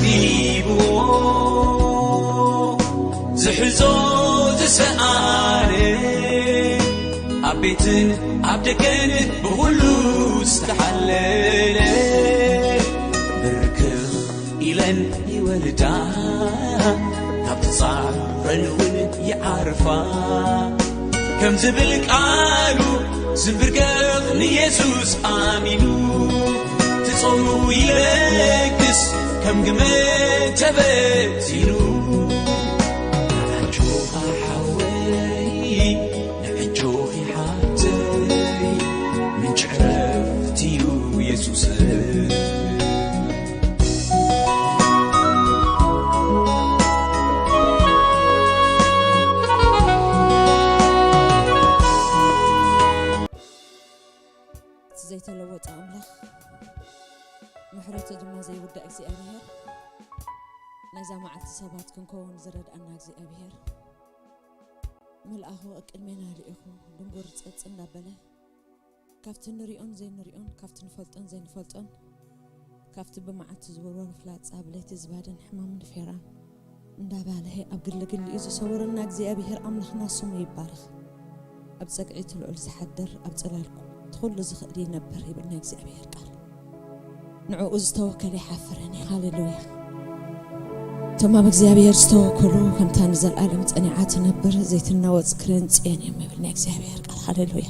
ሪብዎ ዝሕዞ ዝሰኣነ ኣብ ቤትን ኣብ ደገን ብኹሉ ዝተሓለለ ብርክኽ ኢለን ይወልዳ ካብ ተጻረን እውን ይዓርፋ ከም ዝብል ቃሉ ዝብርክኽ ንየሱስ ኣሚኑ ትጾሙ ይለግስ ከም ግመ ተበቲኑ ኣጆኻ ሓወይ ንዕጆኺ ሓብተይ ምንጭ ዕረፍትዩ የሱስ እቲ ዘይተለወጠ ኣምላኽ ምሕረቱ ድማ ዘይውዳእ እግዚኣብሔር ናይዛ መዓልቲ ሰባት ክንከውን ዝረድኣና እግዚኣብሔር መልኣኹ ቅድሜና ልኢኹ ድንጉር ጸጽ እንዳበለ ካብቲ ንሪኦን ዘይንሪኦን ካብቲ ንፈልጦን ዘይንፈልጦን ካብቲ ብመዓልቲ ዝወርወር ፍላጻ ብለይቲ ዝባደን ሕማምን ፌራን እንዳባለሀ ኣብ ግልግል እዩ ዝሰውረና እግዚኣብሔር ኣምላኽና ስሙ ይባረኽ። ኣብ ጸግዒ እቲ ልዑል ዝሓድር ኣብ ጽላል እቲ ኩሉ ዝኽእል ይነብር ይብል ናይ እግዚኣብሔር ቃል። ንዕኡ ዝተወከለ ይሓፍርን እዩ። ሃሌሉያ። እቶም ኣብ እግዚኣብሔር ዝተወከሉ ከምታ ንዘለኣለም ጸኒዓ ትነብር ዘይትናወጽ ክርን ጽዮን እዮም ይብል ናይ እግዚኣብሔር ቃል። ሃሌሉያ።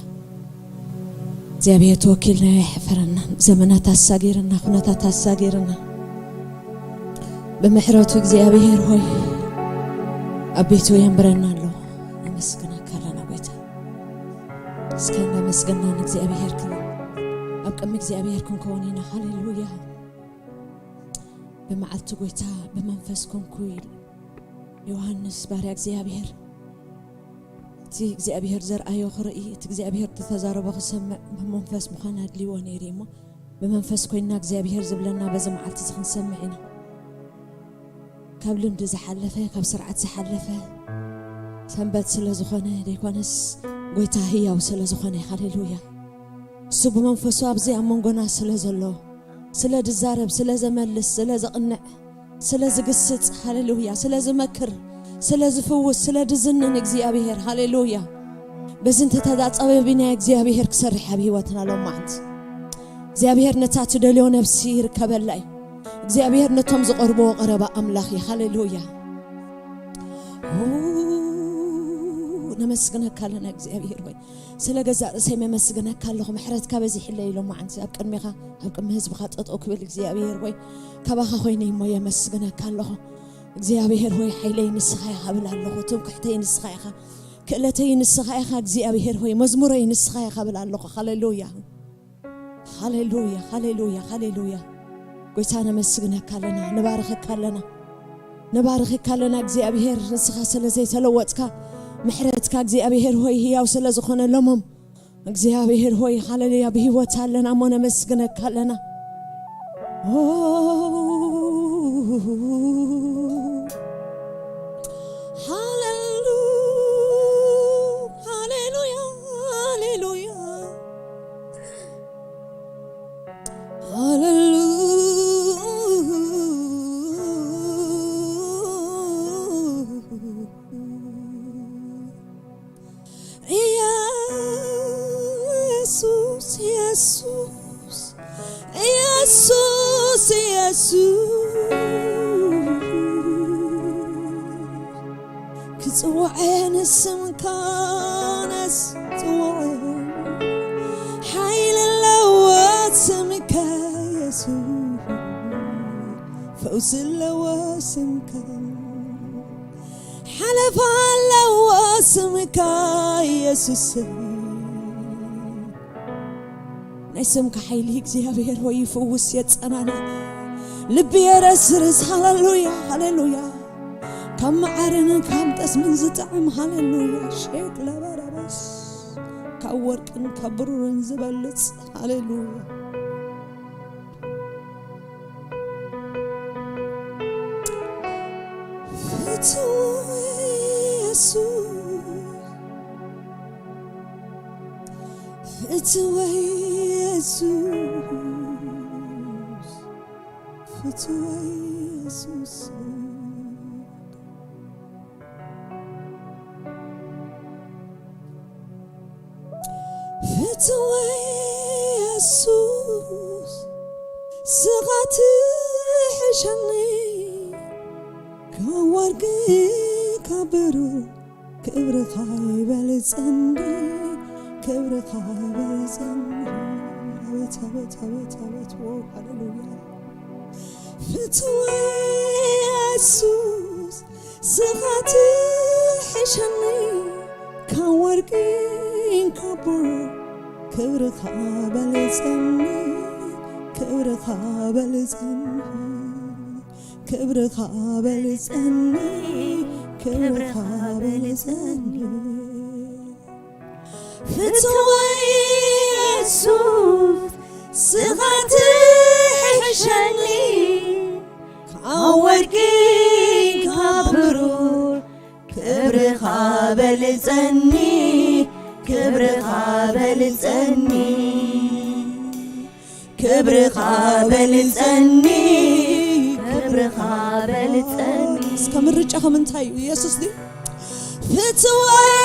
እግዚኣብሔር ተወኪልና የሕፍረና። ዘመናት ኣሳጊርና፣ ኩነታት ኣሳጊርና፣ ብምሕረቱ እግዚኣብሔር ሆይ ኣብ ቤቱ የንብረና ኣሎ። ነመስግነካ ኣለና ጎይታ። እስከ እንዳመስገና ንእግዚኣብሔር ክን ኣብ ቅድሚ እግዚኣብሔር ክንከውን ኢና። ሃሌሉያ። ብመዓልቲ ጎይታ ብመንፈስ ኮንኩ ኢሉ ዮሃንስ ባርያ እግዚኣብሔር እቲ እግዚኣብሔር ዘርኣዮ ክርኢ፣ እቲ እግዚኣብሔር ዝተዛረቦ ክሰምዕ ብመንፈስ ምዃን ኣድልይዎ ነይሩ እዩ እሞ፣ ብመንፈስ ኮይንና እግዚኣብሔር ዝብለና በዚ መዓልቲ እዚ ክንሰምዕ ኢና። ካብ ልምዲ ዝሓለፈ፣ ካብ ስርዓት ዝሓለፈ ሰንበት ስለ ዝኾነ ዘይኮነስ፣ ጎይታ ህያው ስለ ዝኾነ፣ ሃሌሉያ። እሱ ብመንፈሱ ኣብዚ ኣብ መንጎና ስለ ዘሎ፣ ስለ ዝዛረብ፣ ስለ ዘመልስ፣ ስለ ዘቕንዕ፣ ስለ ዝግስጽ፣ ሃሌሉያ፣ ስለ ዝመክር፣ ስለ ዝፍውስ፣ ስለ ዝዝንን እግዚኣብሔር፣ ሃሌሉያ። በዚ እንተተዛጸበ ብናይ እግዚኣብሔር ክሰርሕ ኣብ ህይወትና ሎማዓንቲ እግዚኣብሔር ነታ ትደልዮ ነብሲ ይርከበላ እዩ። እግዚኣብሔር ነቶም ዝቐርብዎ ቀረባ ኣምላኽ እዩ። ሃሌሉያ። ኦ፣ ነመስግነካ ኣለና እግዚኣብሔር ሆይ። ስለ ገዛእ ርእሰይ መመስግነካ ኣለኹ። ምሕረትካ በዚሕለይ ኢሎ መዓንቲ ኣብ ቅድሜኻ፣ ኣብ ቅድሚ ህዝብኻ ጠጠው ክብል እግዚኣብሔር ሆይ፣ ካባኻ ኮይነ እሞ የመስግነካ ኣለኹ። እግዚኣብሔር ሆይ፣ ሓይለይ ንስኻ ኢኻ ብል ኣለኹ። ትምክሕተይ ንስኻ ኢኻ። ክእለተይ ንስኻ ኢኻ እግዚኣብሔር ሆይ፣ መዝሙረይ ንስኻ ኢኻ ብል ኣለኹ። ሃሌሉያ። ሃሌሉያ፣ ሃሌሉያ፣ ሃሌሉያ። ጎይታ ነመስግነካ ኣለና፣ ንባርኸካ ኣለና፣ ንባርኸካ ኣለና። እግዚኣብሔር ንስኻ ስለ ዘይተለወጥካ፣ ምሕረትካ እግዚኣብሔር ሆይ ህያው ስለ ዝኾነ ለሞም እግዚኣብሔር ሆይ ሃሌሉያ ብህይወት ኣለና እሞ ነመስግነካ ኣለና። ኦ፣ ሃሌሉ-፣ ሃሌሉያ፣ ሃሌሉያ። ሃሌሉ-፣ ኢየሱስ፣ ኢየሱስ፣ ኢየሱስ፣ ኢየሱስ። ክጽውዐ ንስምካ ነስ ጽውዐ ሓይሊ ኣለዎ ስምካ የሱስ ፈውሲ ኣለዎ ስምካ ሓለፋ ኣለዎ ስምካ የሱስ ናይ ስምካ ሓይሊ እግዚኣብሔር ሆይ ይፍውስ የጸናና ልቢ የረስርስ ሃሌሉያ ሃሌሉያ ካብ መዓርን ካብ ጠስምን ዝጥዕም ሃሌሉያ ሼክ ለበረበስ ካብ ወርቅን ካብ ብሩርን ዝበልጽ ሃሌሉያ ፍትወይ የሱስ ፍትወይ የሱስ ፍትወይ የሱስ ፍትወይ የሱስ ስኻ ትሕሸኒ ካብ ወርቂ ካብ ብሩር ክብርኻ ይበልጸኒ ክብርኻ ይበልጸኒ ኣቤት ኣቤት ኣቤት ኣቤት ዎ ሃሌሉያ ፍትወይ የሱስ ስኻ ትሕሸኒ ካብ ወርቂ ካብ ብሩር ክብርኻ በልጸኒ ክብርኻ በልጸኒ ክብርኻ በልጸኒ ክብርኻ በልጸኒ ፍትወይ የሱስ ስኻ ትሕሸኒ ካብ ወርቂ ካብ ብሩር ክብርኻ በልጸኒ ክብርኻ በልጸኒ ክብርኻ በልጸኒ ክብርኻ በልጸኒ እስከ ምርጫኹም እንታይ እዩ ኢየሱስ ድዩ ፍትወይ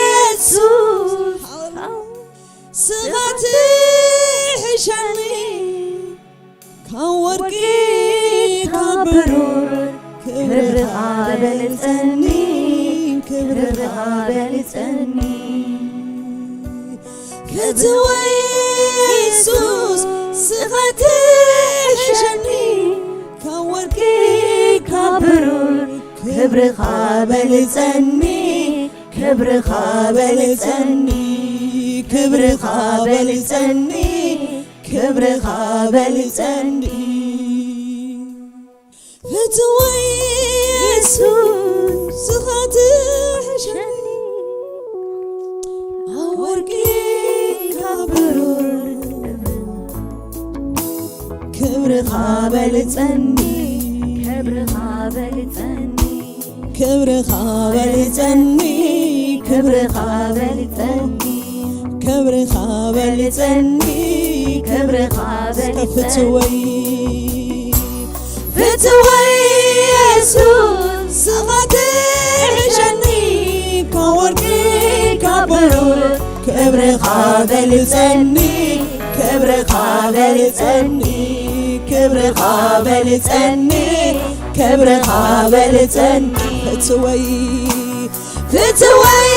የሱስ ስኻ ትሕሸኒ ካብ ወርቂ ካብ ብሩር ክብርኻ በልጸኒ ክብርኻ በልጸኒ ፍትወይ የሱስ ስኻ ትሕሸኒ ካብ ወርቂ ካብ ብሩር ክብርኻ በልጸኒ ክብርኻ በልጸኒ ክብርኻ በልጸኒ ክብርኻ በልጸኒ ፍትወይ የሱስ ስኻ ትሕሸኒ ኣብ ወርቂ ካብ ብሩር ክብርኻ በልጸኒ ክብርኻ በልጸኒ ክብርኻ በልጸኒ ክብርኻ በልጸኒ ክብርኻ በልጸኒ ክብርኻ በልጸኒ ፍትወይ ፍትወይ የሱስ ስኻ ትሕሸኒ ካብ ወርቂ ካብ ብሩር ክብርኻ በልጸኒ ክብርኻ በልጸኒ ክብርኻ በልጸኒ ክብርኻ በልጸኒ ፍትወይ ፍትወይ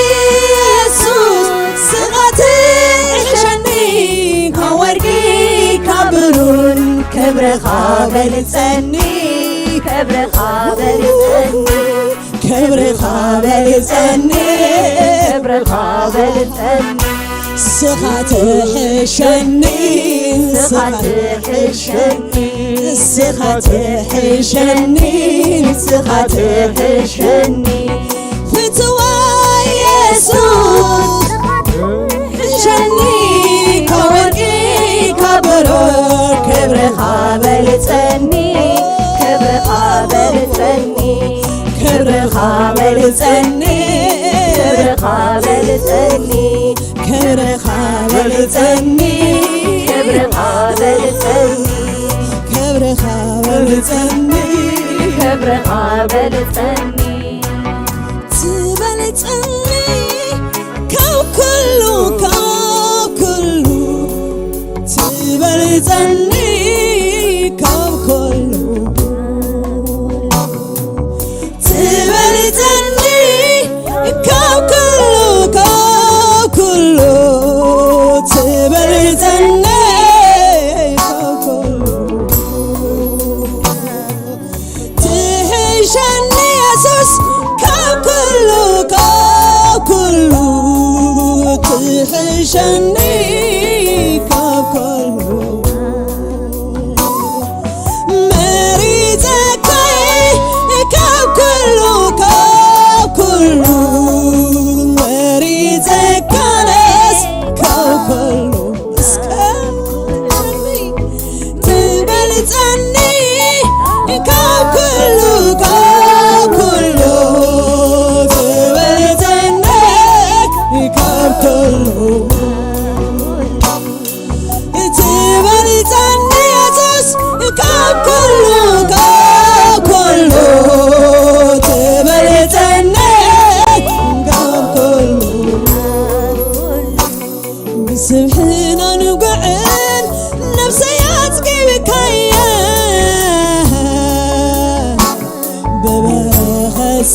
የሱስ ስኻ ትሕሸኒ ካብ ወርቂ ካብ ብሩር ክብርኻ በልጸኒ ክብርኻ በልጸኒ ክብርኻ በልጸኒ ክብርኻ በልጸኒ ስኻ ትሕሸኒ ስኻ ትሕሸኒ ስኻ ትሕሸኒ ስኻ ትሕሸኒ ፍትዋ የሱስ ሕሸኒ ካብ ወርቂ ካብ ብሩር ክብርኻ በልጸኒ ክብርኻ በልጸኒ ክብርኻ በልጸኒ ክብርኻ በልጸኒ ክብርኻ በልጸኒ ክብርኻ በልጸኒ ክብርኻ በልጸኒ ክብርኻ በልጸኒ ትበልጸኒ ካብ ኩሉ ካብ ኩሉ ትበልጸኒ ካብ ኩሉ ትበልጸኒ ካብ ኩሉ ካብ ኩሉ ትበልጸኒ ካብ ኩሉ ትሕሸኒ የሱስ ካብ ኩሉ ካብ ኩሉ ትሕሸኒ ካብ ኩሉ መሪጸካይ ካብ ኩሉ ካብ ኩሉ መሪጸካነስ ካብ ኩሉ እስከ ትበልጸኒ ካብ ኩሉ ካብ ኩሉ ትበልጸኒ ካብ ኩሉ ትበልጸኒ የሱስ ካብ ኩሉ ካብ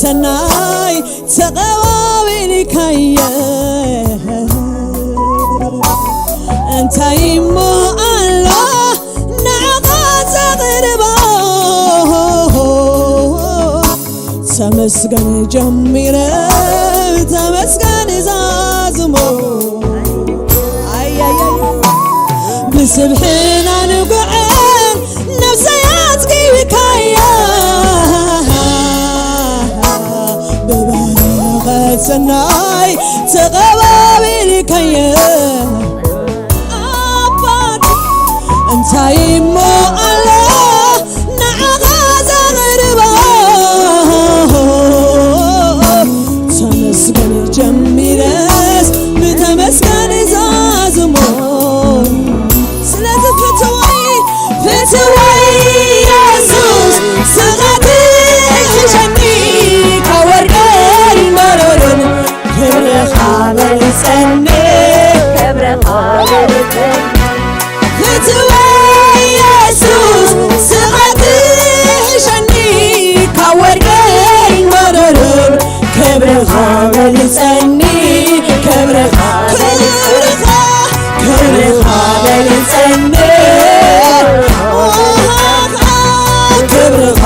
ሰናይ ተቐባቢልካየ እንታይ እሞ ኣሎ ንዓኻ ዘቕርቦ? ተመስገን ጀሚረ ተመስገን ዛዝሞ ኣያያይ ብስብሕና ንጉዐ ነፍሰይ ኣጽጊብካያ ብበረኸት ሰናይ ተቐባቢልካየ ኣባት እንታይ እሞ ኣሎ ንዓኻ ዘቕርቦ ተመስገን ጀሚረስ ብተመስገን ዛዝሞ ስለዚ ፍትወይ ፍትወይ የሱስ ስቓት ሕሸኒ ካብ ወርቅን መረርን ክብርኻ በልጸኒ ክብርኻ በልጸኒ ፍትወይ የሱስ ስቓት ሕሸኒ ካብ ወርቅን መረርን ክብርኻ በልጸኒ ክብርኻ ክብርኻ ክብርኻ በልጸኒ ክብርኻ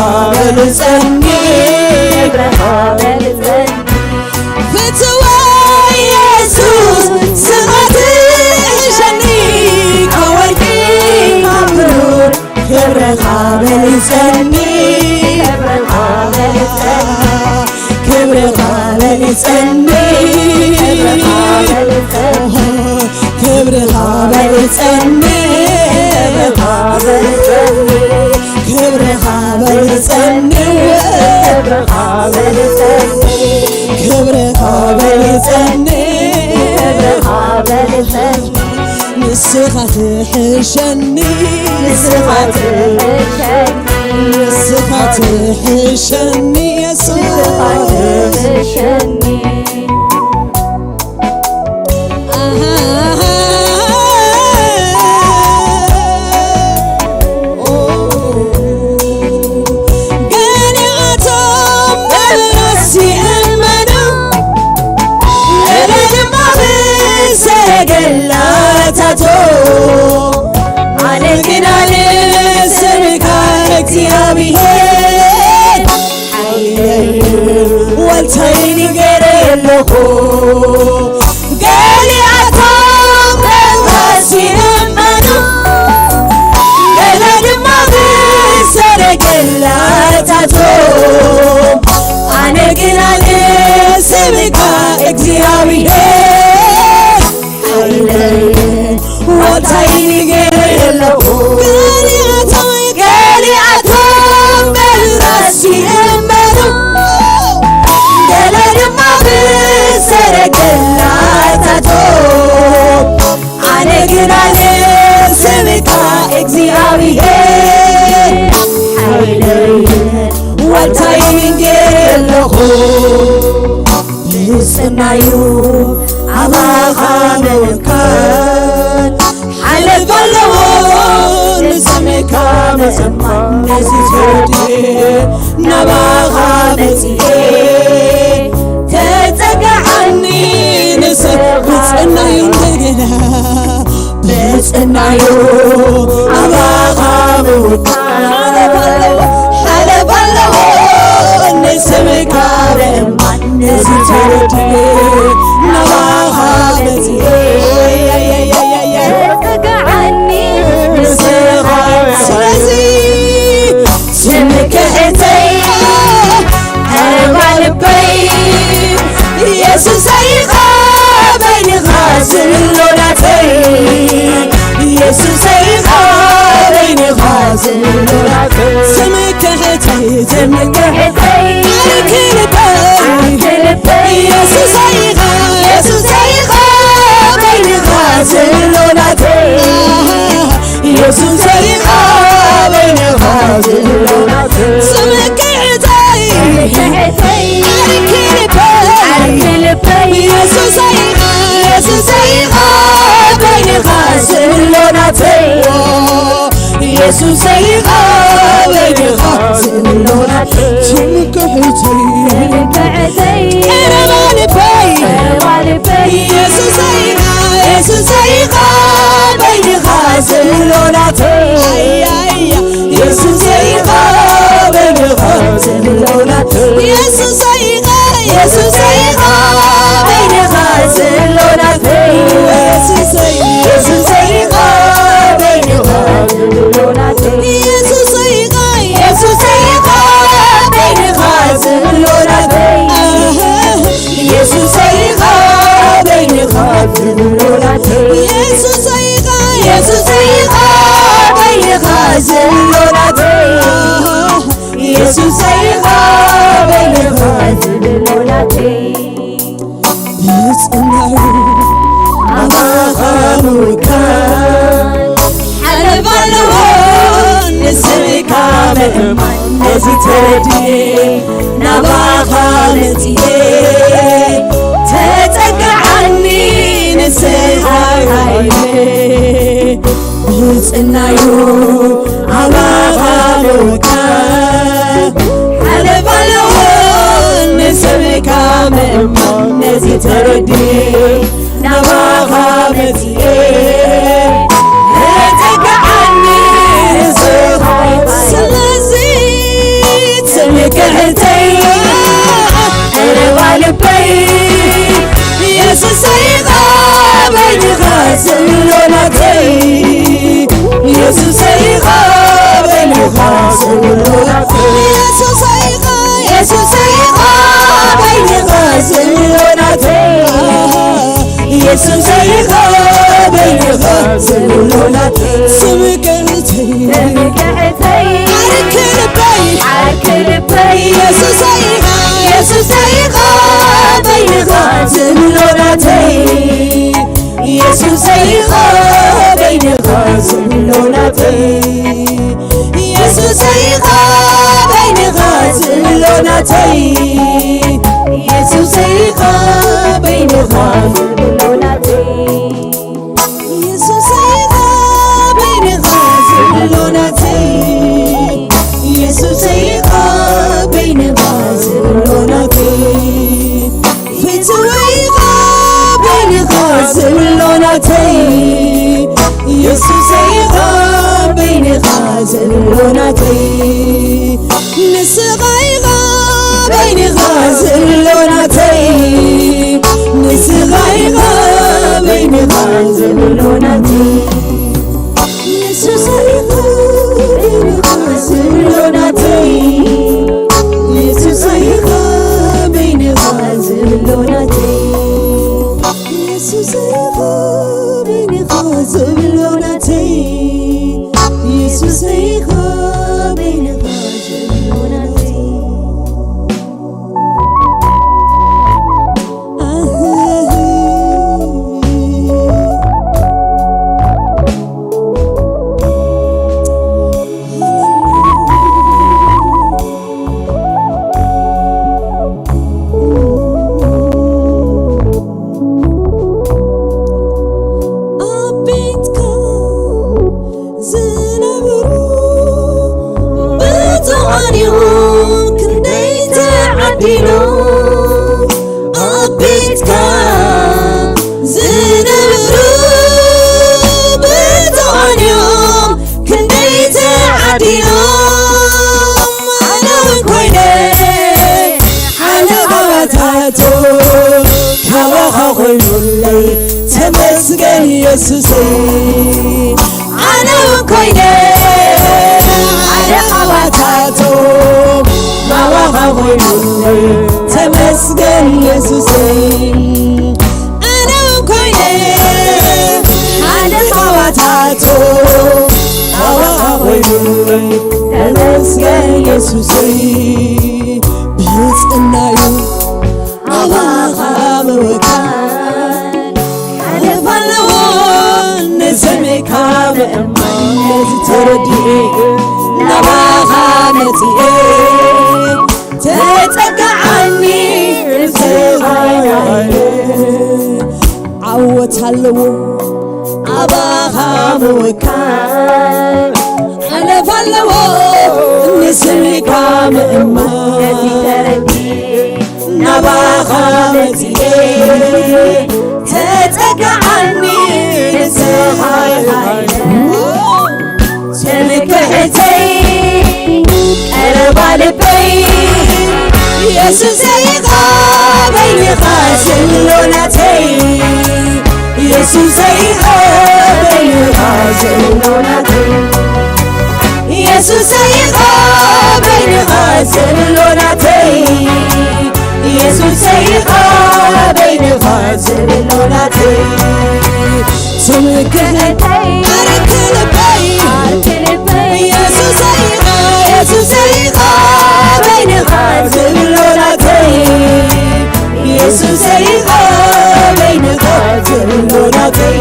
በልጸኒ ፍትወይ የሱስ ስቓት ሕሸኒ ካብ ወርቂ ካብ ብሩር ክብርኻ በልጸኒ ክብርኻ በልጸኒ ክብርኻ በልጸኒ ክብርኻ በልጸኒ ክብርኻ በልጸኒ ንስኻ ትሕሸኒ ንስኻ ትሕሸኒ ንስኻ ትሕሸኒ የሱስ ንስኻ ትሕሸኒ ኣሃ ኦ ገሊኣቶም መብራስ ይእመኑ ገለ ድማ ብሰረገላታቶ ኣነ ግና ንስምካ እግዚኣብሔር ሓይለይ ዋልታይን ገይረ ኣለኹ ገሊኣቶም መብራስ ይእመኑ ገለ ድማ ብሰረገላታቶ ኣነ ግና ንስምካ እግዚኣብሔር ሓይለይ ዋልታይን ገይረ ኣለኹ ገሊኣቶም ገሊኣቶም መብራስ ይእመኑ ገለ ድማ ብሰረገላታቶም ኣነ ግና ንስምካ እግዚኣብሔር ሓይለይ ዋልታይን ገይረ ኣለኹ ብጽናዩ ኣባኻ ምውካል ሓለፍ ኣለዎ ንስምካ ምጽማም ነዚ ትወድየ ናባኻ መጽየ ተጸግዓኒ ንስኻ ብጽናዩ እንደገና ብጽናዩ ኣባኻ ምውካል ሓለፍ ኣለዎ ሓለፍ ኣለዎ ንስምካ ምእማን ነዚ ተረድየ ናባኻ መጽየ ተጸግዓኒ ንስኻ ስለዚ ስምክሕተይ ቀረባ ልበይ የሱሰይ ኢኻ በይንኻ ዝሎ ናተይ የሱሰይ ኢኻ በይንኻ ዝሎ ናተይ ስምክሕተይ ስምክሕተይ ዓርኪ ልበይ ዓርኪ ልበይ የሱሰይ ኢኻ የሱሰይ ኢኻ በይንኻ ዝሎ ናተይ የሱሰይ ኢኻ በይንኻ ዝሎ ናተይ ስምክሕተይ ዓርኪ ልበይ ዓርኪ ልበይ የሱሰይ ኢኻ የሱሰይ ኢኻ በይንኻ ዝሎ ናተይ የሱሰይ ኢኻ በይንኻ ዝሎ ናተይ ስምክሕተይ ዘሎ ናተይ። ኣያያ። የሱሰይ ኢኻ በይንኻ ዘሎ ናተይ። የሱሰይ ኢኻ፣ የሱሰይ ኢኻ በይንኻ ዘሎ ናተይ። የሱሰይ። የሱሰይ ኢኻ በይንኻ ዘሎ ናተይ። የሱሰይ ኢኻ፣ የሱሰይ ኢኻ በይንኻ ዘሎ ናተይ። የሱሰይ ኢኻ በይንኻ ዘሎ ናተይ። የሱሰይ ኢኻ፣ የሱሰይ ኢኻ በይንኻ ዘሎ ናተይ። የሱሰይ ኢኻ በይንኻ ዘሎ ናተይ። ብጽናዩ ኣባኻ ምውካል ሓለፋ ኣለዎ ንስምካ ምእማን። ነዚ ተረዲኤ ናባኻ መጺኤ ተጸግዓኒ ንስኻ ሓይለ ብጽናዩ ኣባኻ ምውካል ሓለፋ ኣለዎ ንስምካ ምእማን። ነዚ ተረዲኤ ናባኻ መጺኤ ተጸግዓኒ ንስኻ። ስለዚ ትምክሕተይ ቀረባ ልበይ የሱሰይ ኢኻ በይንኻ ዘሎ ናተይ። የሱሰይ ኢኻ በይንኻ ዘሎ ናተይ። የሱሰይ ኢኻ፣ የሱሰይ ኢኻ በይንኻ ዘሎ ናተይ። የሱሰይ ኢኻ በይንኻ ዘሎ ናተይ። ስምክሕተይ ዓርኪ ልበይ፣ ዓርኪ ልበይ የሱሰይ ኢኻ፣ የሱሰይ ኢኻ በይንኻ ዘሎ ናተይ። የሱሰይ ኢኻ በይንኻ ዘሎ ናተይ። የሱሰይ ኢኻ በይንኻ ዘሎ ናተይ። የሱሰይ ኢኻ በይንኻ ዘሎ ናተይ። የሱሰይ ኢኻ በይንኻ ዘሎ ናተይ። የሱሰይ ኢኻ በይንኻ ዘሎ ናተይ። ፍትወይ ኢኻ በይንኻ ዘሎ ናተይ። የሱሰይ ኢኻ በይንኻ ዘሎ ናተይ። ንስኻ ኢኻ በይንኻ ዘሎ ናተይ። ንስኻ ኢኻ በይንኻ ዘሎ ናተይ። የሱሰይ ኢኻ በይንኻ ዘሎ ናተይ። የሱሰይ ኢኻ በይንኻ ዘሎ ናተይ። የሱሰይ ኢኻ በይንኻ ዘሎ ናተይ። የሱሰይ ኢኻ በይንኻ ዘሎ ናተይ። ኣብ ቤትካ ዝነብሩ ብፁዓን እዮም ክንደይ ተዓዲሎም። ኣብ ቤትካ ዝነብሩ ብፁዓን እዮም ክንደይ ተዓዲሎም። ኣነ እውን ኮይነ ሓደ ካብኣታቶም ካባኻ ኮይኑለይ ተመስገን የሱሰይ። ኣነ እውን ኮይነ ሓደ ካብኣታቶም ካባኻ ኮይኑለይ ተመስገን የሱሰይ። ኣነ እውን ኮይነ ሓደ ካብኣታቶም ካባኻ ኮይኑለይ ተመስገን የሱሰይ። ብጽናዩ ኣባኻ ምውካል ሓለፋ ኣለዎ ንስምካ ምእማን። ነዚ ተረዲኤ ናባኻ መጺኤ ተጸግዓኒ ንስኻ ኢኻ። ዓወት ኣለዎ ኣባኻ ምውካል ሓለፋ ኣለዎ ንስምካ ምእማን። ነዚ ተረዲኤ ናባኻ መጺኤ ተጸግዓኒ ንስኻ ኢኻ። ኢየሱሰይ ኢኻ በይንኻ ዘሎ ናተይ፣ ኢየሱሰይ ኢኻ በይንኻ ዘሎ ናተይ፣ ኢየሱሰይ ኢኻ በይንኻ ዘሎ ናተይ፣ ኢየሱሰይ ኢኻ በይንኻ ዘሎ ናተይ። ስምክን ዓርኪ ልበይ፣ ኢየሱሰይ ኢኻ፣ ኢየሱሰይ ኢኻ በይንኻ ዘሎ ናተይ፣ ኢየሱሰይ ኢኻ በይንኻ ዘሎ ናተይ፣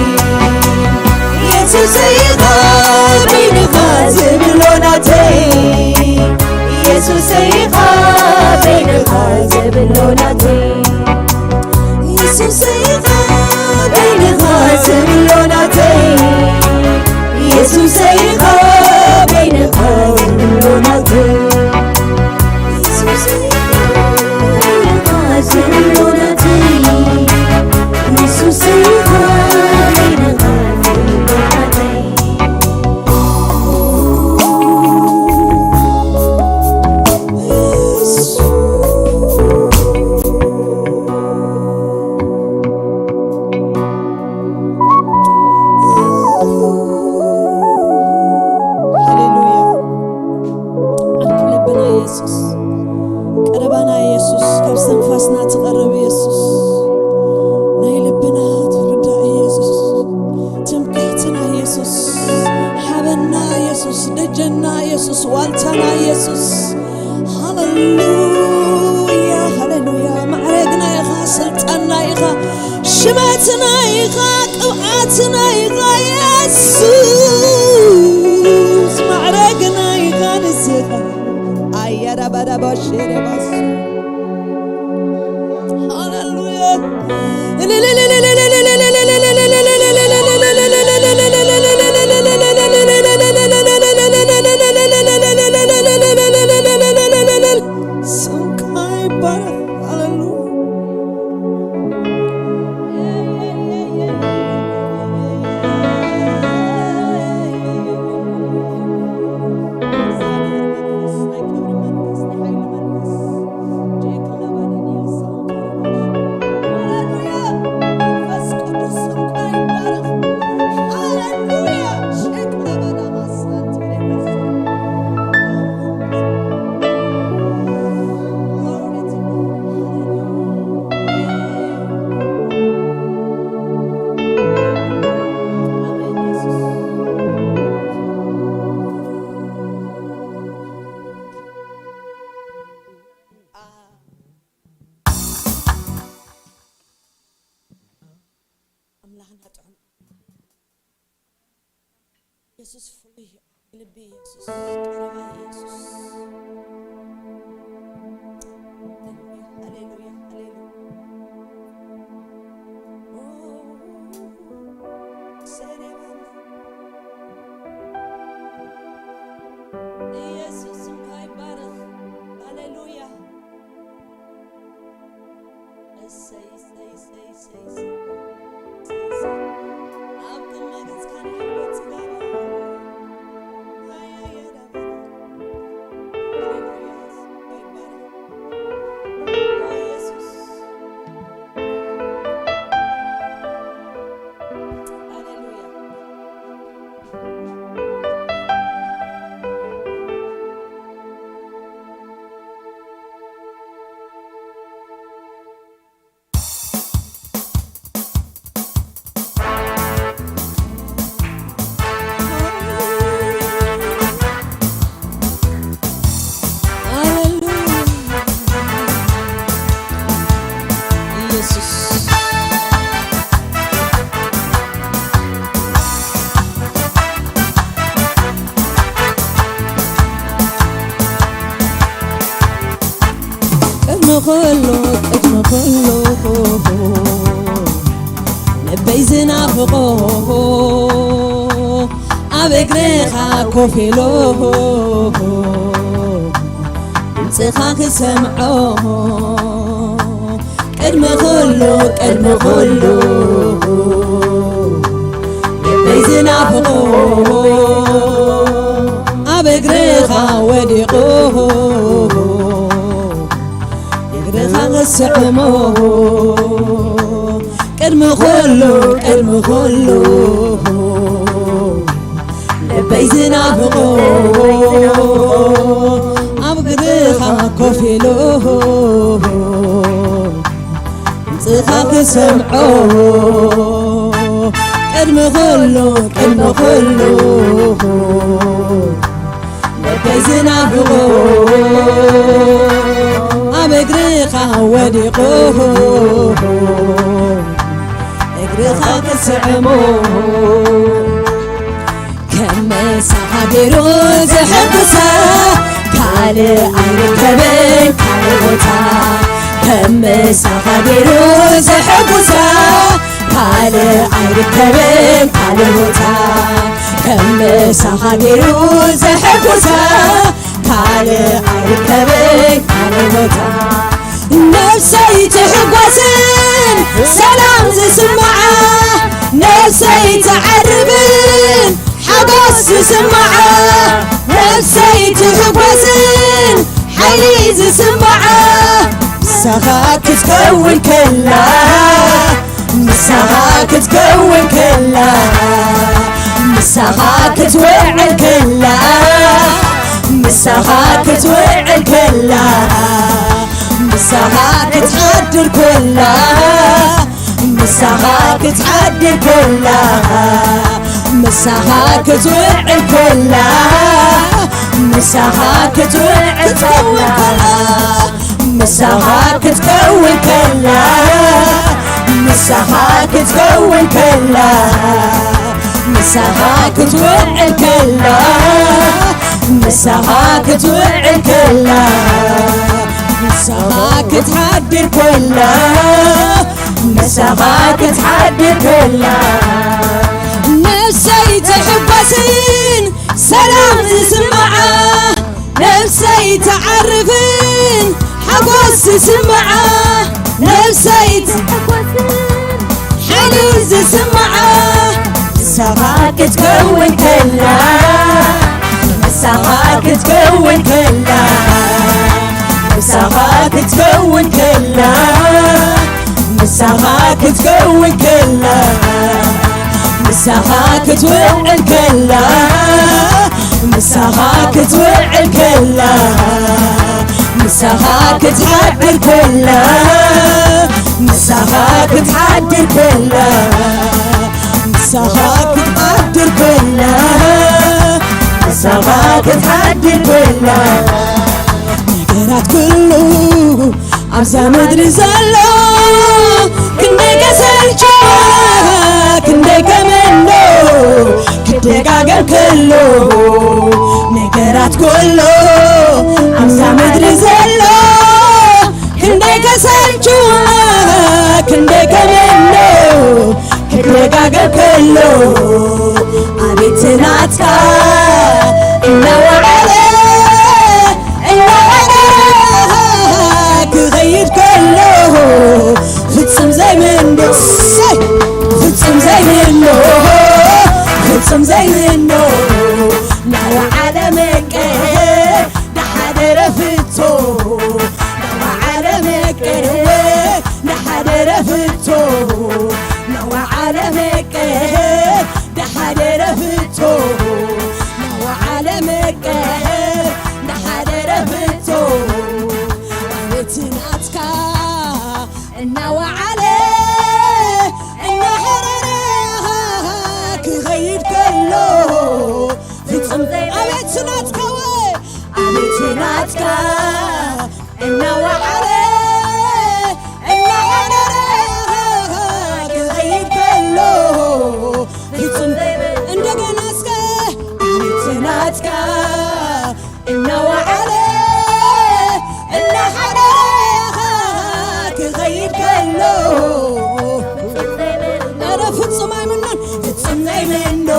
ኢየሱሰይ ኢኻ በይንኻ ዘሎ ናተይ፣ ኢየሱሰይ ኢኻ በይንኻ ዘሎ ናተይ። ኢየሱሰይ ኢኻ በይንኻ ዘሎ ናተይ፣ ኢየሱሰይ ኢኻ በይንኻ ዘሎ ናተይ፣ ኢየሱሰይ ኢኻ በይንኻ ዘሎ ናተይ፣ ኢየሱሰይ ኢኻ በይንኻ ዘሎ ናተይ። ሃሌሉያ። ዓርኪ ልብና ኢየሱስ፣ ቀረባና ኢየሱስ፣ ካብ እስትንፋስና ትቐርብ ኢየሱስ፣ ናይ ልብና ትርዳእ ኢየሱስ፣ ትምክሕትና ኢየሱስ፣ ሓበንና ኢየሱስ፣ ደጀንና ኢየሱስ፣ ዋልታና ኢየሱስ። ሃሌሉያ፣ ሃሌሉያ። ማዕረግና ኢኻ፣ ስልጣንና ኢኻ፣ ሽመትና ኢኻ፣ ቅብኣትና ኢኻ፣ የሱስ ማዕረግና ኢኻ ንስኻ። ኣያዳባዳባ ሸረባሱ። ሃሌሉያ። ስምካ ይባረክ። ሃሌሉያ። ኣምላኽና ጥዑም። የሱስ ፍሉይ እዩ። ልቢ የሱስ፣ ቀረባ የሱስ። ሃሌሉያ፣ ሃሌሉያ፣ ሃሌሉያ። ኦ፣ ሰሌባና። ኢየሱስ ስምካ ይባረኽ። ሃሌሉያ። እሰይ፣ እሰይ፣ እሰይ፣ እሰይ፣ እሰይ፣ እሰይ፣ እሰይ። ኣብ ቅድሚ ገጽካ ንሕልበት ጽጋብ። ሃሌሉያ። ሃሌሉያ። ይባረክ። ኦ፣ ኢየሱስ። ሃሌሉያ። ቅድሚ ኩሉ፣ ቅድሚ ኩሉ፣ ልበይ ዝናፍቆ፣ ኣብ እግርኻ ኮፍ ኢሉ፣ ድምፅኻ ክሰምዖ። ቅድሚ ኩሉ፣ ቅድሚ ኩሉ፣ ልበይ ዝናፍቆ፣ ኣብ እግርኻ ወዲቑ፣ ኻኽስዕሞ ቅድሚ ኹሉ ቅድሚ ኹሉ ልበይ ዝናፍቆ ኣብ እግርኻ ኮፍ ኢሉ ድምፅኻ ክሰምዖ ቅድሚ ኹሉ ቅድሚ ኹሉ ልበይ ዝናፍቆ ኣብ እግርኻ ወዲቑ እግርኻ ክስዕሞ ከም ምሳኻ ገይሩ ዘሐጉሳ ካልእ ኣይርከብን ካልእ ቦታ ከም ምሳኻ ገይሩ ዘሐጉሳ ካልእ ኣይርከብን ካልእ ቦታ ከም ምሳኻ ገይሩ ዘሐጉሳ ካልእ ኣይርከብን ካልእ ቦታ ነፍሰይ ትሕጎስን ሰላም ዝስምዓ ነፍሰይ ትዓርብን ሓጎስ ዝስምዓ ነፍሰይ ትሕጎስን ሓይሊ ዝስምዓ ምሳኻ ክትከውን ከላ ምሳኻ ክትከውን ከላ ምሳኻ ክትውዕል ከላ ምሳኻ ክትውዕል ከላ ምሳኻ ክትሓድር ከላ ምሳኻ ክትሓድር ከላ ምሳኻ ክትውዕል ከላ ምሳኻ ክትውዕል ከላ ምሳኻ ክትከውን ከላ ምሳኻ ክትከውን ከላ ምሳኻ ክትውዕል ከላ ምሳኻ ክትውዕል ከላ ምሳኻ ክትሓድር ከላ ምሳኻ ክትሓድር ከላ ነፍሰይ ትሕጎስን ሰላም ዝስምዓ ነፍሰይ ትዓርፍን ሓጎስ ዝስምዓ ነፍሰይ ትሕጎስን ሓይሊ ዝስምዓ ምሳኻ ክትከውን ከላ ምሳኻ ክትከውን ከላ ምሳኻ ክትከውን ከላ ምሳኻ ክትከውን ከላ ምሳኻ ክትውዕል ከላ ምሳኻ ክትውዕል ከላ ምሳኻ ክትሓድር ከላ ምሳኻ ክትሓድር ከላ ምሳኻ ክትሓድር ከላ ምሳኻ ክትሓድር ከላ ነገራት ኩሉ ኣብዛ ምድሪ ዘሎ ክንደይ ከሰልችዋ ክንደይ ከመኖ ክደጋገም ከሎ ነገራት ኩሉ ኣብዛ ምድሪ ዘሎ ክንደይ ከሰልችዋ ክንደይ ከመኖ ክደጋገም ከሎ ኣቤት ናትካ እናወዓለ እናወዓለ ክኸይድ ከሎ ፍጹም ዘይምኖ ፍጹም ዘይምኖ ፍጹም ዘይምኖ ናወዓለ መቀ ዳሓደረ ፍቶ ናወዓለ መቀ ዳሓደረ ፍቶ ናወዓለ መቀ ዳሓደረ ፍቶ ናወዓለ መቀ ዳሓደረ ፍቶ ኣቤት ናትካ እናወዓለ እናሐረረ ክኸይድ ከሎ ፍጹም ኣቤት ናትካ ወይ ኣቤት ናትካ እናወዓለ እናሐረረ ክኸይድ ከሎ ፍጹም እንደገና እስከ ኣቤት ናትካ እናወዓለ እናሐረረ ክኸይድ ከሎ ኧረ ፍጹም ኣይምኖን ፍጹም ዘይምኖ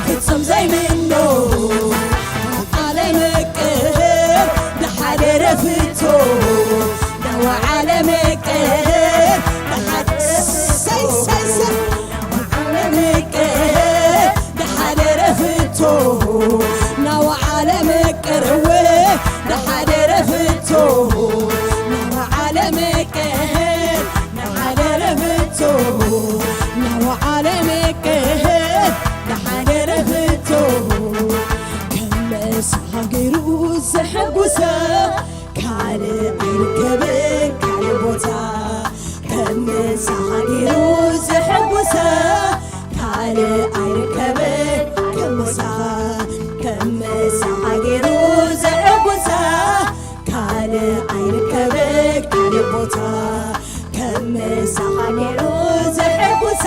ፍጹም ዘይምኖ ዓለም ቅር ዳሓደረ ፍቶ ናወ ዓለም ቅር ዳሓደ ሰይ ሰይ ሰይ ዓለም ቅር ዳሓደረ ፍቶ ናወ ዓለም ገይሩ ዘሐጉሰ ካልእ ኣይርከብን ካልእ ቦታ ከም ምሳኻ ገይሩ ዘሐጉሰ ካልእ ኣይርከብን ከም ምሳኻ ከም ምሳኻ ገይሩ ዘሐጉሰ ካልእ ኣይርከብን ካልእ ቦታ ከም ምሳኻ ገይሩ ዘሐጉሰ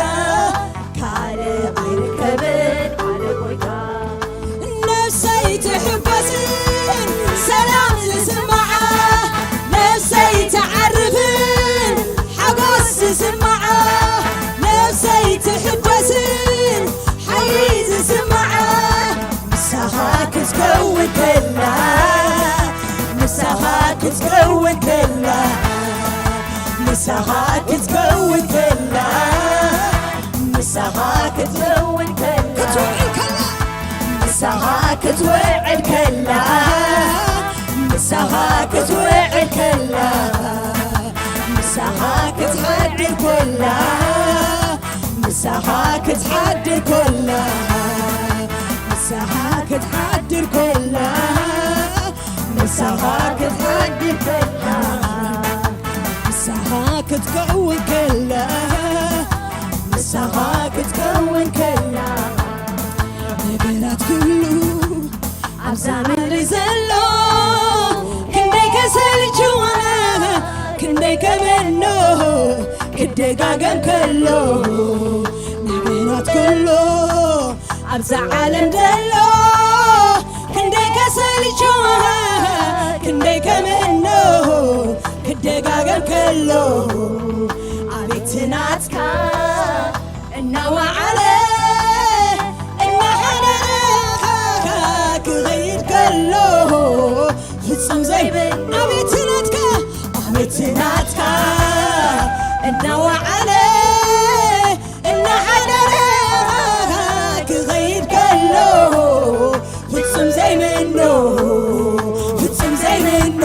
ካልእ ኣይርከብን ካልእ ቦታ። ነፍሰይ ትሕጎስን ሰላም ዝስምዓ ነፍሰይ ትዓርፍን ሓጎስ ዝስምዓ ነፍሰይ ትሕጎስን ሓይሊ ዝስምዓ ምሳኻ ክትከውን ከላ ምሳኻ ክትከውን ከላ ምሳኻ ክትከውን ከላ ምሳኻ ክትከውን ከላ ክትውዕል ከላ ምሳኻ ክትውዕል ከላ ምሳኻ ክትውዕል ከላ ምሳኻ ክትሓድር ከላ ምሳኻ ክትሓድር ከላ ምሳኻ ክትሓድር ከላ ምሳኻ ክትሓድር ከላ ምሳኻ ክትከውን ከላ ምሳኻ ክትከውን ከላ ነገራት ኩሉ ኣብዛ ምድሪ ዘሎ ክንደይ ከሰልችዋ ክንደይ ከመኖ ክደጋገም ከሎ ነገራት ኩሉ ኣብዛ ዓለም ዘሎ ክንደይ ከሰልችዋ ክንደይ ከመኖ ክደጋገም ከሎ ኣቤት ናትካ እናወዓለ እናሓደረ ክኸይድ ከሎ ፍጹም ዘይብል ኣቤት ናትካ ኣቤት ናትካ እናወዓለ እናሓደረ ክኸይድ ከሎ ፍጹም ዘይምኖ ፍጹም ዘይምኖ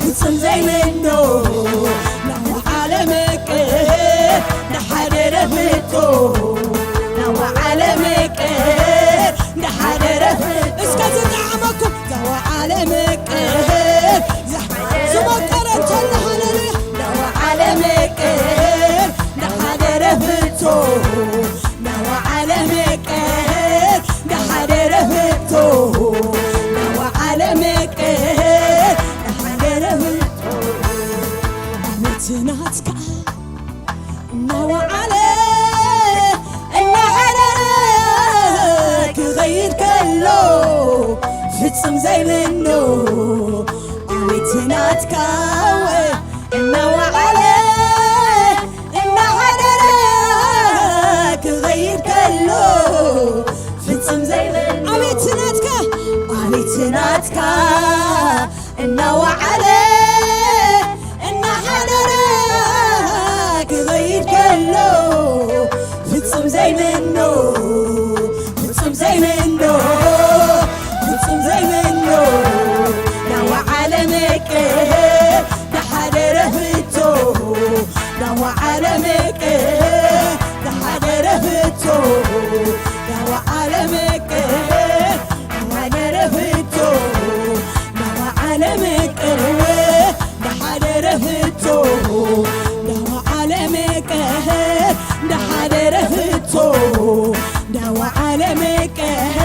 ፍጹም ዘይምኖ ናብ ዓለም ቅር ንሓደረ ፍቶ ናብ ዓለም ቅር ንሓደረ ፍቶ እስከ ዝጠዓመኩም ናብ ዓለም ቅር ዝመቀረ እንተሎ ሃለሉያ ናብ ዓለም ቅር ንሓደረ ፍቶ ናብ ዓለም ቅር ንሓደረ ፍቶ ናብ ዓለም ቅር ንሓደረ ፍቶ ኣመት ናትካ እናወዓለ እናሓደረ ክኸይድ ከሎ ፍጹም ዘይምኖ ኣቤት ናትካ እናወዓለ እናሓደረ ክኸይድ ከሎ ፍጹም ዘይምኖ ኣቤት ናትካ ኣቤት ናትካ እናወዓለ እናሓደረ ክኸይድ ከሎ ፍጹም ዘይምኖ ፍጹም ዘይምኖ ፍጹም ዘይምኖ ናዋ ዓለም ቅር ንሓደረ ፍቶ ናዋ ዓለም ቅር ንሓደረ ፍቶ ናዋ ዓለም ቅር ንሓደረ ፍቶ ናዋ ዓለም ቅር ንሓደረ ፍቶ ናዋ ዓለም ቅር ንሓደረ ፍቶ ናዋ ዓለም ቅር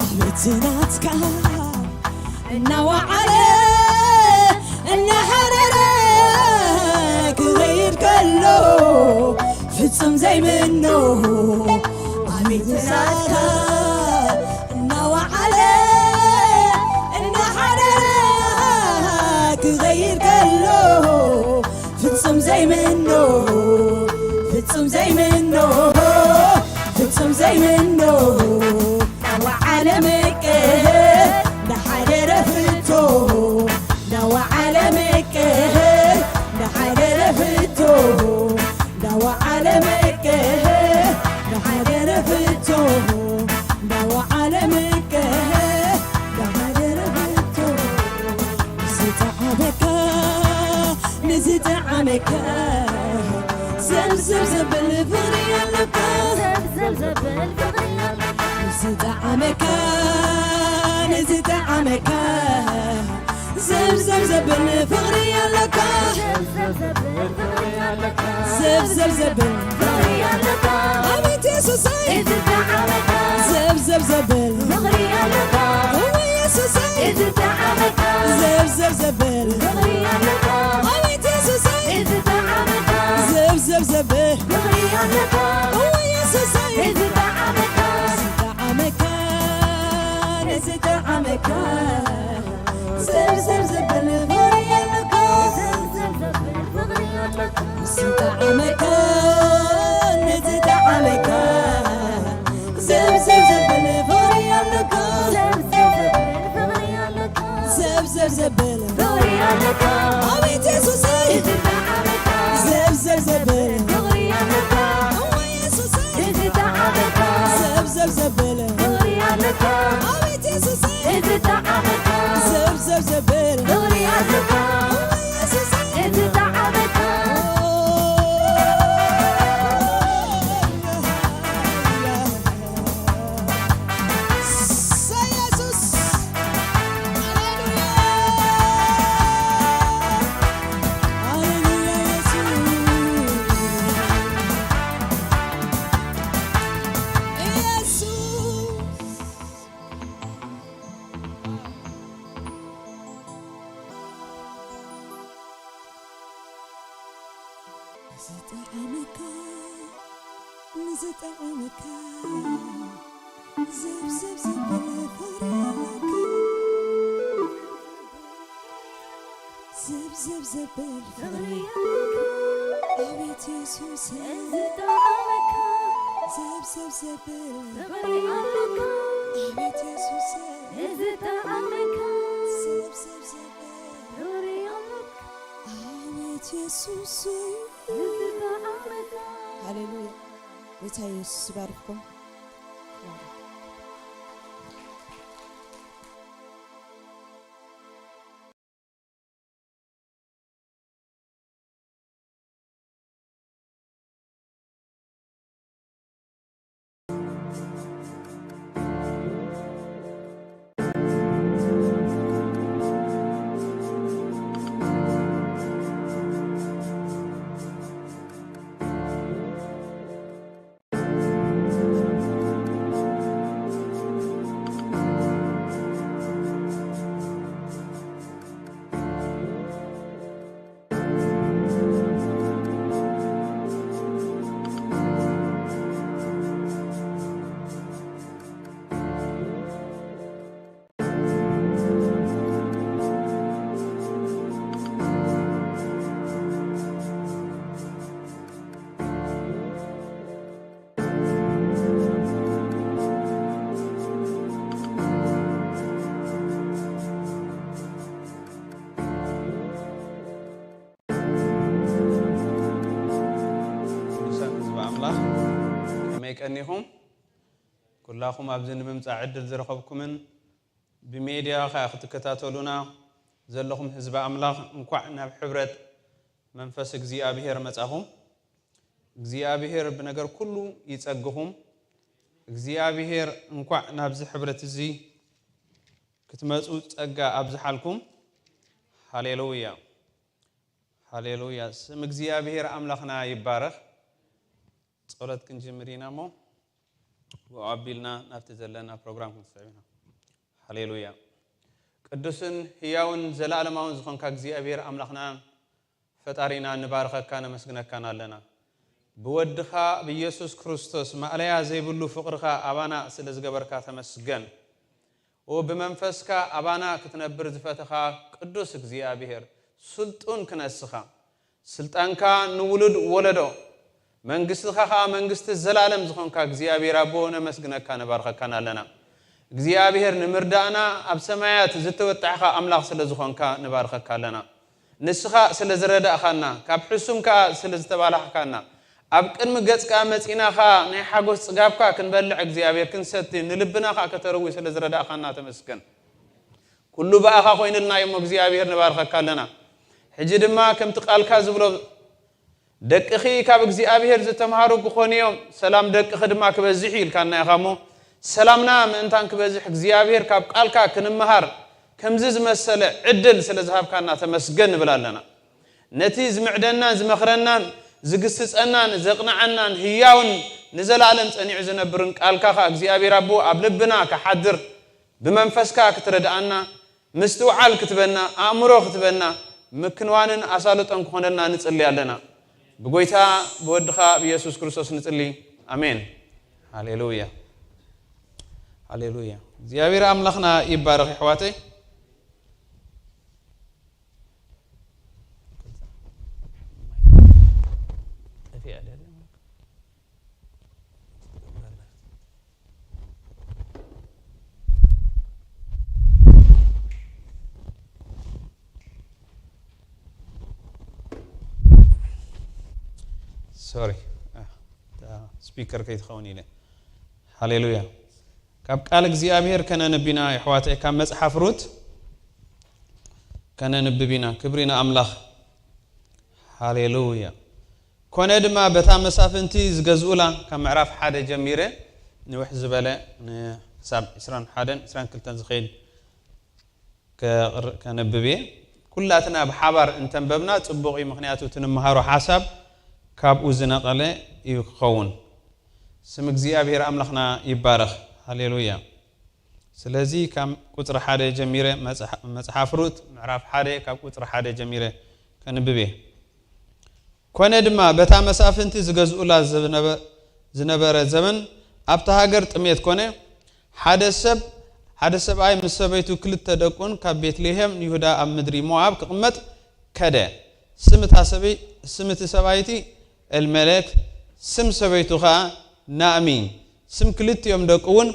ኣቤት ናትካ እናወዓለ እናሓደረ ክኸይድ ከሎ ፍጹም ዘይምኖ ኣቤት ናትካ እናወዓለ እናሓደረ ክኸይድ ከሎ ፍጹም ዘይምኖ ፍጹም ዘይምኖ ፍጹም ዘይምኖ ናዋ ዓለም ቅር ንሓደረ ፍቶ ናዋ ዓለም ቅር ንሓደረ ፍቶ ናዋ ዓለም ቅር ንሓደረ ፍቶ ናዋ ዓለም ቅር ንሓደረ ፍቶ ንዝጠዓመካ ንዝጠዓመካ ዘብዘብ ዘብል ፍቕሪ ኣለካ ዘብዘብ ዘብል ፍቕሪ ኣለካ ዝጠዓመካ፣ ንዝጠዓመካ፣ ዘብዘብ ዘብል ፍቕሪ ኣለካ። ዘብዘብ ዘብል ፍቕሪ ኣለካ። ኣቤት የሱሰይ። ዝጠዓመካ። ዘብዘብ ዘብል ፍቕሪ ኣለካ። እወ የሱሰይ። ዝጠዓመካ። ዘብዘብ ዘብል ፍቕሪ ኣለካ። ኣቤት የሱሰይ። ዝጠዓመካ። ዘብዘብ ዘብል ፍቕሪ ኣለካ። እወ የሱሰይ። ዝጠዓመካ። ዝጠዓመካ። ንዝጠዓመካ። ዘብዘብ ዘብል ፍቕሪ ኣለካ። ዝጠዓመካ፣ ንዝጠዓመካ፣ ዘብዘብ ዘብል ፍቕሪ ኣለካ። ዘብዘብ ዘብል ፍቕሪ ኣለካ። ኣቤት የሱሰይ። ዝጠዓመካ። ዘብዘብ ዘብል ፍቕሪ ኣለካ። እወ የሱሰይ። ዝጠዓመካ። ዘብዘብ ዘብል ፍቕሪ ኣለካ። ኣቤት የሱሰይ። ዝጠዓመካ። ዘብዘብ ዘብል ፍቕሪ ኣለካ። እወ የሱሰይ። ዝጠዓመካ። ዝጠዓመካ፣ ንዝጠዓመካ፣ ዘብዘብ ዘብል ፍቕሪ ኣለካ። ዘብዘብ ዘብል ፍቕሪ ኣለካ። ኣቤት የሱስ፣ ዝጠዓመካ፣ ዘብዘብ ዘብል ፍቕሪ ኣለካ። ኣቤት የሱስ፣ ዝጠዓመካ፣ ዘብዘብ ዘብል ፍቕሪ ኣለካ። ኣቤት የሱስ፣ ሃሌሉያ። ጌታ የሱስ ይባርክኩም። ቅዱሳን ህዝቢ ኣምላኽ፣ ከመይ ቀኒኹም? ኩላኹም ኣብዚ ንምምጻእ ዕድል ዝረኸብኩምን ብሜድያ ኸኣ ክትከታተሉና ዘለኹም ህዝቢ ኣምላኽ፣ እንኳዕ ናብ ሕብረት መንፈስ እግዚኣብሔር መጻኹም። እግዚኣብሔር ብነገር ኩሉ ይጸግኹም። እግዚኣብሔር እንኳዕ ናብዚ ሕብረት እዚ ክትመጹ ጸጋ ኣብዝሓልኩም። ሃሌሉያ፣ ሃሌሉያ። ስም እግዚኣብሔር ኣምላኽና ይባረኽ። ጸሎት ክንጅምር ኢና እሞ፣ ብኡ ኣቢልና ናብቲ ዘለና ፕሮግራም ክንስዕብ ኢና። ሃሌሉያ። ቅዱስን ህያውን ዘለኣለማውን ዝኾንካ እግዚኣብሔር ኣምላኽና ፈጣሪና ንባርኸካ ነመስግነካን ኣለና። ብወድኻ ብኢየሱስ ክርስቶስ ማእለያ ዘይብሉ ፍቕርኻ ኣባና ስለ ዝገበርካ ተመስገን። ኦ ብመንፈስካ ኣባና ክትነብር ዝፈተኻ ቅዱስ እግዚኣብሔር ስልጡን ክነስኻ ስልጣንካ ንውሉድ ወለዶ መንግስትኻ ኸዓ መንግስቲ ዘላለም ዝኾንካ እግዚኣብሔር ኣቦ ነመስግነካ ነባርኸካን ኣለና። እግዚኣብሔር ንምርዳእና ኣብ ሰማያት ዝተወጣሕኻ ኣምላኽ ስለ ዝኾንካ ንባርኸካ ኣለና። ንስኻ ስለ ዝረዳእኻና፣ ካብ ሕሱም ከኣ ስለ ዝተባላሕካና፣ ኣብ ቅድሚ ገጽካ መጺና ከኣ ናይ ሓጎስ ጽጋብካ ክንበልዕ እግዚኣብሔር ክንሰቲ ንልብና ከኣ ከተርዊ ስለ ዝረዳእኻና ተመስገን። ኩሉ ብኣኻ ኮይኑልና እሞ እግዚኣብሔር ንባርኸካ ኣለና። ሕጂ ድማ ከምቲ ቃልካ ዝብሎ ደቅኺ ካብ እግዚኣብሔር ዝተምሃሩ ክኾኑ እዮም፣ ሰላም ደቅኺ ድማ ክበዝሕ እዩ ኢልካና ኢኻ እሞ ሰላምና ምእንታን ክበዝሕ እግዚኣብሔር ካብ ቃልካ ክንመሃር ከምዚ ዝመሰለ ዕድል ስለ ዝሃብካና ተመስገን ንብል ኣለና። ነቲ ዝምዕደናን ዝመኽረናን ዝግስጸናን ዘቕንዓናን ህያውን ንዘለኣለም ጸኒዑ ዝነብርን ቃልካ ኸኣ እግዚኣብሔር ኣቦ ኣብ ልብና ክሓድር ብመንፈስካ ክትረድኣና ምስትውዓል ክትበና ኣእምሮ ክትበና ምክንዋንን ኣሳልጦን ክኾነልና ንጽሊ ኣለና። ብጎይታ ብወድኻ ብየሱስ ክርስቶስ ንጽሊ። ኣሜን። ሃሌሉያ። ሃሌሉያ። እግዚኣብሔር ኣምላኽና ይባረኽ ይሕዋተይ። ሶሪ፣ ስፒከር ከይትኸውን ኢለ። ሃሌሉያ። ካብ ቃል እግዚኣብሔር ከነንብብ ኢና የሕዋተይ፣ ካብ መጽሓፍ ሩት ከነንብብ ኢና። ክብሪ ንኣምላኽ። ሃሌሉያ። ኮነ ድማ በታ መሳፍንቲ ዝገዝኡላ፣ ካብ ምዕራፍ ሓደ ጀሚረ ንውሕ ዝበለ ን-፣ ክሳብ ዕስራን ሓደን ዕስራን ክልተን ዝኸይድ ከቕር-፣ ከነብብ እየ። ኩላትና ብሓባር እንተንበብና ጽቡቕ እዩ፣ ምኽንያቱ እቲ ንምሃሮ ሓሳብ ካብኡ ዝነቐለ እዩ ክኸውን። ስም እግዚኣብሔር ኣምላኽና ይባረኽ። ሃሌሉያ። ስለዚ ካብ ቁጽሪ ሓደ ጀሚረ መጽሓ-፣ መጽሓፍ ሩት ምዕራፍ ሓደ ካብ ቁጽሪ ሓደ ጀሚረ ከንብብ እየ። ኮነ ድማ በታ መሳፍንቲ ዝገዝኡላ ዝነበ-፣ ዝነበረ ዘመን ኣብታ ሃገር ጥሜት ኮነ። ሓደ ሰብ፣ ሓደ ሰብኣይ ምስ ሰበይቱ ክልተ ደቁን ካብ ቤትልሔም ይሁዳ ኣብ ምድሪ ሞኣብ ክቕመጥ ከደ። ስም እታ ሰበይ-፣ ስም እቲ ሰብኣይቲ ኤልመሌክ፣ ስም ሰበይቱ ኸኣ ናእሚ፣ ስም ክልቲኦም ደቁ እውን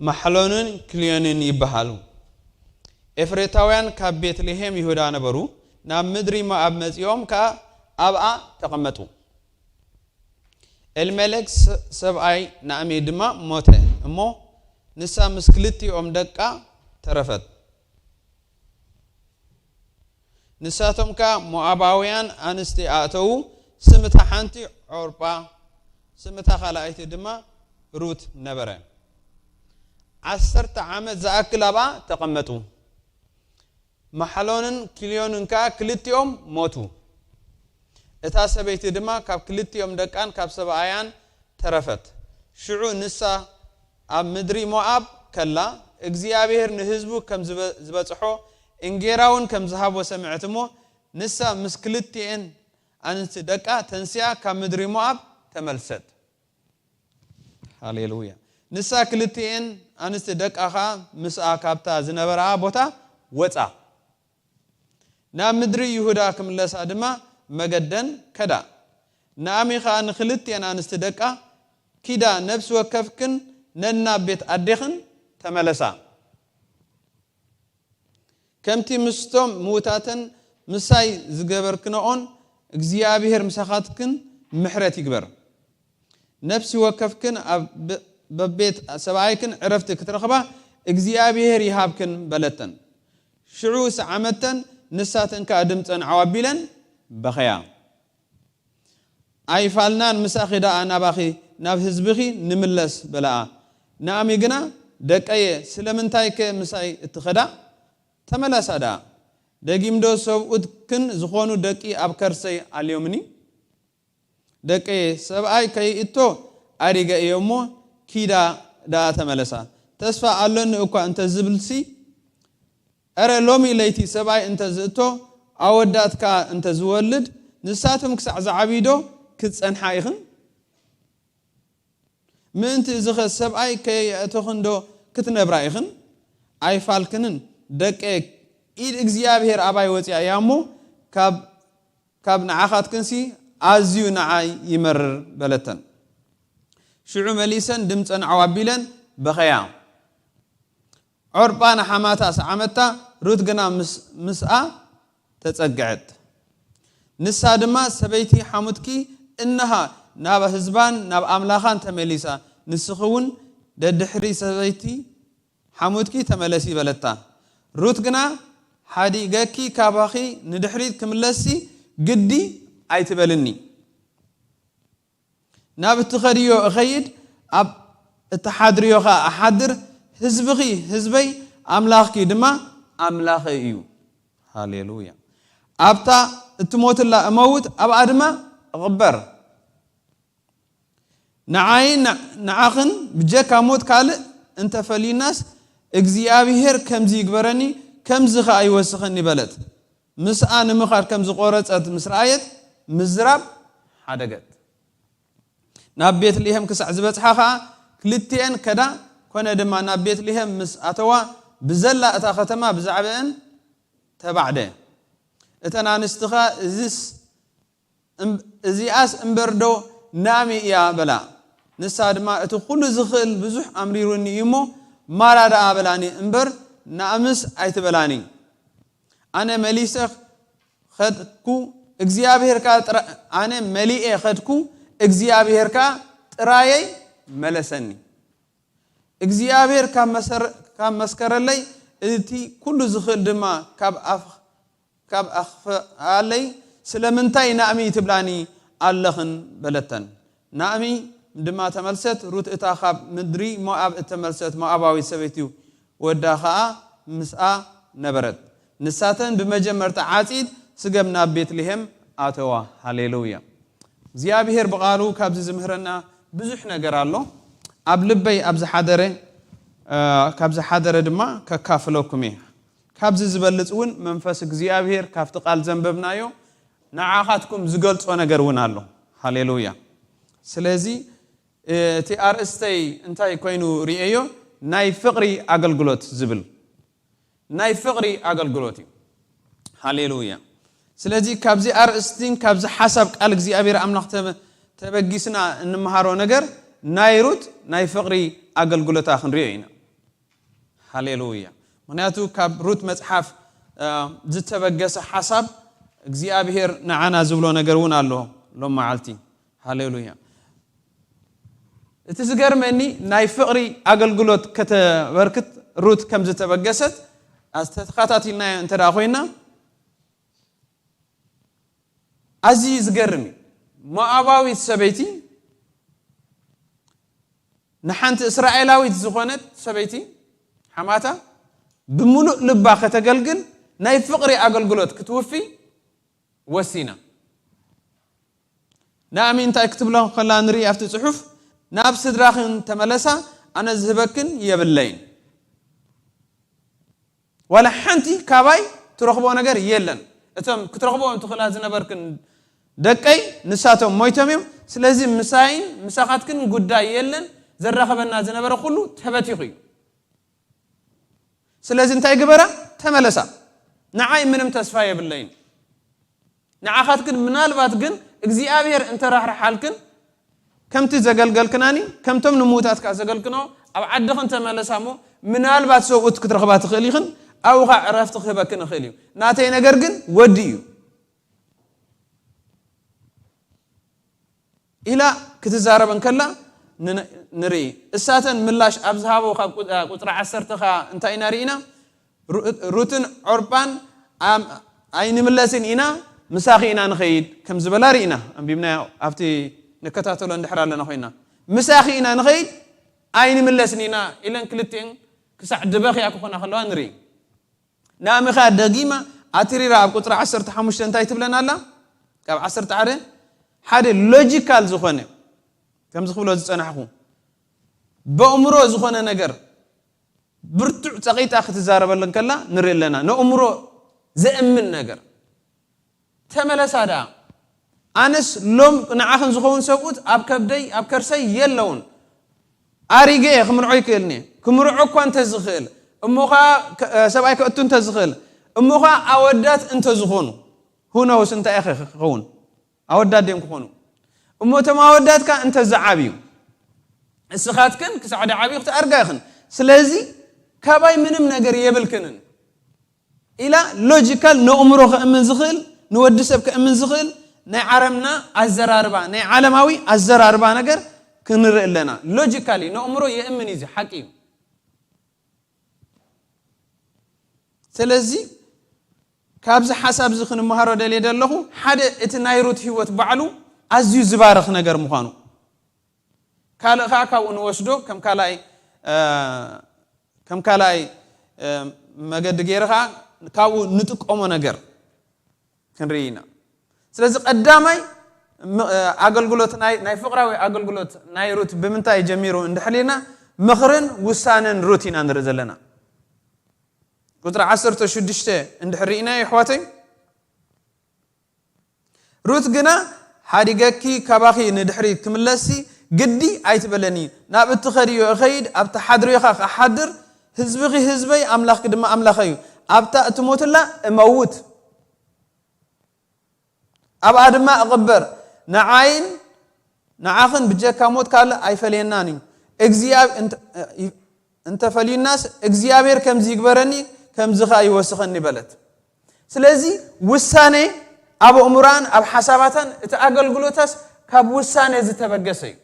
ማሕሎንን ክልዮንን ይበሃሉ። ኤፍሬታውያን ካብ ቤትልሔም ይሁዳ ነበሩ፣ ናብ ምድሪ ሞኣብ መጺኦም ከኣ ኣብኣ ተቐመጡ። ኤልመሌክ ሰ-፣ ሰብኣይ ናእሚ ድማ ሞተ እሞ፣ ንሳ ምስ ክልቲኦም ደቃ ተረፈት። ንሳቶም ከኣ ሞኣባውያን ኣንስቲ ኣእተዉ፣ ስም እታ ሓንቲ ዖርጳ፣ ስም እታ ካልኣይቲ ድማ ሩት ነበረ። ዓሰርተ ዓመት ዝኣክል ኣብኣ ተቐመጡ። ማሕሎንን ኪልዮንን ከኣ ክልቲኦም ሞቱ። እታ ሰበይቲ ድማ ካብ ክልቲኦም ደቃን ካብ ሰብኣያን ተረፈት። ሽዑ ንሳ ኣብ ምድሪ ሞኣብ ከላ፣ እግዚኣብሔር ንህዝቡ ከም ዝበ-፣ ዝበጽሖ፣ እንጌራ እውን ከም ዝሃቦ ሰምዐት እሞ፣ ንሳ ምስ ክልቲኤን ኣንስቲ ደቃ ተንሲኣ ካብ ምድሪ ሞኣብ ተመልሰት። ሃሌሉያ። ንሳ ክልቲኤን ኣንስቲ ደቃ ኸኣ ምስኣ ካብታ ዝነበራ ቦታ ወጻ። ናብ ምድሪ ይሁዳ ክምለሳ ድማ መገደን ከዳ። ናእሚ ኸኣ ንኽልቲኤን ኣንስቲ ደቃ፣ ኪዳ ነፍሲ ወከፍክን ነናብ ቤት ኣዴኽን ተመለሳ። ከምቲ ምስቶም ምዉታተን ምሳይ ዝገበርክንኦን እግዚኣብሔር ምሳኻትክን ምሕረት ይግበር። ነፍሲ ወከፍክን ኣብ በ-፣ በቤት ሰብኣይክን ዕረፍቲ ክትረኽባ እግዚኣብሔር ይሃብክን በለተን። ሽዑ ሰዓመተን፣ ንሳተን ከኣ ድምፀን ዓው ኣቢለን በኸያ። ኣይፋልናን፣ ምሳኺ ደኣ ናባኺ ናብ ህዝብኺ ንምለስ በለኣ። ናእሚ ግና፣ ደቀየ፣ ስለምንታይከ ምሳይ እትኸዳ? ተመለሳ ደኣ። ደጊምዶ ሰብኡትክን ዝኾኑ ደቂ ኣብ ከርሰይ ኣልዮምኒ? ደቀየ፣ ሰብኣይ ከይእቶ ኣሪገ እየ እሞ፣ ኪዳ ደኣ ተመለሳ። ተስፋ ኣሎኒ እኳ እንተ ዝብልሲ፣ እረ ሎሚ ለይቲ ሰብኣይ እንተ ዝእቶ፣ ኣወዳት ከኣ እንተ ዝወልድ፣ ንሳቶም ክሳዕ ዝዓብዩ ዶ ክትጸንሓ ኢኽን? ምእንቲ እዚኸ ሰብኣይ ከየእተኽን ዶ ክትነብራ ኢኽን? ኣይፋልክንን ደቀየ፣ ኢድ እግዚኣብሔር ኣባይ ወጺኣ እያ እሞ፣ ካብ፣ ካብ ንዓኻትክንሲ ኣዝዩ ንዓይ ይመርር በለተን። ሽዑ መሊሰን ድምፀን ዓው ኣቢለን በኸያ። ዖርጳ ንሓማታ ሰዓመታ፣ ሩት ግና ምስ-፣ ምስኣ ተጸግዐት። ንሳ ድማ፣ ሰበይቲ ሓሙትኪ እንሃ ናብ ህዝባን ናብ ኣምላኻን ተመሊሳ፣ ንስኺ እውን ደድሕሪ ሰበይቲ ሓሙትኪ ተመለሲ በለታ። ሩት ግና፣ ሓዲገኪ ካባኺ ንድሕሪት ክምለስሲ ግዲ ኣይትበልኒ። ናብ እትኸድዮ እኸይድ፣ ኣብ እትሓድርዮ ኸኣ እሓድር፣ ህዝብኺ ህዝበይ፣ ኣምላኽኪ ድማ ኣምላኸይ እዩ። ሃሌሉያ። ኣብታ እትሞትላ እመውት፣ ኣብኣ ድማ እቕበር። ንዓይን ንዓኽን ብጀካ ሞት ካልእ እንተፈልዩናስ፣ እግዚኣብሄር ከምዚ ይግበረኒ፣ ከምዚ ኸኣ ይወስኸኒ በለት። ምስኣ ንምኻድ ከም ዝቖረጸት ምስ ረኣየት፣ ምዝራብ ሓደገት። ናብ ቤትልሄም ክሳዕ ዝበጽሓ ኸኣ፣ ክልቲኤን ከዳ። ኮነ ድማ፣ ናብ ቤትልሄም ምስ ኣተዋ፣ ብዘላ እታ ኸተማ ብዛዕባኤን ተባዕደ። እተን ኣንስቲ ኸኣ፣ እዚስ እም-፣ እዚኣስ እምበርዶ ናእሚ እያ በላ። ንሳ ድማ፣ እቲ ኹሉ ዝኽእል ብዙሕ ኣምሪሩኒ እዩ እሞ፣ ማራ ደኣ በላኒ እምበር፣ ናእምስ ኣይትበላኒ። ኣነ መሊሰ ኸድኩ፣ እግዚኣብሄር ከኣ ጥራ-፣ ኣነ መሊኤ ኸድኩ፣ እግዚኣብሄር ከኣ ጥራየይ መለሰኒ። እግዚኣብሄር ካብ መሰረ-፣ ካብ መስከረለይ፣ እቲ ኩሉ ዝኽእል ድማ ካብ ኣፍ-፣ ካብ ኣኽፍኣለይ፣ ስለምንታይ ናእሚ ትብላኒ ኣለኽን? በለተን። ናእሚ ድማ ተመልሰት፣ ሩት እታ ካብ ምድሪ ሞኣብ እተመልሰት ሞኣባዊት ሰበይቲ ወዳ ኸኣ ምስኣ ነበረት። ንሳተን ብመጀመርታ ዓጺድ ስገም ናብ ቤትልሄም ኣተዋ። ሃሌሉያ። እግዚኣብሄር ብቓሉ ካብዚ ዝምህረና ብዙሕ ነገር ኣሎ። ኣብ ልበይ ኣብ ዝሓደረ፣ እ፣ ካብ ዝሓደረ ድማ ከካፍለኩም እየ። ካብዚ ዝበልጽ እውን መንፈስ እግዚኣብሄር ካብቲ ቃል ዘንበብናዮ ንዓኻትኩም ዝገልጾ ነገር እውን ኣሎ። ሃሌሉያ። ስለዚ፣ እ፣ እቲ ኣርእስተይ እንታይ ኮይኑ ርእየዮ? ናይ ፍቕሪ ኣገልግሎት ዝብል። ናይ ፍቕሪ ኣገልግሎት እዩ። ሃሌሉያ። ስለዚ ካብዚ ኣርእስቲን ካብዚ ሓሳብ ቃል እግዚኣብሔር ኣምላኽ ተበ-፣ ተበጊስና እንመሃሮ ነገር ናይ ሩት ናይ ፍቕሪ ኣገልግሎታ ክንሪኦ ኢና። ሃሌሉያ። ምኽንያቱ ካብ ሩት መጽሓፍ፣ እ፣ ዝተበገሰ ሓሳብ እግዚኣብሔር ንዓና ዝብሎ ነገር እውን ኣሎ ሎም መዓልቲ። ሃሌሉያ። እቲ ዝገርመኒ ናይ ፍቕሪ ኣገልግሎት ከተበርክት ሩት ከም ዝተበገሰት፣ ኣስተተኻታቲልናዮ እንተ ደኣ ኮይና፣ ኣዝዩ ዝገርም እዩ። ሞኣባዊት ሰበይቲ ንሓንቲ እስራኤላዊት ዝኾነት ሰበይቲ ሓማታ ብምሉእ ልባ ከተገልግል ናይ ፍቕሪ ኣገልግሎት ክትውፊ ወሲና። ናእሚ እንታይ ክትብሎ ከላ ንርኢ ኣብቲ ጽሑፍ፣ "ናብ ስድራኽን ተመለሳ፣ ኣነ ዝህበክን የብለይን። ዋላ ሓንቲ ካባይ ትረኽቦ ነገር የለን። እቶም ክትረኽቦም ትኽእላ ዝነበርክን ደቀይ ንሳቶም ሞይቶም እዮም። ስለዚ ምሳይን ምሳኻትክን ጉዳይ የለን። ዘራኸበና ዝነበረ ኩሉ ተበቲኹ እዩ። ስለዚ እንታይ ግበራ? ተመለሳ። ንዓይ ምንም ተስፋ የብለይን። ንዓኻትክን ምናልባት ግን እግዚኣብሔር እንተራሕርሓልክን፣ ከምቲ ዘገልገልክናኒ፣ ከምቶም ንምዉታት ከኣ ዘገልግኖ፣ ኣብ ዓድኽን ተመለሳ እሞ፣ ምናልባት ሰብኡት ክትረኽባ ትኽእል ኢኽን፣ ኣብኡ ኸኣ ዕረፍቲ ክህበክን ይኽእል እዩ። ናተይ ነገር ግን ወዲ እዩ" ኢላ ክትዛረብ እንከላ ን-፣ ንርኢ። እሳተን ምላሽ ኣብ ዝሃቦ ካብ ቁ-፣ ቁጽሪ ዓሰርተ ከኣ እንታይ ኢና ርኢና? ሩ-፣ ሩትን ዖርጳን ኣም-፣ "ኣይንምለስን ኢና፣ ምሳኺ ኢና ንኸይድ" ከም ዝበላ ርኢና። ኣንቢብናዮ ኣብቲ ንከታተሎ እንድሕር ኣለና ኮይና። "ምሳኺ ኢና ንኸይድ፣ ኣይንምለስን ኢና" ኢለን ክልቲኤን ክሳዕ ድበኽያ ክኾና ከለዋ ንርኢ። ናእሚ ኸኣ ደጊማ ኣትሪራ ኣብ ቁጽሪ ዓሰርተ ሓሙሽተ እንታይ ትብለና ኣላ? ካብ ዓሰርተ ሓደ ሓደ ሎጂካል ዝኾነ፣ ከምዚ ክብሎ ዝጸናሕኩ፣ በእምሮ ዝኾነ ነገር ብርቱዕ ጸቒጣ ክትዛረበለን ከላ ንርኢ ኣለና። ነእምሮ ዘእምን ነገር። "ተመለሳ ደኣ፣ ኣነስ ሎም ንዓኽን ዝኸውን ሰብኡት ኣብ ከብደይ፣ ኣብ ከርሰይ የለውን። ኣሪገ እየ፣ ክምርዖ ይክእልኒ እየ። ክምርዖ እኳ እንተዝኽእል፣ እሞ ኸኣ ከ-፣ ሰብኣይ ከእቱ እንተዝኽእል፣ እሞ ኸኣ ኣወዳት እንተዝኾኑ፣ ሁነውስ እንታይ ኢኸ ክኸውን? ኣወዳት ድዮም ክኾኑ? እሞ እቶም ኣወዳትካ እንተዝዓብዩ፣ እስኻትክን ክሳዕ ድዓብዩ ክትኣርጋ ኢኽን። ስለዚ ካባይ ምንም ነገር የብልክንን" ኢላ ሎጂካል፣ ነእምሮ ከእምን ዝኽእል፣ ንወዲ ሰብ ከእምን ዝኽእል ናይ ዓረምና ኣዘራርባ፣ ናይ ዓለማዊ ኣዘራርባ ነገር ክንርኢ ኣለና። ሎጂካሊ ነእምሮ የእምን እዩ፣ እዚ ሓቂ እዩ። ስለዚ ካብዚ ሓሳብ እዚ ክንመሃሮ ደልየ ዘለኹ፣ ሓደ እቲ ናይ ሩት ህይወት ባዕሉ ኣዝዩ ዝባርኽ ነገር ምዃኑ። ካልእ ኸዓ ካብኡ ንወስዶ ከም ካልኣይ እ፣ ከም ካልኣይ እ፣ መገዲ ገይረ ኸዓ ካብኡ ንጥቀሞ ነገር ክንርኢ ኢና። ስለዚ ቀዳማይ ም- እ፣ ኣገልግሎት ናይ ናይ ፍቕራዊ ኣገልግሎት ናይ ሩት ብምንታይ ጀሚሩ እንድሕር ኢልና ምኽርን ውሳነን ሩት ኢና ንርኢ ዘለና። ቁፅሪ ዓሰርተ ሽዱሽተ እንድሕር ርኢናዮ ኣሕዋተይ፣ ሩት ግና ሓዲገኪ ካባኺ ንድሕሪት ክምለስሲ ግዲ ኣይትበለኒ። ናብ እትኸድዮ እኸይድ፣ ኣብቲ ሓድሪኻ ክሓድር፣ ህዝብኺ ህዝበይ ኣምላኽኪ ድማ ኣምላኸይ እዩ። ኣብታ እትሞትላ እመውት፣ ኣብኣ ድማ እቕበር። ንዓይን ንዓኽን ብጀካ ሞት ካልእ ኣይፈልየናን እዩ። እግዚኣብ እንተ- እንተፈልዩናስ እግዚኣብሔር ከምዚ ይግበረኒ ከምዚ ኸኣ ይወስኸኒ በለት። ስለዚ ውሳኔ ኣብ ኣእምሮኣን ኣብ ሓሳባታን እቲ ኣገልግሎታስ ካብ ውሳኔ ዝተበገሰ እዩ።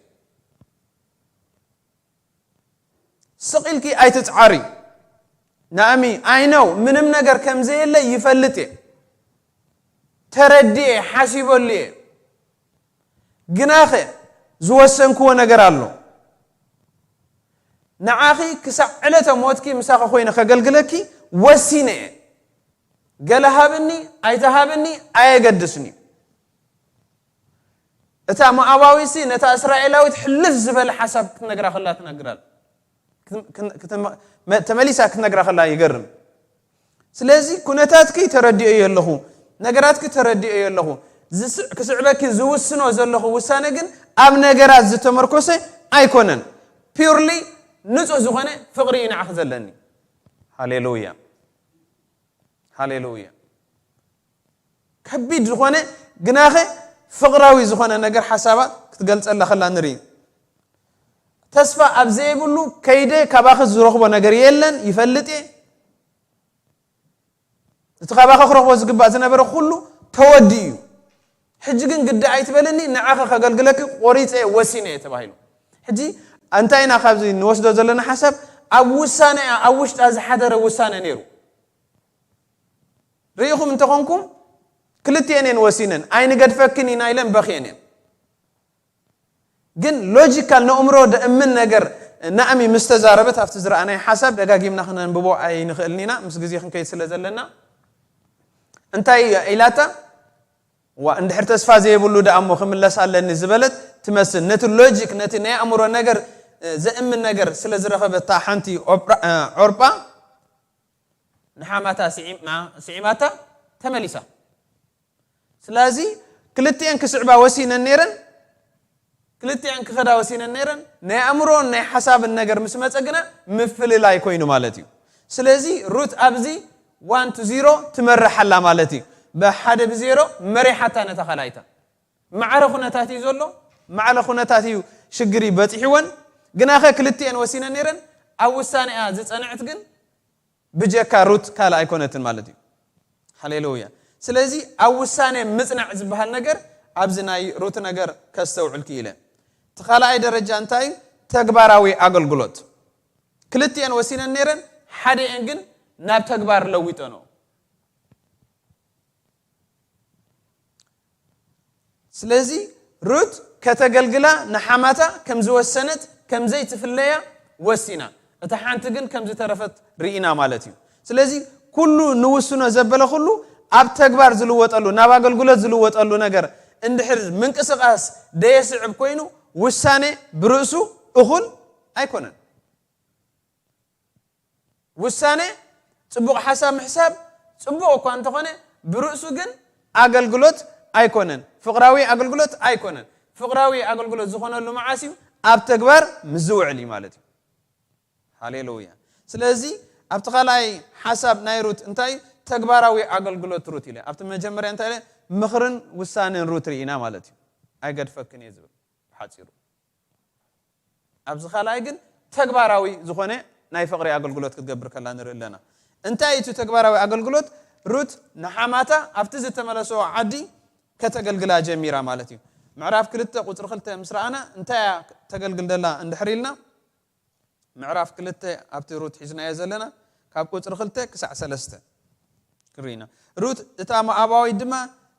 ስቕ ኢልኪ ኣይትጽዓሪ። ናእሚ፣ I know ምንም ነገር ከም ዘየለ ይፈልጥ እየ፣ ተረዲኤ፣ ሓሲበሉ እየ። ግናኸ ዝወሰንክዎ ነገር ኣሎ። ንዓኺ ክሳዕ ዕለተ ሞትኪ ምሳኺ ኮይነ ከገልግለኪ ወሲነ እየ። ገለ ሃብኒ ኣይትሃብኒ ኣየገድስን እዩ። እታ ሞዓባዊትሲ ነታ እስራኤላዊት ሕልፍ ዝበለ ሓሳብ ክትነግራ ከላ ትነግራል። ክት- ክት- መ- ተመሊሳ ክትነግራ ከላ ይገርም። ስለዚ ኩነታትኪ ተረዲኦዮ ኣለኹ፣ ነገራትኪ ተረዲኦዮ ኣለኹ። ዝስ- ክስዕበኪ ዝውስኖ ዘለኹ ውሳነ ግን ኣብ ነገራት ዝተመርኮሰ ኣይኮነን። ፒውርሊ ንጹህ ዝኾነ ፍቕሪ እዩ ንዓኺ ዘለኒ። ሃሌሉያ፣ ሃሌሉያ። ከቢድ ዝኾነ ግናኸ ፍቕራዊ ዝኾነ ነገር ሓሳባ ክትገልጸላ ከላ ንርኢ። ተስፋ ኣብ ዘይብሉ ከይደ ካባኺ ዝረኽቦ ነገር የለን፣ ይፈልጥ እየ። እቲ ካባኺ ክረኽቦ ዝግባእ ዝነበረ ኩሉ ተወዲኡ እዩ። ሕጂ ግን ግዲ ኣይትበልኒ፣ ንዓኺ ከገልግለኪ ቆሪጸ እየ፣ ወሲነ እየ ተባሂሉ። ሕጂ እንታይ ኢና ካብዚ ንወስዶ ዘለና ሓሳብ? ኣብ ውሳነ፣ ኣብ ውሽጣ ዝሓደረ ውሳነ ነይሩ። ርኢኹም እንተኾንኩም ክልቲኤን እየን ወሲነን፣ ኣይንገድፈክን ኢና ኢለን በኽየን እየን። ግን ሎጂካል ነእምሮ ደእምን ነገር ናእሚ ምስ ተዛረበት ኣብቲ ዝረኣናይ ሓሳብ ደጋጊምና ክነንብቦ ኣይንኽእልን ኢና፣ ምስ ግዜ ክንከይድ ስለ ዘለና። እንታይ ኢላታ? ዋ እንድሕር ተስፋ ዘይብሉ ደኣ እሞ ክምለስ ኣለኒ ዝበለት ትመስል። ነቲ ሎጂክ ነቲ ናይ ኣእምሮ ነገር ዘእምን ነገር ስለ ዝረኸበታ ሓንቲ ኦፕራ- ዖርጳ ንሓማታ ስዒማ- ስዒማታ ተመሊሳ። ስለዚ ክልቲኤን ክስዕባ ወሲነን ነይረን፣ ክልቲኤን ክኸዳ ወሲነን ነይረን። ናይ ኣእምሮን ናይ ሓሳብን ነገር ምስ መጸ ግና ምፍልላይ ኮይኑ ማለት እዩ። ስለዚ ሩት ኣብዚ ዋን ቱ ዚሮ ትመርሕ ኣላ ማለት እዩ። ብሓደ ብዜሮ መሪሓታ ነታ ካልኣይታ። ማዕረ ኩነታት እዩ ዘሎ፣ ማዕረ ኩነታት እዩ ሽግሪ በፂሕወን። ግናኸ ክልቲኤን ወሲነን ነይረን፣ ኣብ ውሳኔኣ ዝጸንዐት ግን ብጀካ ሩት ካልእ ኣይኮነትን ማለት እዩ። ሃሌሉያ። ስለዚ ኣብ ውሳኔ ምጽናዕ ዝበሃል ነገር ኣብዚ ናይ ሩት ነገር ከስተውዕል ክኢለ። እቲ ካልኣይ ደረጃ እንታይ? ተግባራዊ ኣገልግሎት። ክልቲኤን ወሲነን ነይረን፣ ሓደኤን ግን ናብ ተግባር ለዊጠንኦ። ስለዚ ሩት ከተገልግላ ንሓማታ ከም ዝወሰነት ከም ዘይትፍለያ ወሲና፣ እታ ሓንቲ ግን ከም ዝተረፈት ርኢና ማለት እዩ። ስለዚ ኩሉ ንውስኖ ዘበለ ኩሉ ኣብ ተግባር ዝልወጠሉ፣ ናብ ኣገልግሎት ዝልወጠሉ ነገር እንድሕር ምንቅስቃስ ደየስዕብ ኮይኑ ውሳኔ ብርእሱ እኹል ኣይኮነን። ውሳኔ ጽቡቕ ሓሳብ ምሕሳብ ጽቡቕ እኳ እንተኾነ ብርእሱ ግን ኣገልግሎት ኣይኮነን፣ ፍቕራዊ ኣገልግሎት ኣይኮነን። ፍቕራዊ ኣገልግሎት ዝኾነሉ መዓስ እዩ? ኣብ ተግባር ምስ ዝውዕል እዩ ማለት እዩ። ሃሌሉያ። ስለዚ ኣብቲ ካልኣይ ሓሳብ ናይ ሩት እንታይ እዩ? ተግባራዊ ኣገልግሎት ሩት ኢለ ኣብቲ መጀመርያ እንታይ ኢለ? ምኽርን ውሳኔን ሩት ርኢና ማለት እዩ። ኣይገድፈክን እየ ዝብል ብሓጺሩ። ኣብዚ ካልኣይ ግን ተግባራዊ ዝኾነ ናይ ፍቕሪ ኣገልግሎት ክትገብር ከላ ንርኢ ኣለና። እንታይ እቲ ተግባራዊ ኣገልግሎት? ሩት ንሓማታ ኣብቲ ዝተመለሰዎ ዓዲ ከተገልግላ ጀሚራ ማለት እዩ። ምዕራፍ ክልተ ቁፅሪ ክልተ ምስ ረኣና እንታይ እያ ተገልግል ደላ እንድሕር ኢልና፣ ምዕራፍ ክልተ ኣብቲ ሩት ሒዝናዮ ዘለና ካብ ቁፅሪ ክልተ ክሳዕ ሰለስተ ክርኢና። ሩት እታ ሞዓባዊት ድማ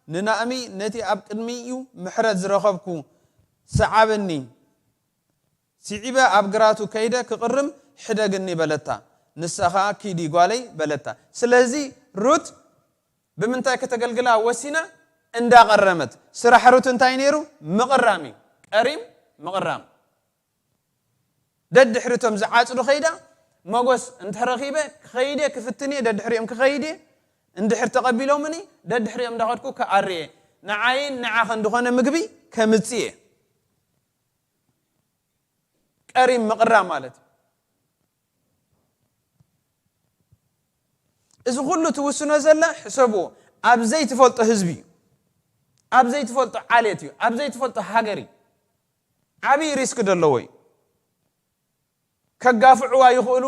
ንናእሚ፣ ነቲ ኣብ ቅድሚኡ ምሕረት ዝረኸብኩ ሰዓብኒ፣ ስዒበ ኣብ ግራቱ ከይደ ክቕርም ሕደግኒ በለታ። ንሳ ኸኣ ኪዲ ጓለይ በለታ። ስለዚ ሩት ብምንታይ ከተገልግላ ወሲና? እንዳቐረመት። ስራሕ ሩት እንታይ ነይሩ? ምቕራም እዩ። ቀሪም ምቕራም። ደድሕሪቶም ዝዓጽዱ ከይዳ መጎስ እንተረኺበ ክኸይድ እየ፣ ክፍትን እየ፣ ደድሕሪኦም ክኸይድ እየ። እንድሕር ተቐቢሎምኒ ደድሕሪኦም እንዳኸድኩ ክኣሪ እየ። ንዓይን ንዓኸን ዝኾነ ምግቢ ከምጽእ እየ። ቀሪም ምቕራም ማለት እዩ። እዚ ኩሉ ትውስኖ ዘላ ሕሰብዎ፣ ኣብ ዘይትፈልጦ ህዝቢ እዩ፣ ኣብ ዘይትፈልጦ ዓሌት እዩ፣ ኣብ ዘይትፈልጦ ሃገር እዩ። ዓብዪ ሪስክ ዘለዎ እዩ። ከጋፍዕዋ ይኽእሉ፣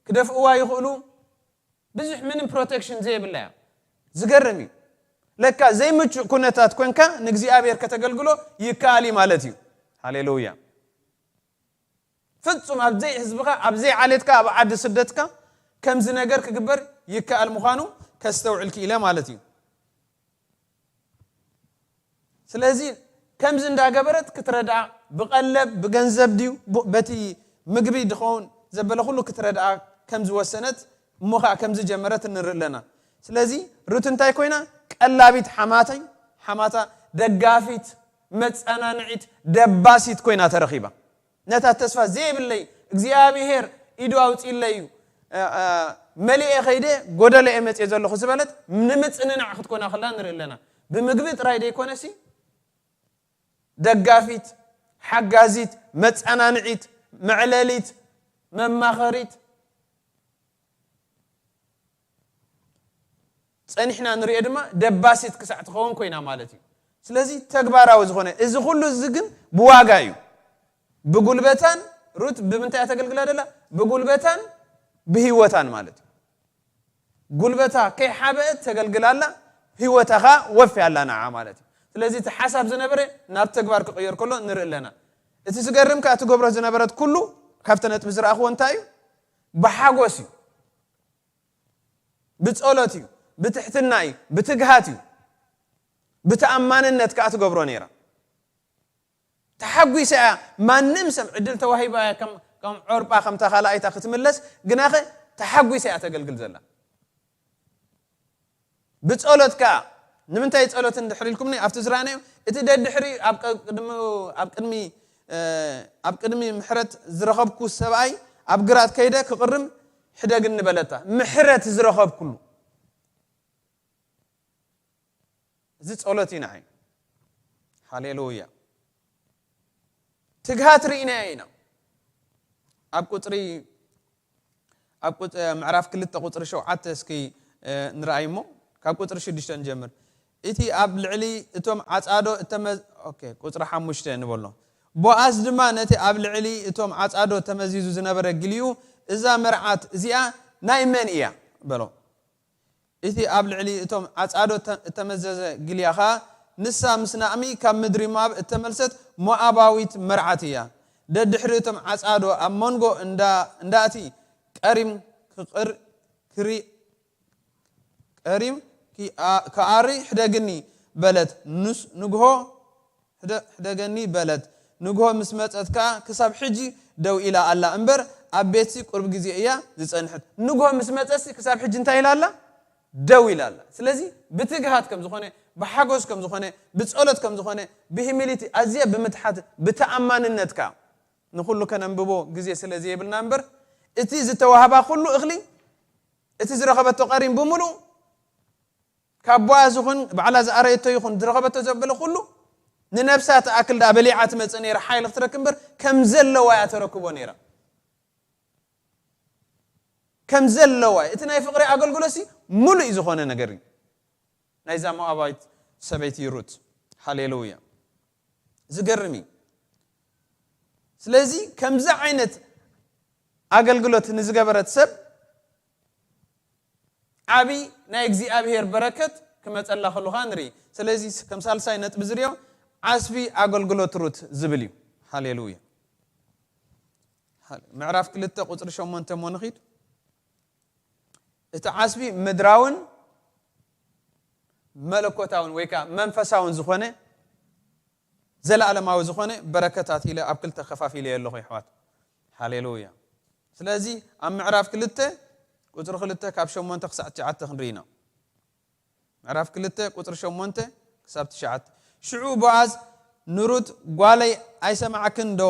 ክደፍእዋ ይኽእሉ። ብዙሕ ምንም ፕሮቴክሽን ዘይብላ እያ። ዝገርም እዩ። ለካ ዘይምቹእ ኩነታት ኮንካ ንእግዚኣብሔር ከተገልግሎ ይከኣል እዩ ማለት እዩ። ሃሌሉያ። ፍጹም ኣብ ዘይ ህዝብኻ፣ ኣብ ዘይ ዓሌትካ፣ ኣብ ዓዲ ስደትካ ከምዚ ነገር ክግበር ይከኣል ምዃኑ ከስተውዕል ክኢለ ማለት እዩ። ስለዚ ከምዚ እንዳገበረት ክትረድኣ፣ ብቐለብ ብገንዘብ ድዩ ብ- በቲ ምግቢ ድኸውን ዘበለ ኩሉ ክትረድኣ ከም ዝወሰነት እሞ ከዓ ከም ዝጀመረት ንርኢ ኣለና። ስለዚ ሩት እንታይ ኮይና? ቀላቢት ሓማተይ፣ ሓማታ ደጋፊት፣ መጸናንዒት፣ ደባሲት ኮይና ተረኺባ። ነታ ተስፋ ዘይብለይ እግዚኣብሔር ኢዱ ኣውፂለይ እዩ፣ እ፣ እ፣ መሊኤ ከይደ ጎደለየ መፅየ ዘለኹ ዝበለት ንምፅንናዕ ክትኮና ከላ ንርኢ ኣለና። ብምግቢ ጥራይ ደይኮነሲ ደጋፊት፣ ሓጋዚት፣ መፀናንዒት፣ መዕለሊት፣ መማኸሪት፣ ፀኒሕና ንሪኦ ድማ ደባሲት ክሳዕ ትኸውን ኮይና ማለት እዩ። ስለዚ ተግባራዊ ዝኾነ እዚ ኩሉ እዚ ግን ብዋጋ እዩ። ብጉልበታን ሩት ብምንታይ እያ ተገልግላ ደላ? ብጉልበታን ብህይወታን ማለት እዩ። ጉልበታ ከይሓበአት ተገልግላላ፣ ህይወታ ኸዓ ወፍያላ ንዓ ማለት እዩ። ስለዚ እቲ ሓሳብ ዝነበረ ናብ ተግባር ክቕየር ከሎ ንርኢ ኣለና። እቲ ዝገርም ከኣ ትገብሮ ዝነበረት ኩሉ ካብቲ ነጥቢ ዝረኣኽዎ እንታይ እዩ? ብሓጎስ እዩ። ብጸሎት እዩ፣ ብትሕትና እዩ፣ ብትግሃት እዩ፣ ብተኣማንነት ከኣ ትገብሮ ነይራ። ተሓጒሳ እያ። ማንም ሰብ ዕድል ተዋሂባ እያ፣ ከም ከም ዖርጳ ከምታ ካልኣይታ ክትምለስ፣ ግናኸ ተሓጒሳ እያ ተገልግል ዘላ። ብጸሎት ከኣ ንምንታይ ጸሎት እንድሕር ኢልኩምኒ ኣብቲ ዝረኣናዮ እቲ ደድሕሪ ኣብ ቅድሚ ኣብ ቅድሚ እ፣ ኣብ ቅድሚ ምሕረት ዝረኸብኩ ሰብኣይ ኣብ ግራት ከይደ ክቕርም ሕደግኒ በለታ። ምሕረት ዝረኸብኩሉ እዚ ጸሎት እዩ ንዓይ። ሃሌሉያ። ትግሃት ርኢናዮ ኢና። ኣብ ቁጽሪ ኣብ ቁጽ- ምዕራፍ ክልተ ቁጽሪ ሸውዓተ እስኪ እ፣ ንርኣይ እሞ ካብ ቁጽሪ ሽዱሽተ ንጀምር። እቲ ኣብ ልዕሊ እቶም ዓጻዶ እተመ- ኦኬ፣ ቁጽሪ ሓሙሽተ ንበሎ። ቦኣዝ ድማ ነቲ ኣብ ልዕሊ እቶም ዓጻዶ ተመዚዙ ዝነበረ ግሊኡ፣ እዛ መርዓት እዚኣ ናይ መን እያ? በሎ። እቲ ኣብ ልዕሊ እቶም ዓጻዶ እተ- እተመዘዘ ግልያ ኸኣ፣ ንሳ ምስ ናእሚ ካብ ምድሪ ሞኣብ እተመልሰት ሞኣባዊት መርዓት እያ። ደድሕሪ እቶም ዓጻዶ ኣብ መንጎ እንዳ- እንዳእቲ ቀሪም ክቕር- ክሪ- ቀሪም ክኣ- ክኣሪ ሕደግኒ በለት። ንስ- ንግሆ ሕደ- ሕደገኒ በለት። ንግሆ ምስ መጸት ከኣ ክሳብ ሕጂ ደው ኢላ ኣላ እምበር፣ ኣብ ቤትሲ ቁሩብ ግዜ እያ ዝጸንሐት። ንግሆ ምስ መጸሲ ክሳብ ሕጂ እንታይ ኢላ ኣላ? ደው ኢላ ኣላ። ስለዚ ብትግሃት ከም ዝኾነ፣ ብሓጎስ ከም ዝኾነ፣ ብጸሎት ከም ዝኾነ፣ ብሂሚሊቲ ኣዝያ ብምትሓት፣ ብተኣማንነት ከኣ ንኹሉ ከነንብቦ ግዜ ስለ ዘይብልና እምበር፣ እቲ ዝተዋህባ ኩሉ እኽሊ፣ እቲ ዝረኸበቶ ቀሪም ብምሉእ ካብ ቦኣዝ ይኹን ባዕላ ዝኣረየቶ ይኹን ዝረኸበቶ ዘበለ ኩሉ ንነብሳ ትኣክል ደኣ በሊዓ ትመጽእ ነይራ፣ ሓይሊ ክትረክብ እምበር ከም ዘለዋ እያ ተረክቦ ነይራ። ከም ዘለዋ እቲ ናይ ፍቕሪ ኣገልግሎትሲ ምሉእ እዩ ዝኾነ ነገር እዩ። ናይዛ ሞኣባዊት ሰበይቲ ሩት። ሃሌሉያ። ዝገርም እዩ። ስለዚ ከምዚ ዓይነት ኣገልግሎት ንዝገበረት ሰብ ዓቢ ናይ እግዚኣብሔር በረከት ክመጸላ ከለኻ ንርኢ። ስለዚ ከም ሳልሳይ ነጥቢ ዝርዮ ዓስቢ ኣገልግሎት ሩት ዝብል እዩ። ሃሌሉያ። ምዕራፍ ክልተ ቁጽሪ ሸሞንተ እሞ ንኺድ። እቲ ዓስቢ ምድራውን መለኮታውን ወይ ከዓ መንፈሳውን ዝኾነ ዘለኣለማዊ ዝኾነ በረከታት ኢለ ኣብ ክልተ ከፋፊለ ኣለኹ ይሕዋት። ሃሌሉያ። ስለዚ ኣብ ምዕራፍ ክልተ ቁፅሪ ክልተ ካብ ሸሞንተ ክሳዕ ትሽዓተ ክንርኢ ኢና። ምዕራፍ ክልተ ቁፅሪ ሸሞንተ ክሳብ ትሽዓተ። ሽዑ ቦኣዝ ንሩት፣ ጓለይ ኣይሰማዕክን ዶ?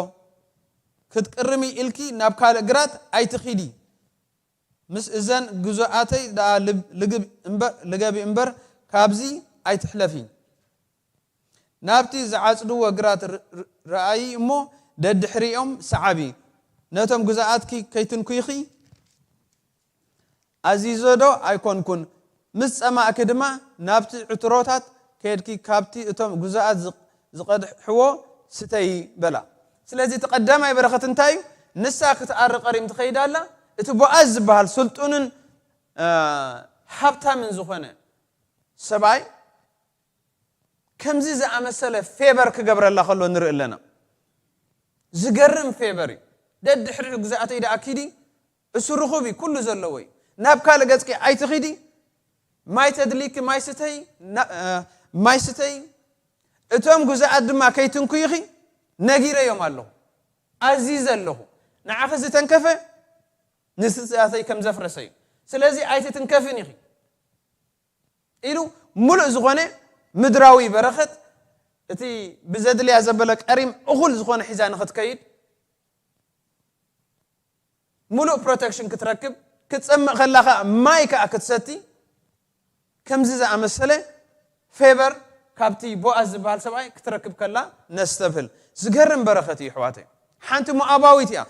ክትቅርሚ ኢልኪ ናብ ካልእ ግራት ኣይትኺዲ። ምስ እዘን ግዙኣተይ ደኣ ልብ- ልግብ እምበር- ልገቢ እምበር ካብዚ ኣይትሕለፊ። ናብቲ ዝዓጽድዎ ግራት ር- ር- ረኣዪ እሞ ደድሕሪኦም ሰዓቢ። ነቶም ግዙኣትኪ ከይትንኩይኺ ኣዚዘ ዶ ኣይኮንኩን? ምስ ጸማእኪ ድማ ናብቲ ዕትሮታት ከድኪ ካብቲ እቶም ግዙኣት ዝቕ- ዝቐድሕዎ ስተዪ በላ። ስለዚ እቲ ቀዳማይ በረኸት እንታይ እዩ? ንሳ ክትኣሪ ቀሪም ትኸይድ ኣላ። እቲ ቦኣዝ ዝበሃል ስልጡንን እ፣ ሃብታምን ዝኾነ ሰብኣይ ከምዚ ዝኣመሰለ ፌቨር ክገብረላ ከሎ ንርኢ ኣለና። ዝገርም ፌቨር እዩ። ደድሕሪ ግዛኣተይ ደኣ ኪዲ፣ እሱ ርኹብ እዩ፣ ኩሉ ዘለዎ እዩ። ናብ ካልእ ገጽኪ ኣይትኺዲ። ማይ ተድልይኪ ማይ ስተይ፣ ና- እ፣ ማይ ስተይ። እቶም ግዙኣት ድማ ከይትንኩይኺ ነጊረዮም ኣለኹ፣ ኣዚዘ ኣለኹ። ንዓኺ ዝተንከፈ ንስስኣተይ ከም ዘፍረሰ እዩ። ስለዚ ኣይትትንከፍን ኢኺ ኢሉ፣ ሙሉእ ዝኾነ ምድራዊ በረኸት፣ እቲ ብዘድልያ ዘበለ ቀሪም እኹል ዝኾነ ሒዛ ንኽትከይድ፣ ሙሉእ ፕሮቴክሽን ክትረክብ፣ ክትጸምእ ከላ ኸኣ ማይ ከኣ ክትሰቲ፣ ከምዚ ዝኣመሰለ ፌቨር ካብቲ ቦኣዝ ዝበሃል ሰብኣይ ክትረክብ ከላ ነስተብህል። ዝገርም በረኸት እዩ፣ ኣሕዋተይ። ሓንቲ ሞኣባዊት እያ።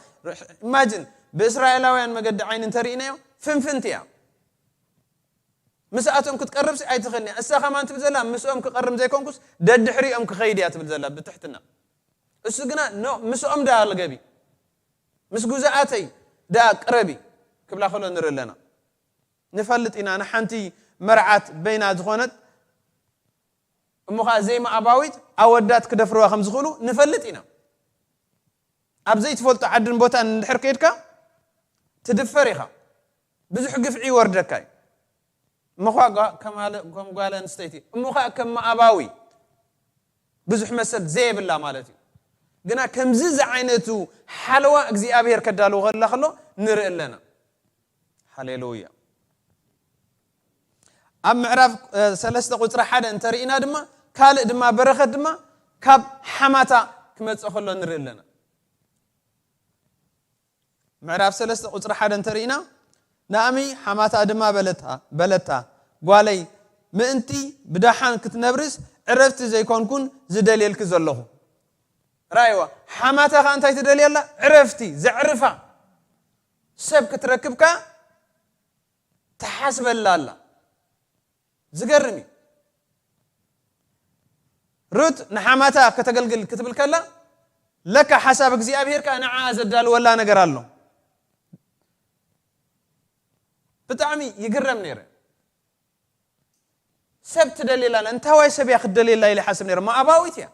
ኢማጅን፣ ብእስራኤላውያን መገዲ ዓይኒ እንተርኢናዮ፣ ፍንፍንቲ እያ። ምስኣቶም ክትቀርብሲ ኣይትኽእልን እያ። እሳ ከማን ትብል ዘላ፣ ምስኦም ክቐርም ዘይኮንኩስ ደድሕሪኦም ክኸይድ እያ ትብል ዘላ ብትሕትና። እሱ ግና፣ ኖ፣ ምስኦም ደኣ ልገቢ፣ ምስ ግዙኣተይ ደኣ ቅረቢ ክብላ ከሎ ንርኢ ኣለና። ንፈልጥ ኢና፣ ንሓንቲ መርዓት በይና ዝኾነት እሞ ኸዓ ዘይመኣባዊት ኣወዳት ክደፍርዋ ከም ዝኽእሉ ንፈልጥ ኢና። ኣብ ዘይትፈልጦ ዓድን ቦታን እንድሕር ከይድካ ትድፈር ኢኻ። ብዙሕ ግፍዒ ይወርደካ እዩ። እሞ ኸዓ ጓ- ከም ኣለ- ከም ጓል ኣንስተይቲ፣ እሞ ኸዓ ከም መኣባዊ ብዙሕ መሰል ዘየብላ ማለት እዩ። ግና ከምዚ ዝዓይነቱ ሓለዋ እግዚኣብሔር ከዳልዎ ከላ ከሎ ንርኢ ኣለና። ሃሌሉያ። ኣብ ምዕራፍ እ፣ ሰለስተ ቁፅሪ ሓደ እንተርኢና ድማ፣ ካልእ ድማ በረኸት ድማ ካብ ሓማታ ክመፅእ ከሎ ንርኢ ኣለና። ምዕራፍ ሰለስተ ቁፅሪ ሓደ እንተርኢና፣ ናእሚ ሓማታ ድማ በለታ በለታ፣ ጓለይ፣ ምእንቲ ብደሓን ክትነብርስ ዕረፍቲ ዘይኮንኩን ዝደልየልኪ ዘለኹ። ራይዋ፣ ሓማታ ኸዓ እንታይ ትደልየላ? ዕረፍቲ፣ ዘዕርፋ ሰብ ክትረክብካ ትሓስበላ ኣላ። ዝገርም እዩ። ሩት ንሓማታ ከተገልግል ክትብል ከላ፣ ለካ ሓሳብ እግዚኣብሔር ከኣ ንዓ ዘዳልወላ ነገር ኣሎ። ብጣዕሚ ይግረም ነይረ። ሰብ ትደልየላ፣ እንታዋይ ሰብ እያ ክትደልየላ ኢለ ይሓስብ ነይረ። ሞኣባዊት እያ።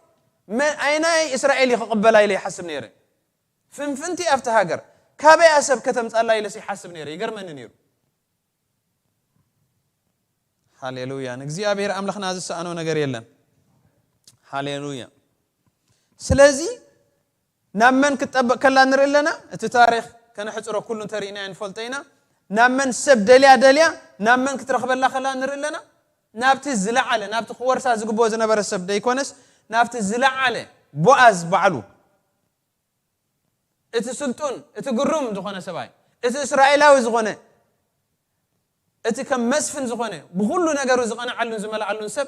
መን ኣይናይ እስራኤል እዩ ክቕበላ ኢለ ይሓስብ ነይረ። ፍንፍንቲ ኣብቲ ሃገር ካበያ ሰብ ከተምጻላ ኢለስ ይሓስብ ነይረ። ይገርመኒ ነይሩ። ሃሌሉያ። ንእግዚኣብሔር ኣምላኽና ዝሰኣኖ ነገር የለን። ሃሌሉያ። ስለዚ ናብ መን ክትጠበቕ ከላ ንርኢ ኣለና? እቲ ታሪኽ ከነሕፅሮ ኩሉ እንተርኢናዮ ንፈልጦ ኢና። ናብ መን ሰብ ደልያ ደልያ ናብ መን ክትረኽበላ ከላ ንርኢ ኣለና? ናብቲ ዝለዓለ፣ ናብቲ ክወርሳ ዝግብኦ ዝነበረ ሰብ ደይኮነስ ናብቲ ዝለዓለ ቦኣዝ ባዕሉ፣ እቲ ስልጡን፣ እቲ ግሩም ዝኾነ ሰብኣይ፣ እቲ እስራኤላዊ ዝኾነ፣ እቲ ከም መስፍን ዝኾነ፣ ብኹሉ ነገሩ ዝቐንዓሉን ዝመልኣሉን ሰብ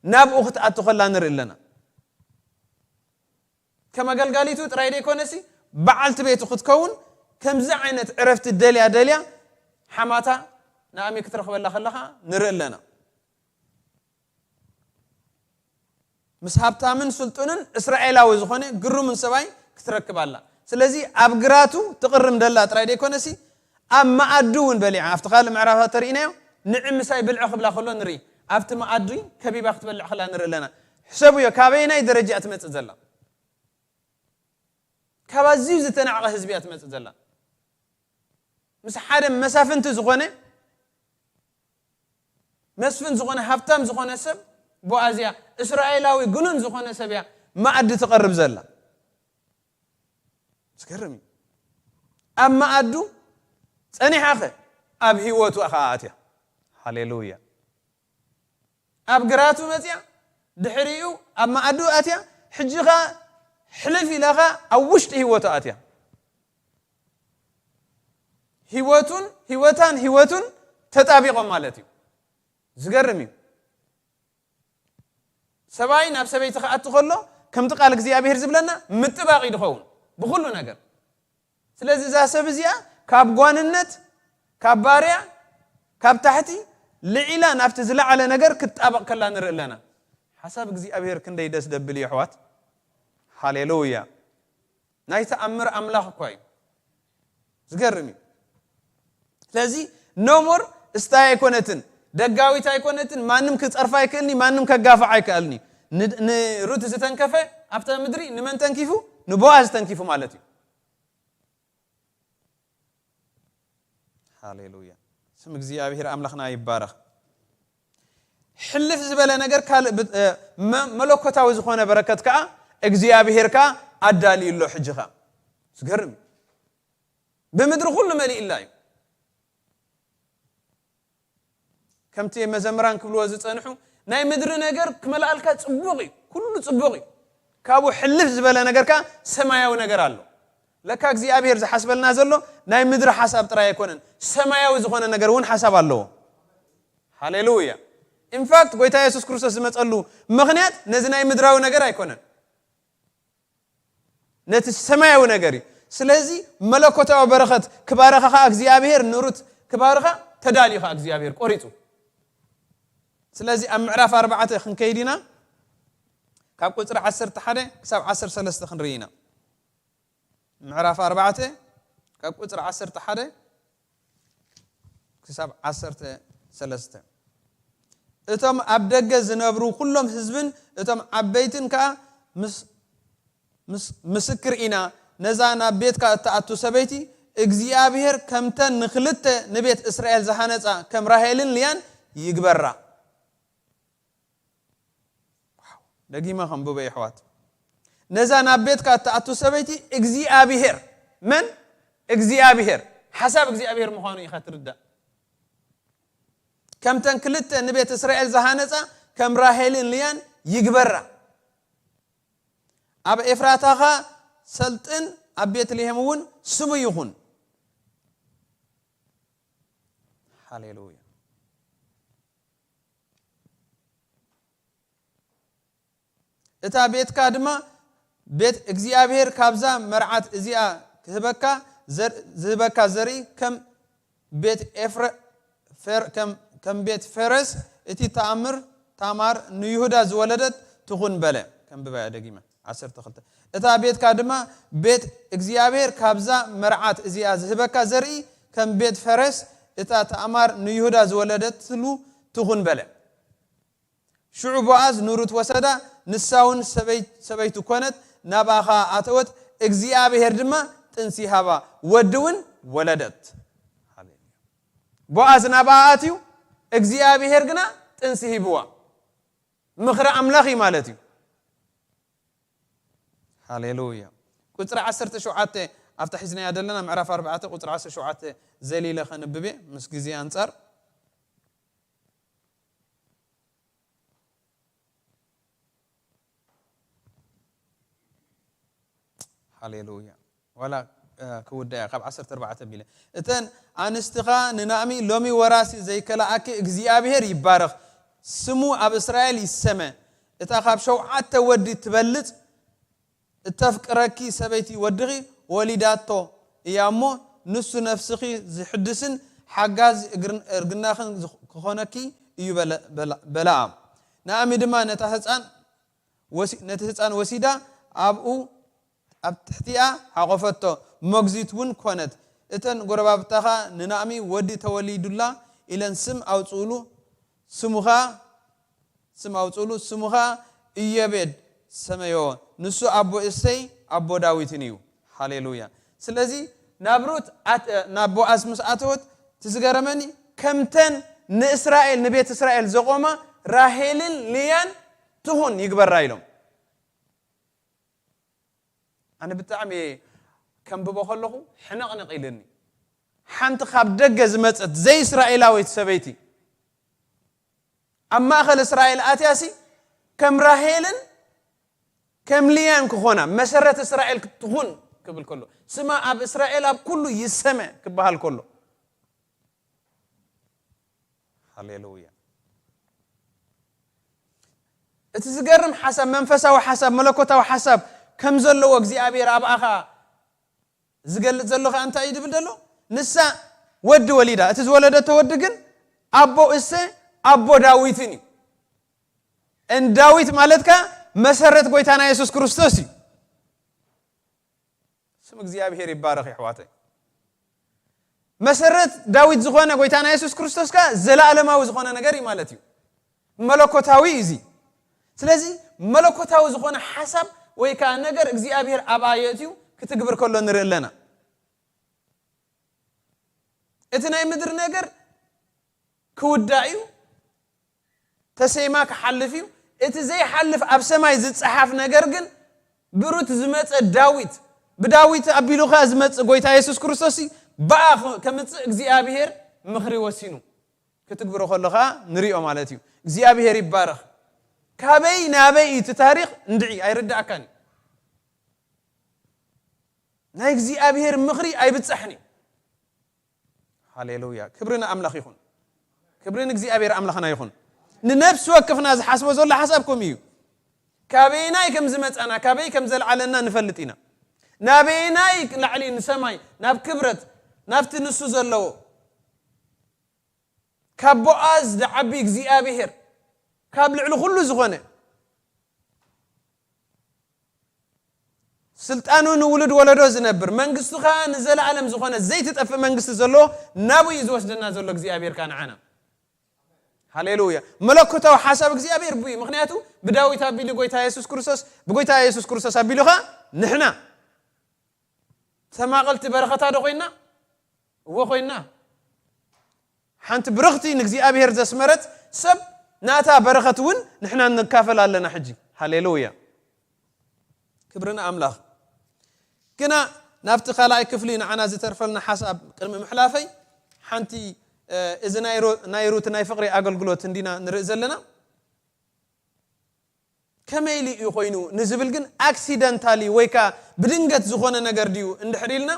ናብኡ ክትኣቱ ከላ ንርኢ ኣለና። ከም ኣገልጋሊቱ ጥራይ ደይኮነሲ፣ በዓልቲ ቤቱ ክትከውን ከምዚ ዓይነት ዕረፍቲ ደልያ ደልያ ሓማታ ናእሚ ክትረኽበላ ከለኻ ንርኢ ኣለና። ምስ ሃብታምን ስልጡንን እስራኤላዊ ዝኾነ ግሩምን ሰብኣይ ክትረክብ ኣላ። ስለዚ ኣብ ግራቱ ትቕርም ደላ ጥራይ ደይኮነሲ፣ ኣብ መኣዱ እውን በሊዓ። ኣብቲ ካልእ ምዕራፋት ተርኢናዮ፣ ንዒ ምሳይ ብልዒ ክብላ ከሎ ንርኢ። ኣብቲ መኣዲ ከቢባ ክትበልዕ ከላ ንርኢ ኣለና። ሕሰብዮ፣ ካበየናይ ደረጃ እያ ትመጽእ ዘላ? ካብ ኣዝዩ ዝተናዕቐ ህዝቢ እያ ትመጽእ ዘላ። ምስ ሓደ መሳፍንቲ ዝኾነ፣ መስፍን ዝኾነ፣ ሃብታም ዝኾነ ሰብ ቦኣዝ እያ። እስራኤላዊ ግኑን ዝኾነ ሰብ እያ። መኣዲ ትቐርብ ዘላ። ዝገርም እዩ። ኣብ መኣዱ ጸኒሓኸ ኣብ ህይወቱ ኸኣ ኣትያ። ሃሌሉያ። ኣብ ግራቱ መጽያ፣ ድሕሪኡ ኣብ መኣዱ ኣትያ፣ ሕጂ ኸኣ ሕልፍ ኢላኻ ኣብ ውሽጢ ህይወቱ ኣትያ። ህይወቱን ህይወታን ህይወቱን ተጣቢቖም ማለት እዩ። ዝገርም እዩ። ሰብኣይ ናብ ሰበይቲ ክኣቱ ከሎ ከምቲ ቃል እግዚኣብሔር ዝብለና ምጥባቕ እዩ ዝኸውን ብኹሉ ነገር። ስለዚ እዛ ሰብ እዚኣ ካብ ጓንነት፣ ካብ ባርያ፣ ካብ ታሕቲ ልዒላ ናብቲ ዝለዓለ ነገር ክትጣበቕ ከላ ንርኢ ኣለና። ሓሳብ እግዚኣብሔር ክንደይ ደስ ደብል እዩ ኣሕዋት። ሃሌሉያ። ናይ ተኣምር ኣምላኽ እኳ እዩ። ዝገርም እዩ። ስለዚ ኖሞር እስታይ ኣይኮነትን፣ ደጋዊት ኣይኮነትን፣ ማንም ክጸርፋ ኣይክእልኒ፣ ማንም ከጋፍዓ ኣይክእልኒ። ንሩት ዝተንከፈ ኣብታ ምድሪ ንመን ተንኪፉ? ንቦኣዝ ተንኪፉ ማለት እዩ። ሃሌሉያ። ስም እግዚኣብሔር ኣምላኽና ይባረኽ። ሕልፍ ዝበለ ነገር ካልእ መለኮታዊ ዝኾነ በረከት ከዓ እግዚኣብሔር ከዓ ኣዳልዩ ኣሎ። ሕጂ ከዓ ዝገርም እዩ። ብምድሪ ኩሉ መሊእላ እዩ። ከምቲ መዘምራን ክብልዎ ዝጸንሑ፣ ናይ ምድሪ ነገር ክመልኣልካ ጽቡቕ እዩ፣ ኩሉ ጽቡቕ እዩ። ካብኡ ሕልፍ ዝበለ ነገር ከኣ ሰማያዊ ነገር ኣሎ። ለካ እግዚኣብሔር ዝሓስበልና ዘሎ ናይ ምድሪ ሓሳብ ጥራይ ኣይኮነን፣ ሰማያዊ ዝኾነ ነገር እውን ሓሳብ ኣለዎ። ሃሌሉያ። ኢንፋክት ጎይታ የሱስ ክርስቶስ ዝመጸሉ ምኽንያት ነዚ ናይ ምድራዊ ነገር ኣይኮነን። ነቲ ሰማያዊ ነገር እዩ። ስለዚ መለኮታዊ በረኸት ክባረኻ ኸኣ እግዚኣብሔር ንሩት ክባርኻ ተዳልዩ ኸኣ እግዚኣብሔር ቆሪጹ። ስለዚ ኣብ ምዕራፍ ኣርባዕተ ክንከይድ ኢና። ካብ ቁጽሪ ዓሰርተ ሓደ ክሳብ ዓሰርተ ሰለስተ ክንርኢ ኢና። ምዕራፍ ኣርባዕተ ካብ ቁጽሪ ዓሰርተ ሓደ ክሳብ ዓሰርተ ሰለስተ። እቶም ኣብ ደገ ዝነብሩ ኩሎም ህዝብን እቶም ዓበይትን ከኣ ምስ ምስክር ኢና። ነዛ ናብ ቤትካ እትኣቱ ሰበይቲ እግዚኣብሔር ከምተን ንክልተ ንቤት እስራኤል ዝሃነጻ ከም ራሄልን ልያን ይግበራ። ደጊመ ከንብቦ የሕዋት። ነዛ ናብ ቤትካ እትኣቱ ሰበይቲ እግዚኣብሔር፣ መን እግዚኣብሔር፣ ሓሳብ እግዚኣብሔር ምዃኑ ኢኻ ትርዳእ። ከምተን ክልተ ንቤት እስራኤል ዝሃነጻ ከም ራሄልን ልያን ይግበራ። ኣብ ኤፍራታኻ ሰልጥን፣ ኣብ ቤትልሔም እውን ስሙ ይኹን። ሃሌሉያ። እታ ቤትካ ድማ ቤት እግዚኣብሔር ካብዛ መርዓት እዚኣ ክህበካ ዝህበካ ዘርኢ ከም ቤት ኤፍረ ከም ቤት ፈረስ እቲ ተኣምር ታማር ንይሁዳ ዝወለደት ትኹን በለ። ከንብባያ ደጊመ ዓሰርተ ክልተ። እታ ቤትካ ድማ ቤት እግዚኣብሔር ካብዛ መርዓት እዚኣ ዝህበካ ዘርኢ ከም ቤት ፈረስ እታ ታማር ንይሁዳ ዝወለደትሉ ትኹን በለ። ሽዑ ቦኣዝ ንሩት ወሰዳ፣ ንሳ እውን ሰበይቱ ኮነት፣ ናብኣ ኸኣ ኣተወት፣ እግዚኣብሔር ድማ ጥንሲ ሃባ፣ ወዲ እውን ወለደት። ቦኣዝ ናብኣ ኣትዩ፣ እግዚኣብሔር ግና ጥንሲ ሂብዋ። ምኽሪ ኣምላኽ እዩ ማለት እዩ። ሃሌሉያ። ቁጽሪ ዓሰርተ ሸውዓተ ኣብታ ሒዝናያ ዘለና ምዕራፍ ኣርባዕተ ቁጽሪ ዓሰርተ ሸውዓተ ዘሊለ ከንብብ እየ ምስ ግዜ ኣንጻር። ሃሌሉያ። ዋላ ክውዳያ ካብ ዓሰርተ ኣርባዕተ ቢለ እተን ኣንስትኻ ንናእሚ ሎሚ ወራሲ ዘይከላኣኪ እግዚኣብሔር ይባረኽ፣ ስሙ ኣብ እስራኤል ይሰመ። እታ ካብ ሸውዓተ ወዲ ትበልጽ እተፍቅረኪ ሰበይቲ ወድኺ ወሊዳቶ እያ እሞ ንሱ ነፍስኺ ዝሕድስን ሓጋዚ እርግናኽን ክኾነኪ እዩ በለኣ። ናእሚ ድማ ነታ ህፃን ነቲ ህፃን ወሲዳ ኣብኡ ኣብ ትሕቲኣ ሓቆፈቶ፣ መግዚት እውን ኮነት። እተን ጎረባብታኻ ንናእሚ ወዲ ተወሊዱላ ኢለን ስም ኣውፅኡሉ፣ ስሙ ኸዓ ስም ኣውፅኡሉ፣ ስሙ ኸዓ ኢዮቤድ ሰመዮ፣ ንሱ ኣቦ እሰይ ኣቦ ዳዊትን እዩ። ሃሌሉያ። ስለዚ ናብ ሩት ኣት- ናብ ቦኣዝ ምስ ኣተወት ትዝገረመኒ ከምተን ንእስራኤል ንቤት እስራኤል ዘቆማ ራሄልን ልያን ትኹን ይግበራ ኢሎም። ኣነ ብጣዕሚ እየ ከንብቦ ከለኹ ሕንቕንቕ ኢልኒ። ሓንቲ ካብ ደገ ዝመጸት ዘይእስራኤላዊት ሰበይቲ ኣብ ማእኸል እስራኤል ኣትያሲ ከም ራሄልን ከም ልያን ክኾና መሰረት እስራኤል ክትኹን ክብል ከሎ፣ ስማ ኣብ እስራኤል ኣብ ኩሉ ይሰመ ክበሃል ከሎ፣ ሃሌሉያ። እቲ ዝገርም ሓሳብ፣ መንፈሳዊ ሓሳብ፣ መለኮታዊ ሓሳብ ከም ዘለዎ እግዚኣብሔር ኣብኣኻ ዝገልጽ ዘሎ ከኣ እንታይ እዩ ዝብል ዘሎ? ንሳ ወዲ ወሊዳ፣ እቲ ዝወለደቶ ወዲ ግን ኣቦ እሴ ኣቦ ዳዊትን እዩ። እን ዳዊት ማለት ከኣ መሰረት ጎይታና የሱስ ክርስቶስ እዩ። ስም እግዚኣብሔር ይባረኽ የሕዋተይ። መሰረት ዳዊት ዝኾነ ጎይታና የሱስ ክርስቶስ ከኣ ዘለኣለማዊ ዝኾነ ነገር እዩ ማለት እዩ። መለኮታዊ እዩ እዚ። ስለዚ መለኮታዊ ዝኾነ ሓሳብ ወይ ከኣ ነገር እግዚኣብሔር ኣብኣ የእትዩ ክትግብር ከሎ ንርኢ ኣለና። እቲ ናይ ምድሪ ነገር ክውዳእ እዩ፣ ተሰይማ ክሓልፍ እዩ። እቲ ዘይሓልፍ ኣብ ሰማይ ዝጸሓፍ ነገር ግን ብሩት ዝመጸ ዳዊት፣ ብዳዊት ኣቢሉ ከኣ ዝመጽእ ጎይታ የሱስ ክርስቶስ እዩ። ብኣ ከምጽእ እግዚኣብሔር ምኽሪ ወሲኑ ክትግብሮ ከሎ ከኣ ንሪኦ ማለት እዩ። እግዚኣብሔር ይባረኽ። ካበይ ናበይ እዩ እቲ ታሪኽ እንድዒ ኣይርዳእካን እዩ። ናይ እግዚኣብሔር ምኽሪ ኣይብጻሕን እዩ። ሃሌሉያ። ክብሪ ንኣምላኽ ይኹን። ክብሪ ንእግዚኣብሔር ኣምላኽና ይኹን። ንነፍሲ ወከፍና ዝሓስቦ ዘሎ ሓሳብ ከምኡ እዩ። ካበየናይ ከም ዝመጻና፣ ካበይ ከም ዘልዓለና ንፈልጥ ኢና። ናበየናይ ላዕሊ ንሰማይ፣ ናብ ክብረት፣ ናብቲ ንሱ ዘለዎ። ካብ ቦኣዝ ዝዓቢ እግዚኣብሔር፣ ካብ ልዕሊ ኩሉ ዝኾነ፣ ስልጣኑ ንውሉድ ወለዶ ዝነብር፣ መንግስቱ ኸኣ ንዘለኣለም ዝኾነ ዘይትጠፍእ መንግስቲ ዘለዎ ናብኡ እዩ ዝወስደና ዘሎ እግዚኣብሔር ከኣ ንዓና። ሃሌሉያ። መለኮታዊ ሓሳብ እግዚኣብሔር ብኡ እዩ። ምኽንያቱ ብዳዊት ኣቢሉ ጎይታ የሱስ ክርስቶስ፣ ብጎይታ የሱስ ክርስቶስ ኣቢሉ ኸኣ ንሕና ተማቐልቲ በረኸታ ዶ ኮይንና? እወ ኮይንና። ሓንቲ ብርኽቲ ንእግዚኣብሔር ዘስመረት ሰብ ናታ በረኸት እውን ንሕና ንካፈል ኣለና። ሕጂ ሃሌሉያ፣ ክብሪ ንኣምላኽ። ግና ናብቲ ካልኣይ ክፍሊ ንዓና ዝተርፈልና ሓሳብ ቅድሚ ምሕላፈይ፣ ሓንቲ፣ እ፣ እዚ ናይ ሮ-፣ ናይ ሩት ናይ ፍቕሪ ኣገልግሎት እንዲና ንርኢ ዘለና። ከመይ ኢሉ እዩ ኮይኑ ንዝብል ግን፣ ኣክሲደንታሊ ወይ ከኣ ብድንገት ዝኾነ ነገር ድዩ እንድሕር ኢልና፣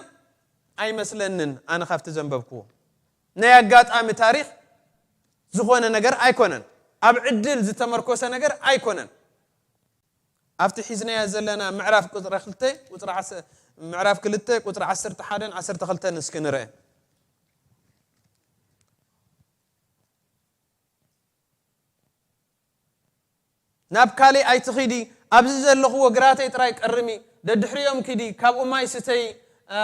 ኣይመስለንን። ኣነ ካብቲ ዘንበብክዎ ናይ ኣጋጣሚ ታሪኽ ዝኾነ ነገር ኣይኮነን። ኣብ ዕድል ዝተመርኮሰ ነገር ኣይኮነን። ኣብቲ ሒዝናዮ ዘለና ምዕራፍ ቁጽሪ ክልተ፣ ቁጽሪ ዓሰርተ፣ ምዕራፍ ክልተ ቁጽሪ ዓሰርተ ሓደን ዓሰርተ ክልተን እስኪ ንርአ። ናብ ካልእ ኣይትኺዲ፣ ኣብዚ ዘለኽዎ ግራተይ ጥራይ ቀርሚ፣ ደድሕሪኦም ኪዲ፣ ካብኡ ማይ ስተዪ፣ እ፣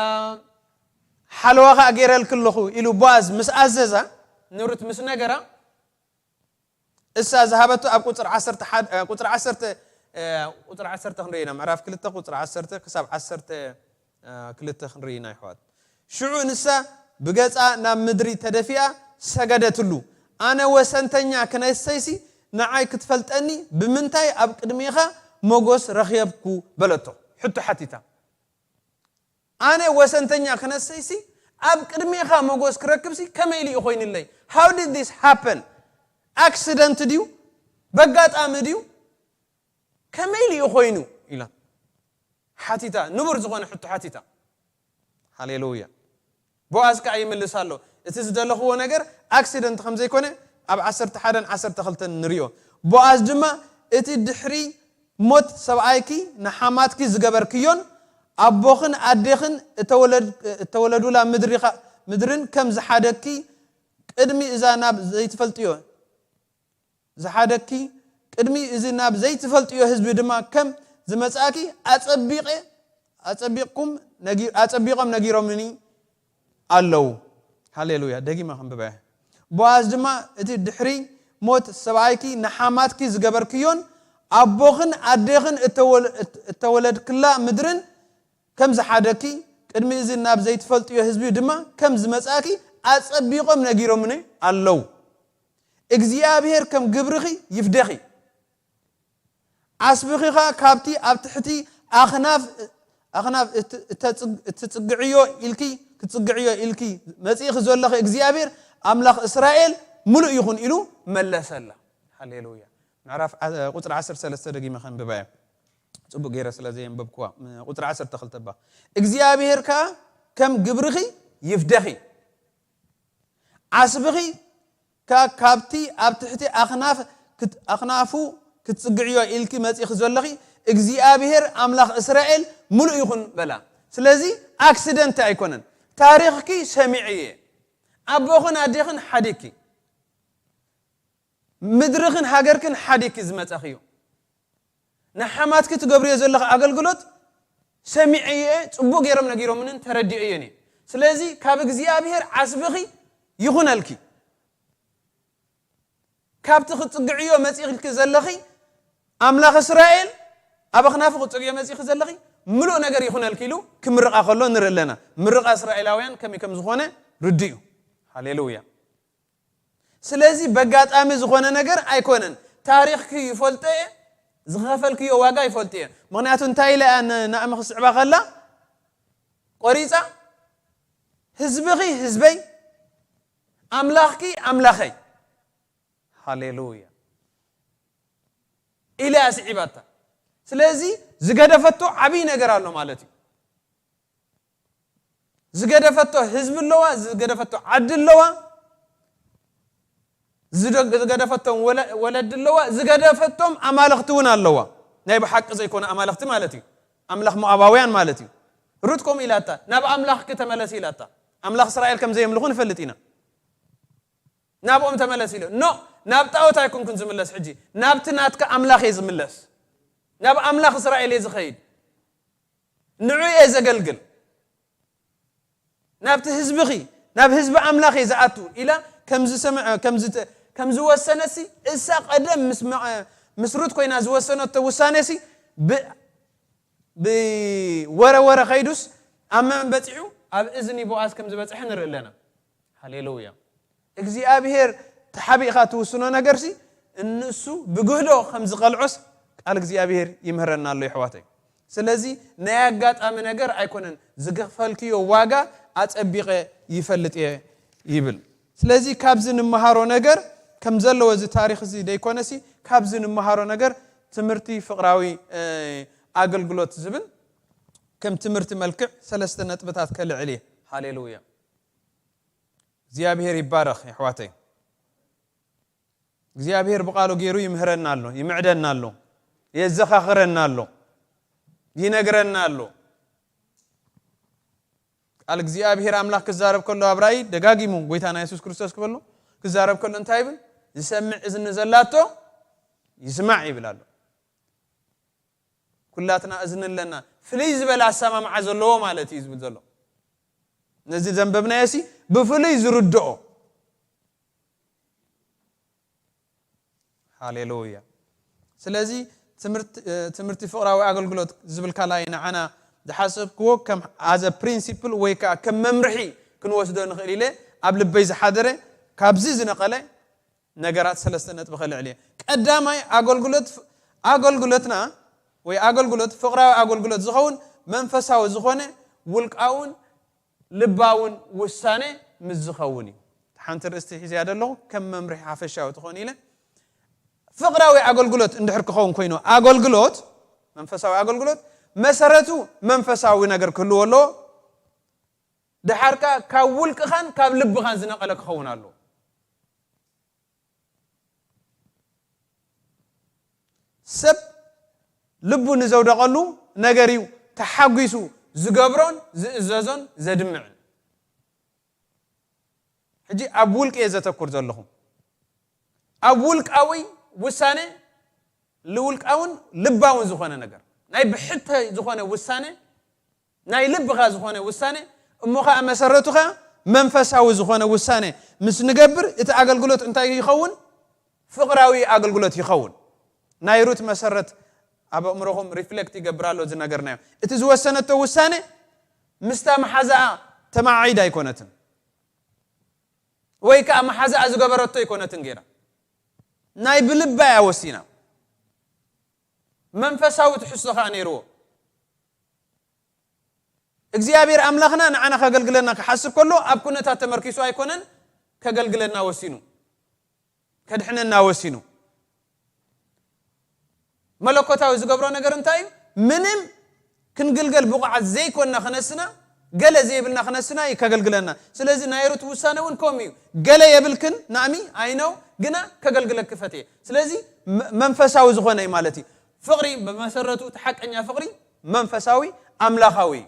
ሓለዋ ኸኣ ገይረልኪ ኣለኹ ኢሉ ቦኣዝ ምስ ኣዘዛ፣ ንሩት ምስ ነገራ፣ እሳ ዝሃበቶ ኣብ ቁጽሪ ዓሰርተ ሓደ፣ እ፣ ቁጽሪ ዓሰርተ፣ እ፣ ቁጽሪ ዓሰርተ ክንርኢ ኢና። ምዕራፍ ክልተ ቁጽሪ ዓሰርተ ክሳብ ዓሰርተ ክልተ ክንርኢ ኢና፣ ኣሕዋት። ሽዑ ንሳ ብገጻ ናብ ምድሪ ተደፊኣ ሰገደትሉ። ኣነ ወሰንተኛ ክነሰይሲ ንዓይ ክትፈልጠኒ ብምንታይ ኣብ ቅድሜኻ መጎስ ረኽየብኩ? በለቶ። ሕቶ ሓቲታ። ኣነ ወሰንተኛ ክነሰይሲ ኣብ ቅድሜኻ መጎስ ክረክብሲ ከመይ ኢሉ እዩ ኮይኑለይ? How did this happen? ኣክሲደንት ድዩ? በጋጣሚ ድዩ? ከመይ ኢሉ እዩ ኮይኑ? ኢላ ሓቲታ። ንቡር ዝኾነ ሕቶ ሓቲታ። ሃሌሉያ። ቦኣዝ ከኣ ይምልስ ኣሎ። እቲ ዝደለኽዎ ነገር ኣክሲደንት ከም ዘይኮነ ኣብ ዓሰርተ ሓደን ዓሰርተ ክልተን ንሪኦ። ቦኣዝ ድማ፣ እቲ ድሕሪ ሞት ሰብኣይኪ ንሓማትኪ ዝገበርክዮን ኣቦኽን ኣዴኽን እተወለድ-፣ እተወለዱላ ምድሪ ኸ-፣ ምድርን ከም ዝሓደግኪ ቅድሚ እዛ ናብ ዘይትፈልጥዮ ዝሓደግኪ፣ ቅድሚ እዚ ናብ ዘይትፈልጥዮ ህዝቢ ድማ ከም ዝመጻእኪ ኣጸቢቐ-፣ ኣጸቢቕኩም ነጊ-፣ ኣጸቢቖም ነጊሮምኒ ኣለዉ። ሃሌሉያ። ደጊመ ከንብባ እየ። ቦኣዝ ድማ፣ እቲ ድሕሪ ሞት ሰብኣይኪ ንሓማትኪ ዝገበርክዮን ኣቦኽን ኣዴኽን እተወል-፣ እት-፣ እተወለድክላ ምድርን ከም ዝሓደግኪ፣ ቅድሚ እዚ ናብ ዘይትፈልጥዮ ህዝቢ ድማ ከም ዝመጻእኪ ኣጸቢቖም ነጊሮምኒ ኣለዉ። እግዚኣብሔር ከም ግብርኺ ይፍደኺ። ዓስብኺ ኸኣ ካብቲ ኣብ ትሕቲ ኣኽናፍ፣ ኣኽናፍ እት-፣ እተጽግ-፣ እትጽግዕዮ ኢልኪ፣ ክትጽግዕዮ ኢልኪ መጺእኺ ዘለኺ እግዚኣብሔር ኣምላኽ እስራኤል ምሉእ ይኹን ኢሉ መለሰላ። ሃሌሉያ። ምዕራፍ ዓ-፣ ቁጽሪ ዓሰርተ ሰለስተ ደጊመ ከንብባ እየ። ጽቡቕ ገይረ ስለ ዘየንበብክዋ። ቁጽሪ ዓሰርተ ክልተ እባ። እግዚኣብሔር ከኣ ከም ግብርኺ ይፍደኺ። ዓስብኺ ከኣ ካብቲ ኣብ ትሕቲ ኣኽናፍ ክት-፣ ኣኽናፉ ክትጽግዕዮ ኢልኪ መጺእኺ ዘለኺ እግዚኣብሔር ኣምላኽ እስራኤል ምሉእ ይኹን በላ። ስለዚ ኣክሲደንት ኣይኮነን። ታሪኽኪ ሰሚዐ እየ። ኣቦኽን ኣዴኽን ሓዲግኪ፣ ምድርኽን ሃገርክን ሓዲግኪ ዝመጻኽዮ። ንሓማትኪ ትገብርዮ ዘለኺ ኣገልግሎት ሰሚዐ እየ፣ ጽቡቕ ገይሮም ነጊሮምንን ተረዲኦየን እየ። ስለዚ ካብ እግዚኣብሔር ዓስብኺ ይኹነልኪ። ካብቲ ክትጽግዕዮ መጺእኪ ዘለኺ ኣምላኽ እስራኤል ኣብ ኣኽናፉ ክትጽግዕዮ መጺእኪ ዘለኺ ምሉእ ነገር ይኹነልኪ ኢሉ ክምርቓ ከሎ ንርኢ ኣለና። ምርቓ እስራኤላውያን ከመይ ከም ዝኾነ ርድኡ። ሃሌሉያ። ስለዚ በጋጣሚ ዝኾነ ነገር ኣይኮነን። ታሪኽኪ ይፈልጦ እየ፣ ዝኸፈልክዮ ዋጋ ይፈልጦ እየ። ምኽንያቱ እንታይ ኢለ እያ ን-፣ ናእሚ ክስዕባ ከላ ቆሪጻ፣ ህዝብኺ ህዝበይ፣ ኣምላኽኪ ኣምላኸይ። ሃሌሉያ። ኢለ እያ ስዒባታ። ስለዚ ዝገደፈቶ ዓብዪ ነገር ኣሎ ማለት እዩ። ዝገደፈቶ ህዝቢ ኣለዋ፣ ዝገደፈቶ ዓዲ ኣለዋ፣ ዝደ-፣ ዝገደፈቶም ወለ-፣ ወለዲ ኣለዋ፣ ዝገደፈቶም ኣማልኽቲ እውን ኣለዋ። ናይ ብሓቂ ዘይኮነ ኣማልኽቲ ማለት እዩ። ኣምላኽ ሞኣባውያን ማለት እዩ። ሩት ከምኡ ኢላታ፣ ናብ ኣምላኽኪ ተመለሲ ኢላታ። ኣምላኽ እስራኤል ከም ዘየምልኹ ንፈልጥ ኢና። ናብኦም ተመለስ ኢሉ። ኖ፣ ናብ ጣዖት ኣይኮንኩን ዝምለስ ሕጂ። ናብቲ ናትካ ኣምላኽ እየ ዝምለስ። ናብ ኣምላኽ እስራኤል እየ ዝኸይድ። ንዑ እየ ዘገልግል። ናብቲ ህዝብኺ፣ ናብ ህዝቢ ኣምላኽ እየ ዝኣቱ ኢላ ከም ዝሰምዐ፣ ከም ዝተ-፣ ከም ዝወሰነሲ እሳ ቀደም ምስ መ-፣ ምስ ሩት ኮይና ዝወሰነቶ ውሳኔሲ ብ-፣ ብወረ ወረ ኸይዱስ ኣብ መን በጺሑ? ኣብ እዝኒ ቦኣዝ ከም ዝበጽሐ ንርኢ ኣለና። ሃሌሉያ። እግዚኣብሔር ተሓቢእኻ ትውስኖ ነገርሲ እንሱ ብግህዶ ከም ዝቐልዖስ ቃል እግዚኣብሔር ይምህረና ኣሎ፣ የሕዋተይ። ስለዚ ናይ ኣጋጣሚ ነገር ኣይኮነን፣ ዝኸፈልክዮ ዋጋ ኣጸቢቐ ይፈልጥ እየ ይብል። ስለዚ ካብዚ ንመሃሮ ነገር ከም ዘለዎ እዚ ታሪኽ እዚ ደይኮነሲ፣ ካብዚ ንመሃሮ ነገር ትምህርቲ ፍቕራዊ፣ እ፣ ኣገልግሎት ዝብል ከም ትምህርቲ መልክዕ ሰለስተ ነጥብታት ከልዕል እየ። ሃሌሉያ። እግዚኣብሔር ይባረኽ፣ የሕዋተይ። እግዚኣብሔር ብቓሉ ገይሩ ይምህረና ኣሎ፣ ይምዕደና ኣሎ፣ የዘኻኽረና ኣሎ፣ ይነግረና ኣሎ። ቃል እግዚኣብሔር ኣምላኽ ክዛረብ ከሎ ኣብ ራእይ ደጋጊሙ ጎይታና የሱስ ክርስቶስ ክበሎ ክዛረብ ከሎ እንታይ ይብል? "ዝሰምዕ እዝኒ ዘላቶ ይስማዕ" ይብል ኣሎ። ኩላትና እዝኒ ኣለና። ፍልይ ዝበለ ኣሰማምዓ ዘለዎ ማለት እዩ ዝብል ዘሎ። ነዚ ዘንበብናዮ ሲ ብፍሉይ ዝርድኦ። ሃሌሉያ። ስለዚ ትምህርቲ፣ እ፣ ትምህርቲ ፍቕራዊ ኣገልግሎት ዝብል ካልኣይ ንዓና ዝሓሰብክዎ ከም ኣዘ ፕሪንሲፕል ወይ ከዓ ከም መምርሒ ክንወስዶ ንኽእል ኢለ ኣብ ልበይ ዝሓደረ ካብዚ ዝነቐለ ነገራት ሰለስተ ነጥቢ ከልዕል እየ። ቀዳማይ ኣገልግሎት፣ ኣገልግሎትና ወይ ኣገልግሎት ፍቕራዊ ኣገልግሎት ዝኸውን መንፈሳዊ ዝኾነ ውልቃውን ልባውን ውሳኔ ምስ ዝኸውን እዩ። ሓንቲ ርእስቲ ሒዘያ ዘለኹ ከም መምርሒ ሓፈሻዊ ትኾን ኢለ። ፍቕራዊ ኣገልግሎት እንድሕር ክኸውን ኮይኑ ኣገልግሎት፣ መንፈሳዊ ኣገልግሎት መሰረቱ መንፈሳዊ ነገር ክህልዎ ኣለዎ። ደሓር ከኣ ካብ ውልቅኻን ካብ ልብኻን ዝነቐለ ክኸውን ኣለዎ። ሰብ ልቡ ንዘውደቐሉ ነገር እዩ ተሓጒሱ ዝገብሮን ዝእዘዞን ዘድምዕን። ሕጂ ኣብ ውልቂ እየ ዘተኩር ዘለኹ። ኣብ ውልቃዊ ውሳኔ፣ ልውልቃውን ልባውን ዝኾነ ነገር፣ ናይ ብሕተ ዝኾነ ውሳኔ፣ ናይ ልብኻ ዝኾነ ውሳኔ፣ እሞ ኸዓ መሰረቱ ኸዓ መንፈሳዊ ዝኾነ ውሳኔ ምስ ንገብር፣ እቲ ኣገልግሎት እንታይ ይኸውን? ፍቕራዊ ኣገልግሎት ይኸውን። ናይ ሩት መሰረት ኣብ ኣእምሮኹም ሪፍሌክት ይገብር ኣሎ ዝነገርናዮ። እቲ ዝወሰነቶ ውሳኔ ምስታ መሓዛኣ ተማዓዒዳ ኣይኮነትን፣ ወይ ከዓ መሓዛኣ ዝገበረቶ ኣይኮነትን ገይራ። ናይ ብልባ እያ ወሲና። መንፈሳዊ ትሕዝቶ ኸዓ ነይርዎ። እግዚኣብሔር ኣምላኽና ንዓና ከገልግለና ክሓስብ ከሎ ኣብ ኩነታት ተመርኪሱ ኣይኮነን ከገልግለና ወሲኑ፣ ከድሕነና ወሲኑ። መለኮታዊ ዝገብሮ ነገር እንታይ እዩ? ምንም ክንግልገል ብቑዓት ዘይኮንና ክነስና፣ ገለ ዘይብልና ክነስና እዩ ከገልግለና። ስለዚ ናይ ሩት ውሳነ እውን ከምኡ እዩ። ገለ የብልክን ናእሚ፣ ኣይነው፣ ግና ከገልግለኪ ፈትየ። ስለዚ መ-፣ መንፈሳዊ ዝኾነ እዩ ማለት እዩ። ፍቕሪ ብመሰረቱ እቲ ሓቀኛ ፍቕሪ መንፈሳዊ ኣምላኻዊ እዩ።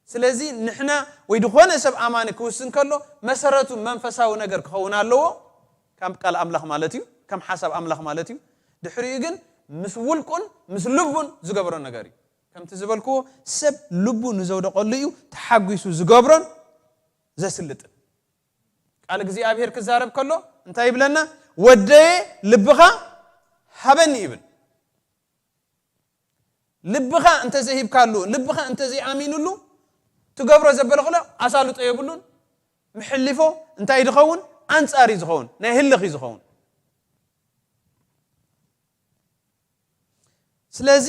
ስለዚ ንሕና ወይ ዝኾነ ሰብ ኣማኒ ክውስን ከሎ መሰረቱ መንፈሳዊ ነገር ክኸውን ኣለዎ፣ ከም ቃል ኣምላኽ ማለት እዩ፣ ከም ሓሳብ ኣምላኽ ማለት እዩ። ድሕሪኡ ግን ምስ ውልቁን ምስ ልቡን ዝገብሮ ነገር እዩ። ከምቲ ዝበልክዎ ሰብ ልቡ ንዘውደቐሉ እዩ ተሓጒሱ ዝገብሮን ዘስልጥን። ቃል እግዚኣብሔር ክዛረብ ከሎ እንታይ ይብለና? "ወደየ ልብኻ ሃበኒ" ይብል። ልብኻ እንተዘይሂብካሉ፣ ልብኻ እንተዘይኣሚኑሉ፣ ትገብሮ ዘበለ ከሎ ኣሳልጦ የብሉን። ምሕሊፎ እንታይ ዝኸውን? ኣንጻር እዩ ዝኸውን፣ ናይ ህልኽ እዩ ዝኸውን። ስለዚ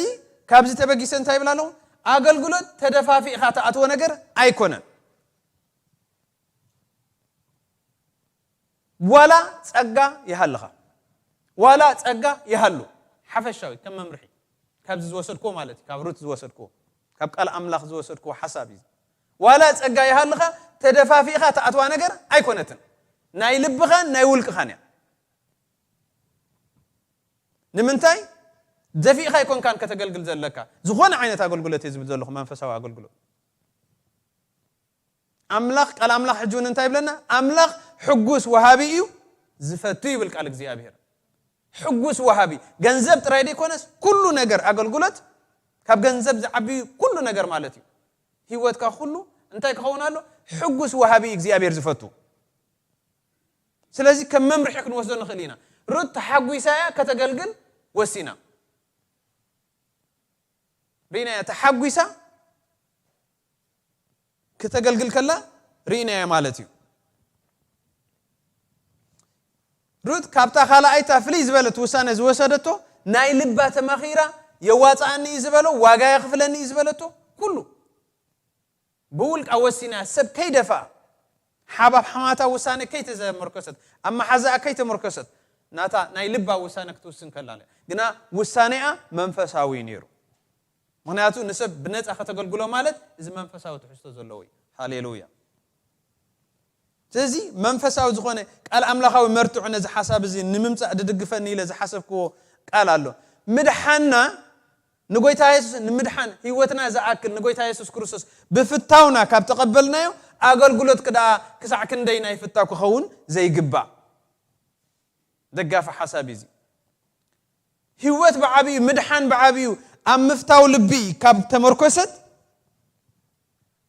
ካብዚ ተበጊሰ እንታይ ይብል ኣለኹ? ኣገልግሎት ተደፋፊእኻ ትኣትዎ ነገር ኣይኮነን። ዋላ ጸጋ ይሃልኻ፣ ዋላ ጸጋ ይሃሉ፣ ሓፈሻዊ ከም መምርሒ ካብዚ ዝወሰድክዎ ማለት እዩ፣ ካብ ሩት ዝወሰድክዎ፣ ካብ ቃል ኣምላኽ ዝወሰድክዎ ሓሳብ እዩ። ዋላ ጸጋ ይሃልኻ፣ ተደፋፊእኻ ትኣትዋ ነገር ኣይኮነትን። ናይ ልብኻን ናይ ውልቅኻን እያ። ንምንታይ? ደፊእኻ ኣይኮንካን ከተገልግል ዘለካ። ዝኾነ ዓይነት ኣገልግሎት እየ ዝብል ዘለኹ፣ መንፈሳዊ ኣገልግሎት። ኣምላኽ፣ ቃል ኣምላኽ ሕጂ እውን እንታይ ይብለና? ኣምላኽ ሕጉስ ወሃቢ እዩ፣ ዝፈቱ ይብል ቃል እግዚኣብሔር። ሕጉስ ወሃቢ፣ ገንዘብ ጥራይ ዘይኮነስ ኩሉ ነገር፣ ኣገልግሎት ካብ ገንዘብ ዝዓቢ ኩሉ ነገር ማለት እዩ። ህይወትካ ኩሉ እንታይ ክኸውን ኣሎ? ሕጉስ ወሃቢ እግዚኣብሔር ዝፈቱ። ስለዚ ከም መምርሒ ክንወስዶ ንኽእል ኢና። ሩት ተሓጒሳ እያ ከተገልግል ወሲና። ርኢናያ፣ ተሓጒሳ ክተገልግል ከላ ርኢናያ ማለት እዩ። ሩት ካብታ ካልኣይታ ፍልይ ዝበለት ውሳነ ዝወሰደቶ፣ ናይ ልባ ተመኺራ፣ የዋፅኣኒ እዩ ዝበሎ፣ ዋጋ የኽፍለኒ እዩ ዝበለቶ ኩሉ ብውልቃ ወሲና፣ ሰብ ከይደፋ፣ ሓባብ ሓማታ ውሳነ ከይተዘመርኮሰት፣ ኣብ መሓዛኣ ከይተመርኮሰት፣ ናታ ናይ ልባ ውሳነ ክትውስን ከላ፣ ግና ውሳኔኣ መንፈሳዊ እዩ ነይሩ። ምኽንያቱ ንሰብ ብነጻ ከተገልግሎ ማለት እዚ መንፈሳዊ ትሕዝቶ ዘለዎ እዩ። ሃሌሉያ። ስለዚ መንፈሳዊ ዝኾነ ቃል ኣምላኻዊ መርትዖ ነዚ ሓሳብ እዚ ንምምጻእ ድድግፈኒ ኢለ ዝሓሰብክዎ ቃል ኣሎ። ምድሓንና ንጎይታ የሱስ ንምድሓን ህይወትና ዝኣክል ንጎይታ የሱስ ክርስቶስ ብፍታውና ካብ ተቐበልናዮ፣ ኣገልግሎት ክደኣ ክሳዕ ክንደይ ናይ ፍታው ክኸውን ዘይግባእ ደጋፊ ሓሳብ እዩ እዚ። ህይወት ብዓብዩ፣ ምድሓን ብዓብዩ ኣብ ምፍታው ልቢ ካብ ተመርኮሰት፣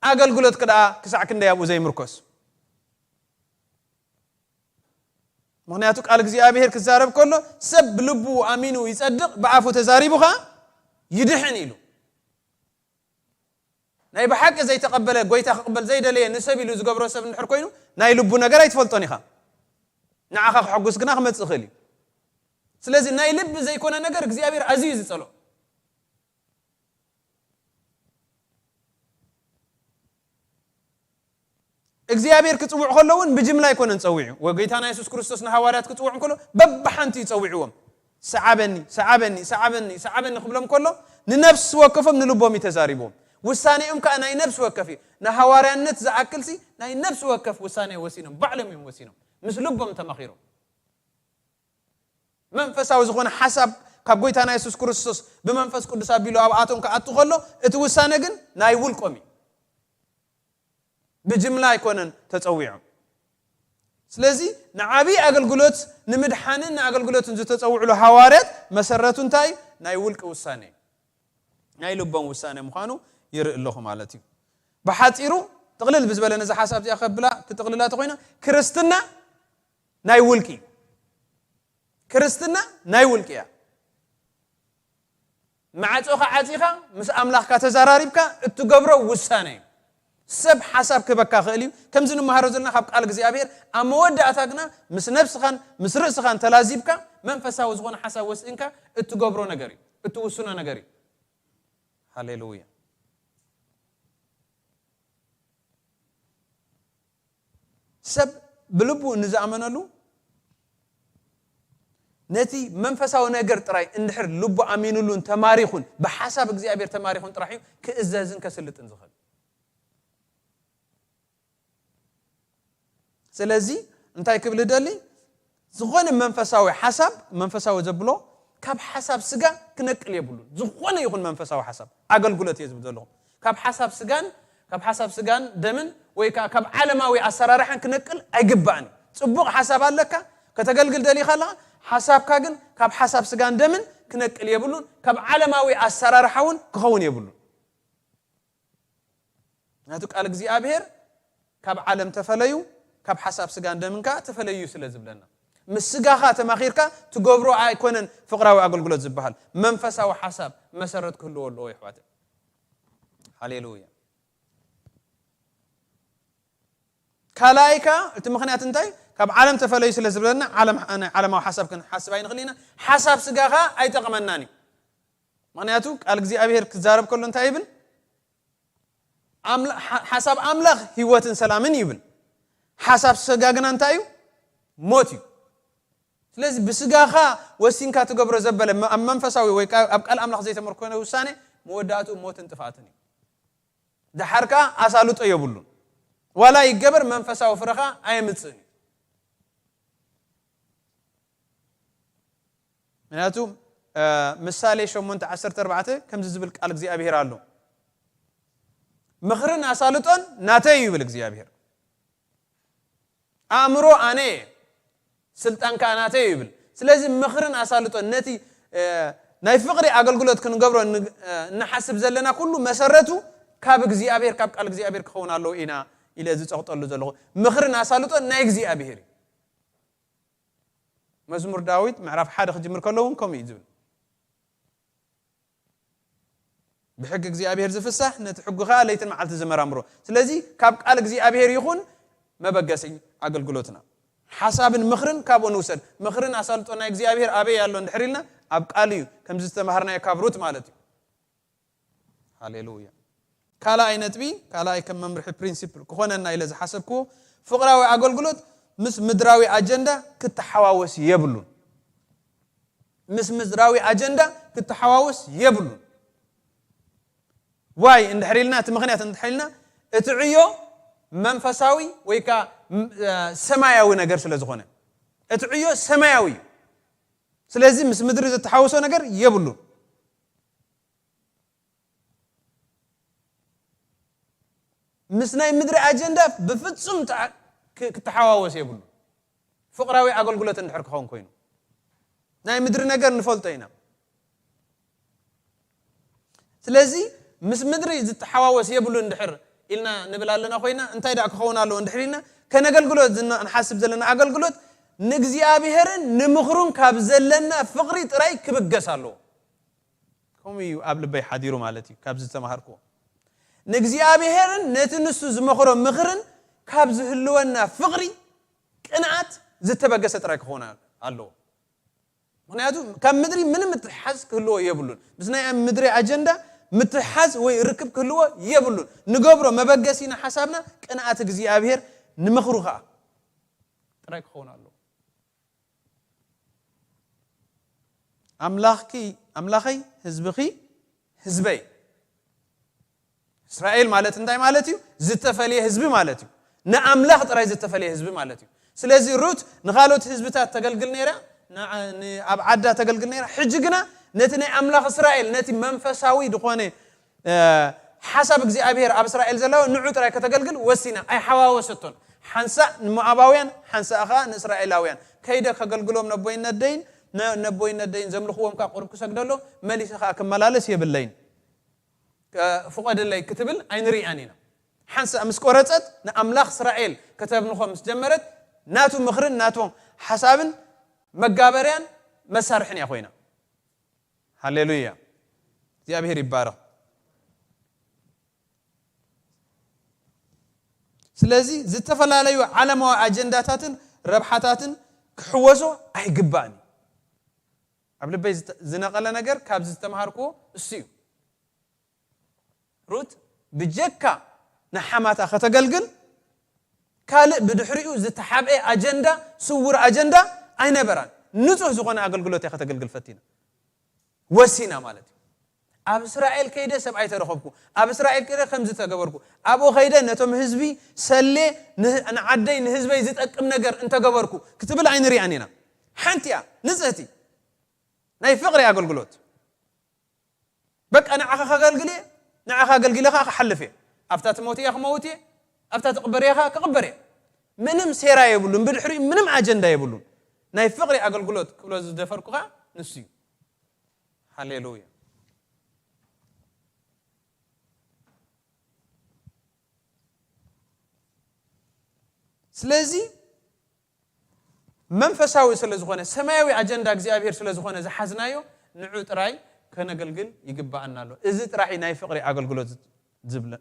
ኣገልግሎት ክደኣ ክሳዕ ክንደይ ኣብኡ ዘይምርኮስ። ምኽንያቱ ቃል እግዚኣብሔር ክዛረብ ከሎ፣ "ሰብ ብልቡ ኣሚኑ ይጸድቕ፣ ብኣፉ ተዛሪቡ ኸኣ ይድሕን" ኢሉ። ናይ ብሓቂ ዘይተቐበለ፣ ጎይታ ክቕበል ዘይደለየ፣ ንሰብ ኢሉ ዝገብሮ ሰብ እንድሕር ኮይኑ፣ ናይ ልቡ ነገር ኣይትፈልጦን ኢኻ። ንዓኻ ክሕጉስ ግና ክመጽእ ይኽእል እዩ። ስለዚ ናይ ልቢ ዘይኮነ ነገር እግዚኣብሔር ኣዝዩ እዩ ዝጸልኦ። እግዚኣብሔር ክጽውዕ ከሎ እውን ብጅምላ ኣይኮነን ጸዊዑ። ወጎይታና የሱስ ክርስቶስ ንሃዋርያት ክጽውዖም ከሎ በብሓንቲ እዩ ጸዊዕዎም። "ሰዓበኒ፣ ሰዓበኒ፣ ሰዓበኒ፣ ሰዓበኒ" ክብሎም ከሎ ንነፍሲ ወከፎም ንልቦም እዩ ተዛሪብዎም። ውሳኔኦም ከኣ ናይ ነፍሲ ወከፍ እዩ። ንሃዋርያነት ዝኣክልሲ ናይ ነፍሲ ወከፍ ውሳኔ ወሲኖም፣ ባዕሎም እዮም ወሲኖም። ምስ ልቦም ተማኺሮም። መንፈሳዊ ዝኾነ ሓሳብ ካብ ጎይታና የሱስ ክርስቶስ ብመንፈስ ቅዱስ ኣቢሉ ኣብኣቶም ክኣቱ ከሎ፣ እቲ ውሳነ ግን ናይ ውልቆም እዩ። ብጅምላ ኣይኮነን ተጸዊዖም። ስለዚ ንዓብዪ ኣገልግሎት ንምድሓንን ንኣገልግሎትን ዝተጸውዕሉ ሃዋርያት መሰረቱ እንታይ እዩ? ናይ ውልቂ ውሳኔ እዩ። ናይ ልቦም ውሳኔ ምዃኑ ይርኢ ኣለኹ ማለት እዩ። ብሓጺሩ ጥቕልል ብዝበለ ነዚ ሓሳብ እዚኣ ከብላ ክጥቕልላ ተኾይና፣ ክርስትና ናይ ውልቂ እዩ። ክርስትና ናይ ውልቂ እያ። ማዕጾኻ ዓጺኻ ምስ ኣምላኽካ ተዘራሪብካ እትገብሮ ውሳነ እዩ። ሰብ ሓሳብ ክህበካ ክእል እዩ። ከምዚ ንመሃሮ ዘለና ካብ ቃል እግዚኣብሔር ኣብ መወዳእታ ግና ምስ ነብስኻን ምስ ርእስኻን ተላዚብካ መንፈሳዊ ዝኾነ ሓሳብ ወስንካ እትገብሮ ነገር እዩ። እትውስኖ ነገር እዩ። ሃሌሉያ። ሰብ ብልቡ ንዝኣመነሉ ነቲ መንፈሳዊ ነገር ጥራይ እንድሕር ልቡ ኣሚኑሉን ተማሪኹን ብሓሳብ እግዚኣብሔር ተማሪኹን ጥራሕ እዩ ክእዘዝን ከስልጥን ዝኽእል። ስለዚ እንታይ ክብል ደሊ? ዝኾነ መንፈሳዊ ሓሳብ፣ መንፈሳዊ ዘብሎ ካብ ሓሳብ ስጋ ክነቅል የብሉን። ዝኾነ ይኹን መንፈሳዊ ሓሳብ፣ ኣገልግሎት እየ ዝብል ዘለኹ፣ ካብ ሓሳብ ስጋን ካብ ሓሳብ ስጋን ደምን ወይ ከዓ ካብ ዓለማዊ ኣሰራርሓን ክነቅል ኣይግባእን። ጽቡቕ ሓሳብ ኣለካ፣ ከተገልግል ደሊኻ ኣለኻ፣ ሓሳብካ ግን ካብ ሓሳብ ስጋን ደምን ክነቅል የብሉን፣ ካብ ዓለማዊ ኣሰራርሓ እውን ክኸውን የብሉን። ምክንያቱ ቃል እግዚኣብሔር ካብ ዓለም ተፈለዩ፣ ካብ ሓሳብ ስጋን ደምን ከዓ ተፈለዩ ስለ ዝብለና፣ ምስ ስጋኻ ተማኺርካ ትገብሮ ኣይኮነን ፍቕራዊ ኣገልግሎት ዝበሃል። መንፈሳዊ ሓሳብ መሰረት ክህልዎ ኣለዎ ይሕዋት። ሃሌሉያ። ካልኣይ ከኣ እቲ ምኽንያት እንታይ? ካብ ዓለም ተፈለዩ ስለ ዝብለና ዓለም፣ ናይ ዓለማዊ ሓሳብ ክንሓስብ ኣይንኽእል ኢና። ሓሳብ ስጋ ከኣ ኣይጠቕመናን እዩ። ምኽንያቱ ቃል እግዚኣብሔር ክዛረብ ከሎ እንታይ ይብል? ኣምላ-፣ ሓ-፣ ሓሳብ ኣምላኽ ህይወትን ሰላምን ይብል። ሓሳብ ስጋ ግና እንታይ እዩ? ሞት እዩ። ስለዚ ብስጋኻ ወሲንካ ትገብሮ ዘበለ መ-፣ ኣብ መንፈሳዊ ወይ ከኣ ኣብ ቃል ኣምላኽ ዘይተመርኮነ ውሳኔ መወዳእቱ ሞትን ጥፍኣትን እዩ። ደሓር ከኣ ኣሳልጦ የብሉን። ዋላ ይገበር መንፈሳዊ ፍረኻ ኣየምጽእን እዩ። ምክንያቱ ምሳሌ ሸሞንተ ዓሰርተ ኣርባዕተ ከምዚ ዝብል ቃል እግዚኣብሔር ኣሎ፣ ምኽርን ኣሳልጦን ናተይ እዩ ይብል እግዚኣብሔር። ኣእምሮ ኣነ እየ፣ ስልጣን ከኣ ናተይ እዩ ይብል። ስለዚ ምኽርን ኣሳልጦን ነቲ ናይ ፍቕሪ ኣገልግሎት ክንገብሮ እንሓስብ ዘለና ኩሉ መሰረቱ ካብ እግዚኣብሔር፣ ካብ ቃል እግዚኣብሔር ክኸውን ኣለዎ ኢና ኢለ ዝጸቕጠሉ ዘለኹ። ምኽርን ኣሳልጦን ናይ እግዚኣብሔር እዩ። መዝሙር ዳዊት ምዕራፍ ሓደ ክጅምር ከሎ እውን ከምኡ እዩ ዝብል። ብሕጊ እግዚኣብሔር ዝፍሳሕ፣ ነቲ ሕጉ ኸኣ ለይትን መዓልቲ ዝመራምሮ። ስለዚ ካብ ቃል እግዚኣብሔር ይኹን መበገሲ ኣገልግሎትና። ሓሳብን ምኽርን ካብኡ ንውሰድ። ምኽርን ኣሳልጦ ናይ እግዚኣብሔር ኣበይ ኣሎ እንድሕር ኢልና ኣብ ቃል እዩ፣ ከምዚ ዝተማሃርናዮ ካብ ሩት ማለት እዩ። ሃሌሉያ። ካልኣይ ነጥቢ፣ ካልኣይ ከም መምርሒ ፕሪንሲፕል ክኾነና ኢለ ዝሓሰብክዎ፣ ፍቕራዊ ኣገልግሎት ምስ ምድራዊ ኣጀንዳ ክተሓዋወስ የብሉን። ምስ ምድራዊ ኣጀንዳ ክተሓዋወስ የብሉን። ዋይ እንድሕር ኢልና፣ እቲ ምኽንያት እንድሕር ኢልና፣ እቲ ዕዮ መንፈሳዊ ወይ ከኣ ሰማያዊ ነገር ስለ ዝኾነ፣ እቲ ዕዮ ሰማያዊ እዩ። ስለዚ ምስ ምድሪ ዝተሓወሶ ነገር የብሉን። ምስ ናይ ምድሪ ኣጀንዳ ብፍጹም ክተሓዋወስ የብሉ። ፍቕራዊ ኣገልግሎት እንድሕር ክኸውን ኮይኑ፣ ናይ ምድሪ ነገር ንፈልጦ ኢና። ስለዚ ምስ ምድሪ ዝተሓዋወስ የብሉ እንድሕር ኢልና ንብል ኣለና ኮይና፣ እንታይ ደኣ ክኸውን ኣለዎ እንድሕር ኢልና፣ ከነገልግሎ ንሓስብ ዘለና ኣገልግሎት ንእግዚኣብሔርን ንምኽሩን ካብ ዘለና ፍቕሪ ጥራይ ክብገስ ኣለዎ። ከምኡ እዩ ኣብ ልበይ ሓዲሩ ማለት እዩ። ካብ ዝተማሃርኩዎ ንእግዚኣብሔርን ነቲ ንሱ ዝመኽሮ ምኽርን ካብ ዝህልወና ፍቕሪ ቅንኣት ዝተበገሰ ጥራይ ክኸውን ኣለዎ። ምክንያቱ ካብ ምድሪ ምንም ምትሓዝ ክህልዎ የብሉን። ምስ ናይ ምድሪ ኣጀንዳ ምትሓዝ ወይ ርክብ ክህልዎ የብሉን። ንገብሮ መበገሲና ሓሳብና ቅንኣት እግዚኣብሔር ንምኽሩ ከዓ ጥራይ ክኸውን ኣለዎ። ኣምላኽኪ ኣምላኸይ፣ ህዝብኺ ህዝበይ። እስራኤል ማለት እንታይ ማለት እዩ? ዝተፈልየ ህዝቢ ማለት እዩ። ንኣምላኽ ጥራይ ዝተፈልየ ህዝቢ ማለት እዩ። ስለዚ ሩት ንኻልኦት ህዝብታት ተገልግል ነይራ፣ ኣብ ዓዳ ተገልግል ነይራ። ሕጂ ግና ነቲ ናይ ኣምላኽ እስራኤል፣ ነቲ መንፈሳዊ ዝኾነ ሓሳብ እግዚኣብሔር ኣብ እስራኤል ዘለዎ ንዑ ጥራይ ከተገልግል ወሲና ኣይሓዋወሰቶን። ሓንሳእ ንሞኣባውያን ሓንሳእ ኸዓ ንእስራኤላውያን ከይደ ከገልግሎም ነቦይን ነደይን፣ ነቦይን ነደይን ዘምልኽዎም ከኣ ቁሩብ ክሰግደሎ መሊሰ ኸዓ ክመላለስ የብለይን፣ ፍቐድለይ ክትብል ኣይንሪኣን ኢና። ሓንሳእ ምስ ቆረጸት ንኣምላኽ እስራኤል ከተምልኾ ምስ ጀመረት ናቱ ምኽርን ናቱ ሓሳብን መጋበርያን መሳርሕን እያ ኮይና። ሃሌሉያ። እግዚኣብሔር ይባረኽ። ስለዚ ዝተፈላለዩ ዓለማዊ ኣጀንዳታትን ረብሓታትን ክሕወሶ ኣይግባእን። ኣብ ልበይ ዝነቐለ ነገር ካብዚ ዝተምሃርክዎ እሱ እዩ። ሩት ብጀካ ንሓማታ ከተገልግል ካልእ ብድሕሪኡ ዝተሓብአ ኣጀንዳ፣ ስውር ኣጀንዳ ኣይነበራን። ንጹህ ዝኾነ ኣገልግሎት እያ ከተገልግል ፈቲና፣ ወሲና ማለት እዩ። ኣብ እስራኤል ከይደ ሰብኣይ ተረኸብኩ፣ ኣብ እስራኤል ከይደ ከምዚ ተገበርኩ፣ ኣብኡ ከይደ ነቶም ህዝቢ ሰሌ፣ ንህ-፣ ንዓደይ ንህዝበይ ዝጠቅም ነገር እንተገበርኩ ክትብል ኣይንሪኣን ኢና። ሓንቲ እያ፣ ንጽህቲ ናይ ፍቕሪ ኣገልግሎት። በቃ ንዓኻ ከገልግል እየ፣ ንዓኻ ኣገልጊለ ኸዓ ክሓልፍ እየ። ኣብታ ትሞት እያ ክመውት እየ፣ ኣብታ ትቕበር እያ ኸዓ ክቕበር እየ። ምንም ሴራ የብሉን፣ ብድሕሪኡ ምንም ኣጀንዳ የብሉን። ናይ ፍቕሪ ኣገልግሎት ክብሎ ዝደፈርኩ ኸዓ ንሱ እዩ። ሃሌሉያ። ስለዚ መንፈሳዊ ስለ ዝኾነ፣ ሰማያዊ ኣጀንዳ እግዚኣብሔር ስለ ዝኾነ ዝሓዝናዮ፣ ንዑ ጥራይ ከነገልግል ይግባኣና ኣሎ። እዚ ጥራሕ እዩ ናይ ፍቕሪ ኣገልግሎት ዝብል፣ እ፣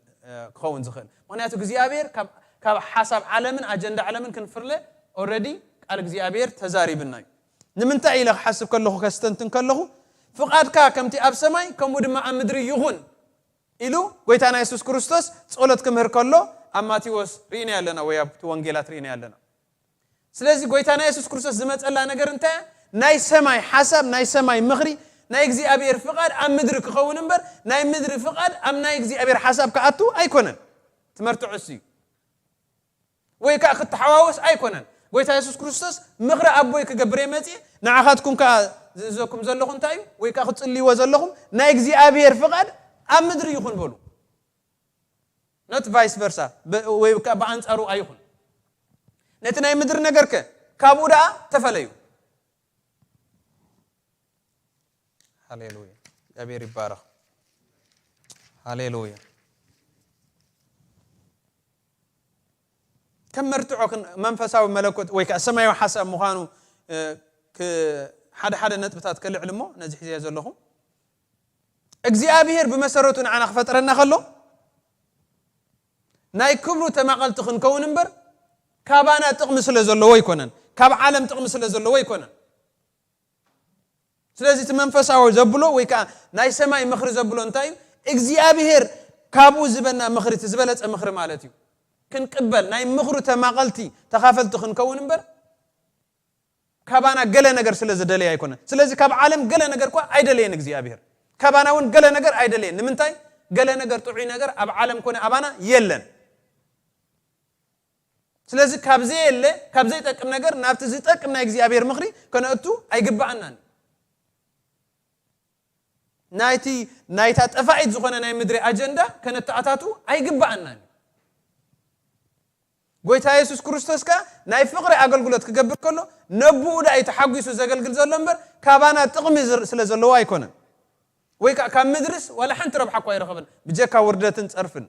ክኸውን ዝኽእል። ምኽንያቱ እግዚኣብሔር ካብ፣ ካብ ሓሳብ ዓለምን ኣጀንዳ ዓለምን ክንፍርለ ኦረዲ ቃል እግዚኣብሔር ተዛሪብና እዩ። ንምንታይ ኢለ ክሓስብ ከለኹ፣ ከስተንትን ከለኹ፣ ፍቓድካ ከምቲ ኣብ ሰማይ ከምኡ ድማ ኣብ ምድሪ ይኹን ኢሉ ጎይታና የሱስ ክርስቶስ ጸሎት ክምህር ከሎ ኣብ ማቴዎስ ርኢና ኣለና ወይ ኣብቲ ወንጌላት ርኢና ኣለና። ስለዚ ጎይታና የሱስ ክርስቶስ ዝመጸላ ነገር እንታይ እያ? ናይ ሰማይ ሓሳብ፣ ናይ ሰማይ ምኽሪ፣ ናይ እግዚኣብሔር ፍቓድ ኣብ ምድሪ ክኸውን እምበር ናይ ምድሪ ፍቓድ ኣብ ናይ እግዚኣብሔር ሓሳብ ክኣቱ ኣይኮነን። ትምህርቲ ዕሱ እዩ። ወይ ከዓ ክተሓዋወስ ኣይኮነን። ጎይታ የሱስ ክርስቶስ ምኽሪ ኣቦይ ክገብር እየ መጺእ፣ ንዓኻትኩም ከዓ ዝእዘኩም ዘለኹ እንታይ እዩ? ወይ ከዓ ክትጽልይዎ ዘለኹም ናይ እግዚኣብሔር ፍቓድ ኣብ ምድሪ ይኹን በሉ። ነት ቫይስ ቨርሳ፣ ብ-፣ ወይ ከዓ ብኣንጻሩ ኣይኹን። ነቲ ናይ ምድሪ ነገርከ ካብኡ ደኣ ተፈለዩ። ሃሌሉያ። እግዚኣብሔር ይባረኽ። ሃሌሉያ። ከም መርትዖ ክን-፣ መንፈሳዊ መለኮት ወይ ከዓ ሰማያዊ ሓሳብ ምዃኑ፣ እ፣ ክ-፣ ሓደ ሓደ ነጥብታት ከልዕል እሞ ነዚ ሒዘዮ ዘለኹ። እግዚኣብሔር ብመሰረቱ ንዓና ክፈጥረና ከሎ ናይ ክብሩ ተማቐልቲ ክንከውን እምበር ካባና ጥቕሚ ስለ ዘለዎ ኣይኮነን፣ ካብ ዓለም ጥቕሚ ስለ ዘለዎ ኣይኮነን። ስለዚ እቲ መንፈሳዊ ዘብሎ ወይ ከዓ ናይ ሰማይ ምኽሪ ዘብሎ እንታይ እዩ? እግዚኣብሔር ካብኡ ዝበና ምኽሪ፣ እቲ ዝበለጸ ምኽሪ ማለት እዩ። ክንቅበል፣ ናይ ምኽሩ ተማቐልቲ፣ ተኻፈልቲ ክንከውን እምበር ካባና ገለ ነገር ስለ ዝደለየ ኣይኮነን። ስለዚ ካብ ዓለም ገለ ነገር እኳ ኣይደለየን እግዚኣብሔር። ካባና እውን ገለ ነገር ኣይደለየን። ንምንታይ? ገለ ነገር ጥዑይ ነገር ኣብ ዓለም ኮነ ኣባና የለን። ስለዚ ካብ ዘየለ፣ ካብ ዘይጠቅም ነገር ናብቲ ዝጠቅም ናይ እግዚኣብሔር ምኽሪ ከነእቱ ኣይግባኣናን። ናይቲ፣ ናይታ ጠፋኢት ዝኾነ ናይ ምድሪ ኣጀንዳ ከነተኣታቱ ኣይግባኣናን። ጎይታ የሱስ ክርስቶስ ከኣ ናይ ፍቕሪ ኣገልግሎት ክገብር ከሎ ነብኡ ደኣ እዩ ተሓጒሱ ዘገልግል ዘሎ እምበር ካባና ጥቕሚ ዝር-፣ ስለ ዘለዎ ኣይኮነን። ወይ ከኣ ካብ ምድርስ ዋላ ሓንቲ ረብሓ እኳ ኣይረኸበን ብጀካ ውርደትን ጸርፍን።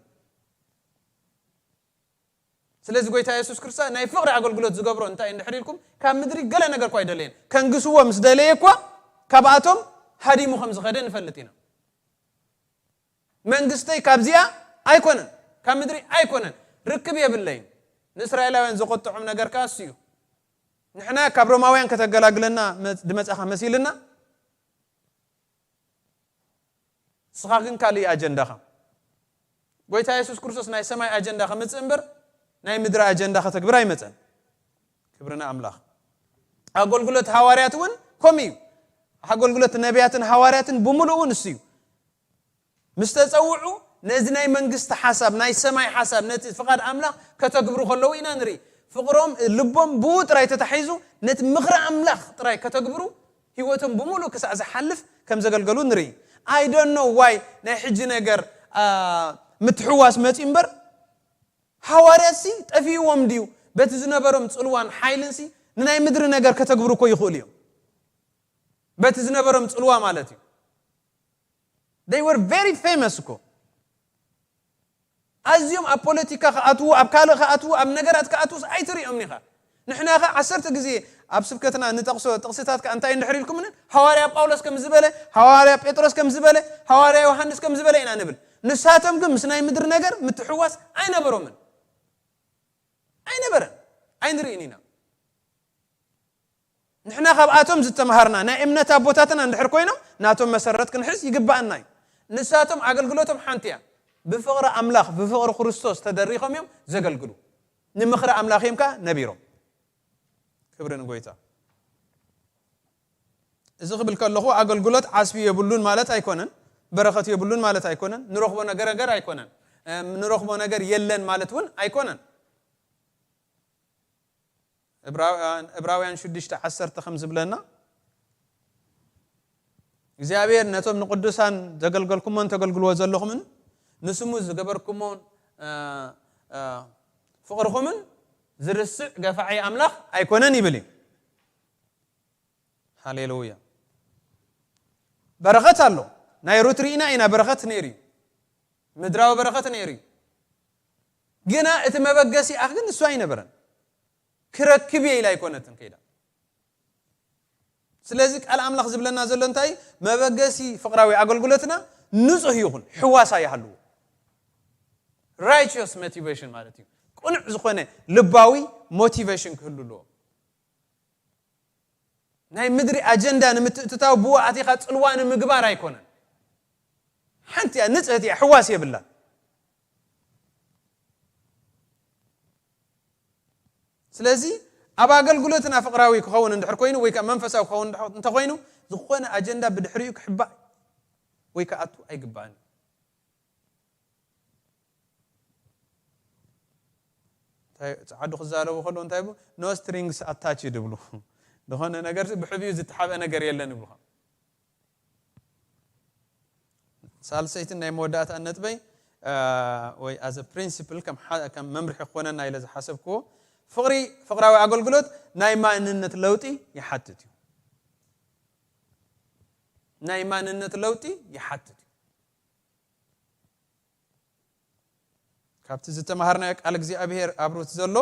ስለዚ ጎይታ የሱስ ክርስቶስ ናይ ፍቕሪ ኣገልግሎት ዝገብሮ እንታይ እንድሕር ኢልኩም፣ ካብ ምድሪ ገለ ነገር እኳ ኣይደለየን። ከንግስዎ ምስ ደለየ እኳ ካብኣቶም ሃዲሙ ከም ዝኸደ ንፈልጥ ኢና። መንግስተይ ካብዚኣ ኣይኮነን፣ ካብ ምድሪ ኣይኮነን፣ ርክብ የብለይን። ንእስራኤላውያን ዘቆጥዖም ነገር ከኣ እሱ እዩ። ንሕና ካብ ሮማውያን ከተገላግለና መ-፣ ድመጻኻ መሲልና፣ ንስኻ ግን ካልእ ኣጀንዳኻ። ጎይታ የሱስ ክርስቶስ ናይ ሰማይ ኣጀንዳ ከምጽእ እምበር ናይ ምድሪ ኣጀንዳ ከተግብር ኣይመጸን። ክብሪ ንኣምላኽ። ኣገልግሎት ሃዋርያት እውን ከምኡ እዩ። ኣገልግሎት ነቢያትን ሃዋርያትን ብምሉኡ ንሱ እዩ። ምስ ተጸውዑ ነዚ ናይ መንግስቲ ሓሳብ፣ ናይ ሰማይ ሓሳብ፣ ነቲ ፍቓድ ኣምላኽ ከተግብሩ ከለዉ ኢና ንርኢ። ፍቕሮም፣ ልቦም ብኡ ጥራይ ተታሒዙ ነቲ ምኽሪ ኣምላኽ ጥራይ ከተግብሩ ህይወቶም ብምሉእ ክሳዕ ዝሓልፍ ከም ዘገልገሉ ንርኢ። I don't know why ናይ ሕጂ ነገር፣ አ፣ ምትሕዋስ መጺኡ እምበር ሃዋርያትሲ ጠፊእዎም ድዩ? በቲ ዝነበሮም ጽልዋን ሓይልንሲ ንናይ ምድሪ ነገር ከተግብሩ እኮ ይኽእሉ እዮም። በቲ ዝነበሮም ጽልዋ ማለት እዩ። They were very famous እኮ። ኣዝዮም ኣብ ፖለቲካ ክኣትዉ፣ ኣብ ካልእ ክኣትዉ፣ ኣብ ነገራት ክኣትዉስ ኣይትርእዮም ኢኻ። ንሕና ኸ ዓሰርተ ግዜ ኣብ ስብከትና ንጠቕሶ ጥቕስታት ከ እንታይ እንድሕር ኢልኩምንን፣ ሃዋርያ ጳውሎስ ከም ዝበለ፣ ሃዋርያ ጴጥሮስ ከም ዝበለ፣ ሃዋርያ ዮሃንስ ከም ዝበለ ኢና ንብል። ንሳቶም ግን ምስ ናይ ምድሪ ነገር ምትሕዋስ ኣይነበሮምን። ኣይነበረን። ኣይንርእን ኢና። ንሕና ካብኣቶም ዝተምሃርና ናይ እምነት ኣቦታትና እንድሕር ኮይኖም ናቶም መሰረት ክንሕዝ ይግባኣና እዩ። ንሳቶም ኣገልግሎቶም ሓንቲ እያ። ብፍቕሪ ኣምላኽ፣ ብፍቕሪ ክርስቶስ ተደሪኾም እዮም ዘገልግሉ። ንምኽሪ ኣምላኽ እዮም ከኣ ነቢሮም። ክብሪ ንጎይታ። እዚ ክብል ከለኹ ኣገልግሎት ዓስቢ የብሉን ማለት ኣይኮነን፣ በረኸት የብሉን ማለት ኣይኮነን፣ ንረኽቦ ነገር ነገር ኣይኮነን፣ እም፣ ንረኽቦ ነገር የለን ማለት እውን ኣይኮነን። ዕብራውያን ዕብራውያን ሽዱሽተ ዓሰርተ ከም ዝብለና፣ እግዚኣብሔር ነቶም ንቅዱሳን ዘገልገልኩሞን ተገልግልዎ ዘለኹምን ንስሙ ዝገበርኩሞን፣ እ፣ እ፣ ፍቕርኹምን ዝርስዕ ገፋዒ ኣምላኽ ኣይኮነን ይብል እዩ። ሃሌሉያ። በረኸት ኣሎ። ናይ ሩት ርኢና ኢና፣ በረኸት ነይሩ እዩ። ምድራዊ በረኸት ነይሩ እዩ። ግና እቲ መበገሲኣ ግን ንሱ ኣይነበረን። ክረክብ እየ ኢላ ኣይኮነትን ከይዳ። ስለዚ ቃል ኣምላኽ ዝብለና ዘሎ እንታይ እዩ? መበገሲ ፍቕራዊ ኣገልግሎትና ንጹህ ይኹን፣ ሕዋሳ ይሃልዎ። Righteous motivation ማለት እዩ። ቅኑዕ ዝኾነ ልባዊ ሞቲቬሽን ክህሉ ኣለዎ። ናይ ምድሪ ኣጀንዳ ንምትእትታው ብኡ ኣቲኻ ጽልዋ ንምግባር ኣይኮነን። ሓንቲ እያ፣ ንጽህቲ እያ፣ ሕዋስ የብላን። ስለዚ ኣብ ኣገልግሎትና ፍቕራዊ ክኸውን እንድሕር ኮይኑ ወይ ከኣ መንፈሳዊ ክኸውን እንድሕር እንተኾይኑ፣ ዝኾነ ኣጀንዳ ብድሕሪኡ ክሕባእ ወይ ክኣቱ ኣይግባእን። እንታይ ጸዓዱ ክዛረቡ ከለዉ እንታይ ይብሉ? No strings attached ይብሉ። ዝኾነ ነገር ብሕቢኡ ዝተሓብአ ነገር የለን ይብሉኻ። ሳልሰይትን ናይ መወዳእታ ነጥበይ፣ እ፣ ወይ as a principle ከም ሓ-፣ ከም መምርሒ ክኾነና ኢለ ዝሓሰብክዎ፣ ፍቕሪ፣ ፍቕራዊ ኣገልግሎት ናይ ማንነት ለውጢ ይሓትት እዩ። ናይ ማንነት ለውጢ ይሓትት እዩ። ካብቲ ዝተማሃርናዮ ቃል እግዚኣብሔር ኣብ ሩት ዘሎ፣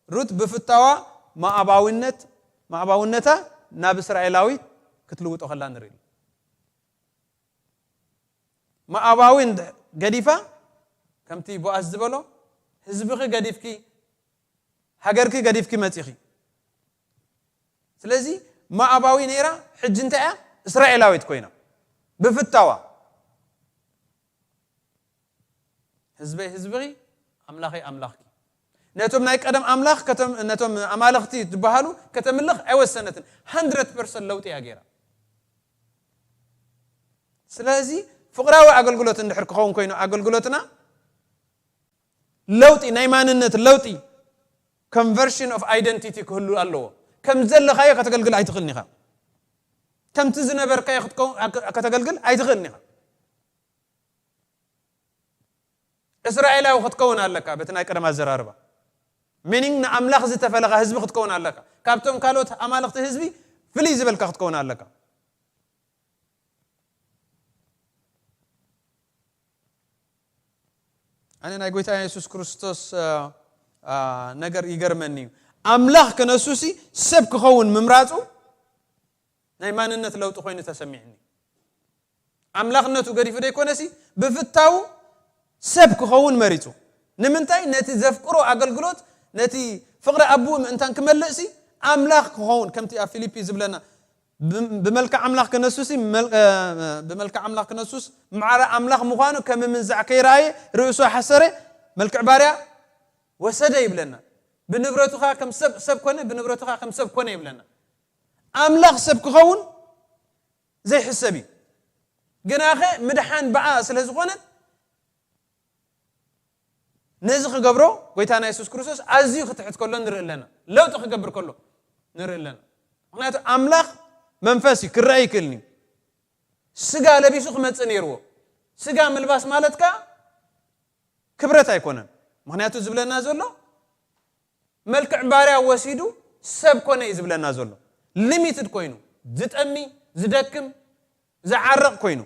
ሩት ብፍታዋ ሞዓባዊነት፣ ሞዓባውነታ ናብ እስራኤላዊት ክትልውጦ ከላ ንርኢ። ሞዓባዊ እንድ-፣ ገዲፋ፣ ከምቲ ቦኣዝ ዝበሎ፣ ህዝብኺ ገዲፍኪ፣ ሃገርኪ ገዲፍኪ መጺኺ። ስለዚ ሞዓባዊ ነይራ፣ ሕጂ እንታይ እያ? እስራኤላዊት ኮይና። ብፍታዋ። ህዝበይ ህዝብኺ፣ ኣምላኸይ ኣምላኽኪ። ነቶም ናይ ቀደም ኣምላኽ፣ ከተም-፣ ነቶም ኣማልኽቲ ዝበሃሉ ከተምልኽ ኣይወሰነትን። ሃንድረድ ፐርሰንት ለውጢ እያ ገይራ። ስለዚ ፍቕራዊ ኣገልግሎት እንድሕር ክኸውን ኮይኑ ኣገልግሎትና፣ ለውጢ፣ ናይ ማንነት ለውጢ፣ conversion of identity ክህሉ ኣለዎ። ከም ዘለኻዮ ከተገልግል ኣይትኽእልን ኢኻ። ከምቲ ዝነበርካዮ ክትከው-፣ ከተገልግል ኣይትኽእልን ኢኻ። እስራኤላዊ ክትከውን ኣለካ፣ በቲ ናይ ቀደም ኣዘራርባ። ሚኒንግ ንኣምላኽ ዝተፈለኻ ህዝቢ ክትከውን ኣለካ። ካብቶም ካልኦት ኣማልኽቲ ህዝቢ ፍልይ ዝበልካ ክትከውን ኣለካ። ኣነ ናይ ጎይታ የሱስ ክርስቶስ፣ አ፣ አ፣ ነገር ይገርመኒ እዩ። ኣምላኽ ክነሱሲ ሰብ ክኸውን ምምራጹ ናይ ማንነት ለውጢ ኮይኑ ተሰሚዕኒ። ኣምላኽነቱ ገዲፉ ደይኮነሲ ብፍታው ሰብ ክኸውን መሪጹ። ንምንታይ? ነቲ ዘፍቅሮ ኣገልግሎት፣ ነቲ ፍቕሪ ኣቦኡ ምእንታን ክመልእሲ ኣምላኽ ክኸውን፣ ከምቲ ኣብ ፊልፒ ዝብለና፣ ብ-፣ ብመልክዕ ኣምላኽ ክነሱሲ፣ መል-፣ እ፣ ብመልክዕ ኣምላኽ ክነሱስ፣ ማዕረ ኣምላኽ ምዃኑ ከም ምንዛዕ ከይረኣየ፣ ርእሱ ኣሐሰረ፣ መልክዕ ባርያ ወሰደ ይብለና። ብንብረቱ ኸኣ ከም ሰብ፣ ሰብ ኮነ፣ ብንብረቱ ኸኣ ከም ሰብ ኮነ ይብለና። ኣምላኽ ሰብ ክኸውን ዘይሕሰብ እዩ። ግናኸ ምድሓን ብኣ ስለ ዝኾነት፣ ነዚ ክገብሮ ጎይታና የሱስ ክርስቶስ ኣዝዩ ክትሕት ከሎ ንርኢ ኣለና። ለውጢ ክገብር ከሎ ንርኢ ኣለና። ምኽንያቱ ኣምላኽ መንፈስ እዩ፣ ክረአ ኣይክእልን እዩ። ስጋ ለቢሱ ክመጽእ ነይርዎ። ስጋ ምልባስ ማለት ከኣ ክብረት ኣይኮነን። ምኽንያቱ ዝብለና ዘሎ፣ መልክዕ ባርያ ወሲዱ ሰብ ኮነ እዩ ዝብለና ዘሎ። ሊሚትድ ኮይኑ፣ ዝጠሚ፣ ዝደክም፣ ዝዓረቕ ኮይኑ፣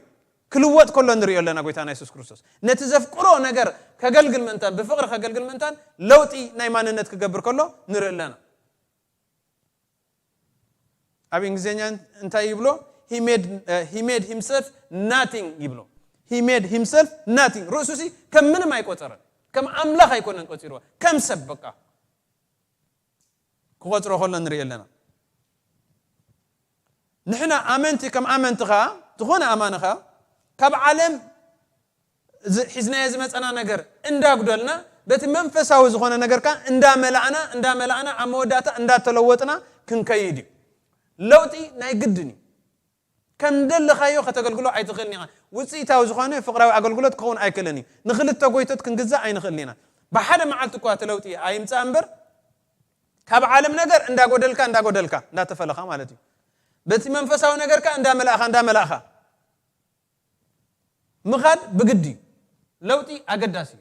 ክልወጥ ከሎ ንሪኦ ኣለና ጎይታና የሱስ ክርስቶስ። ነቲ ዘፍቅሮ ነገር ከገልግል ምእንታን፣ ብፍቕሪ ከገልግል ምእንታን፣ ለውጢ ናይ ማንነት ክገብር ከሎ ንርኢ ኣለና። ኣብ እንግሊዝኛ እንታይ ይብሎ? He made, uh, he made himself nothing ይብሎ። He made himself nothing። ርእሱ ሲ ከም ምንም ኣይቆጸረን። ከም ኣምላኽ ኣይኮነን ቆጺርዎ። ከም ሰብ በቃ ክቆጽሮ ከሎ ንርኢ ኣለና። ንሕና ኣመንቲ ከም ኣመንቲ ኸኣ፣ ዝኾነ ኣማኒ ኸኣ፣ ካብ ዓለም ዝ-፣ ሒዝናዮ ዝመጸና ነገር እንዳጉደልና፣ በቲ መንፈሳዊ ዝኾነ ነገር ከኣ እንዳመላእና እንዳመላእና ኣብ መወዳእታ እንዳተለወጥና ክንከይድ እዩ። ለውጢ ናይ ግድን እዩ። ከም ደለኻዮ ከተገልግሎ ኣይትኽእልን ኢኻ። ውፅኢታዊ ዝኾነ ፍቕራዊ ኣገልግሎት ክኸውን ኣይክእልን እዩ። ንኽልተ ጎይቶት ክንግዛእ ኣይንኽእልን ኢና። ብሓደ መዓልቲ እኳ እቲ ለውጢ ኣይምፃእ እምበር፣ ካብ ዓለም ነገር እንዳጎደልካ እንዳጎደልካ እንዳተፈለኻ ማለት እዩ። በቲ መንፈሳዊ ነገር ከኣ እንዳመላእኻ እንዳመላእኻ ምኻድ ብግዲ እዩ። ለውጢ ኣገዳሲ እዩ።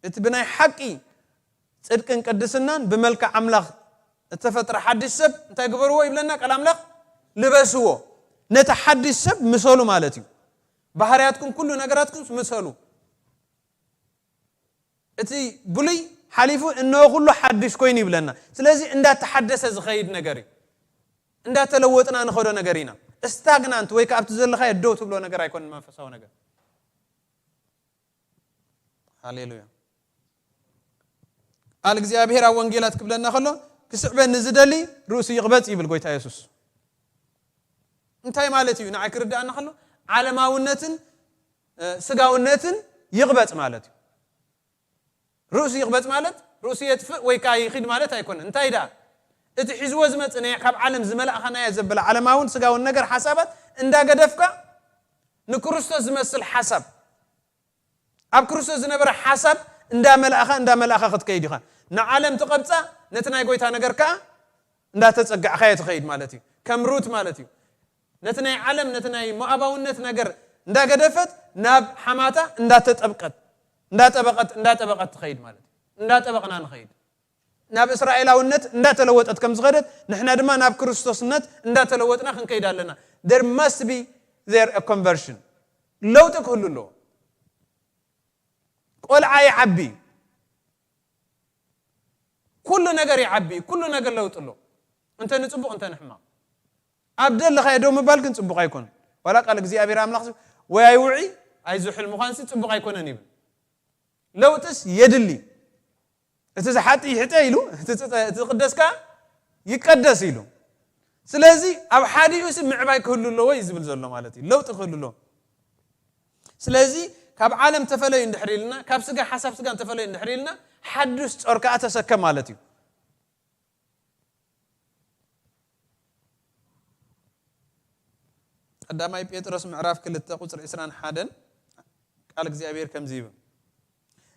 እቲ ብናይ ሓቂ ጽድቅን ቅድስናን ብመልክዕ ኣምላኽ እተፈጥረ ሓድሽ ሰብ እንታይ ግበርዎ ይብለና ቃል ኣምላኽ? ልበስዎ። ነቲ ሓድሽ ሰብ ምሰሉ ማለት እዩ። ባህርያትኩም ኩሉ ነገራትኩም ምሰሉ። እቲ ብሉይ ሓሊፉ እነሆ ኩሉ ሓድሽ ኮይኑ ይብለና። ስለዚ እንዳተሓደሰ ዝኸይድ ነገር እዩ። እንዳተለወጥና ንኸዶ ነገር ኢና። ስታግናንት ወይ ከኣ ኣብቲ ዘለኻዮ ደው ትብሎ ነገር ኣይኮነን መንፈሳዊ ነገር። ሃሌሉያ። ቃል እግዚኣብሔር ኣብ ወንጌላት ክብለና ከሎ፣ ክስዕበኒ ዝደሊ ርእሱ ይቕበጽ ይብል ጎይታ የሱስ። እንታይ ማለት እዩ? ንዓይ ክርድኣና ከሎ፣ ዓለማውነትን እ፣ ስጋውነትን ይቕበጽ ማለት እዩ። ርእሱ ይቕበጽ ማለት ርእሱ የጥፍእ ወይ ከኣ ይኺድ ማለት ኣይኮነን። እንታይ ደኣ? እቲ ሒዝዎ ዝመጽእ ናይ ካብ ዓለም ዝመላእኻናዮ ዘበለ ዓለማውን ስጋውን ነገር ሓሳባት እንዳገደፍካ ንክርስቶስ ዝመስል ሓሳብ፣ ኣብ ክርስቶስ ዝነበረ ሓሳብ እንዳመላእኻ እንዳመላእኻ ክትከይድ ኢኻ። ንዓለም ትቐብጻ፣ ነቲ ናይ ጎይታ ነገር ከኣ እንዳተጸጋዕካዮ ትኸይድ ማለት እዩ። ከም ሩት ማለት እዩ። ነቲ ናይ ዓለም፣ ነቲ ናይ ሞኣባውነት ነገር እንዳገደፈት ናብ ሓማታ እንዳተጠብቀት፣ እንዳጠበቐት፣ እንዳጠበቐት ትኸይድ ማለት እዩ። እንዳጠበቕና ንኸይድ። ናብ እስራኤላውነት እንዳተለወጠት ከም ዝኸደት፣ ንሕና ድማ ናብ ክርስቶስነት እንዳተለወጥና ክንከይድ ኣለና። There must be there a conversion። ለውጢ ክህሉ ኣለዎ። ቆልዓ ይዓቢ፣ ኩሉ ነገር ይዓቢ፣ ኩሉ ነገር ለውጢ ኣሎ። እንተ ንጽቡቕ እንተ ንሕማቕ። ኣብ ደለኻዮ ደው ምባል ግን ጽቡቕ ኣይኮነን። ዋላ ቃል እግዚኣብሔር ኣምላኽ ወይ ኣይውዒ ኣይዝሑል ምዃንሲ ጽቡቕ ኣይኮነን ይብል። ለውጥስ የድሊ። እቲ ዝሓጢ ይሕጠ ኢሉ፣ እቲ ዝጸ-፣ እቲ ዝቕደስ ከኣ ይቀደስ ኢሉ። ስለዚ ኣብ ሓዲኡ ሲ ምዕባይ ክህሉ ኣለዎ እዩ ዝብል ዘሎ ማለት እዩ። ለውጢ ክህሉ ኣለዎ። ስለዚ ካብ ዓለም ተፈለዩ እንድሕር ኢልና፣ ካብ ስጋ ሓሳብ ስጋ ተፈለዩ እንድሕር ኢልና፣ ሓዱስ ጾር ከኣ ተሰከም ማለት እዩ። ቀዳማይ ጴጥሮስ ምዕራፍ ክልተ ቁጽሪ ዕስራን ሓደን ቃል እግዚኣብሔር ከምዚ ይብል፣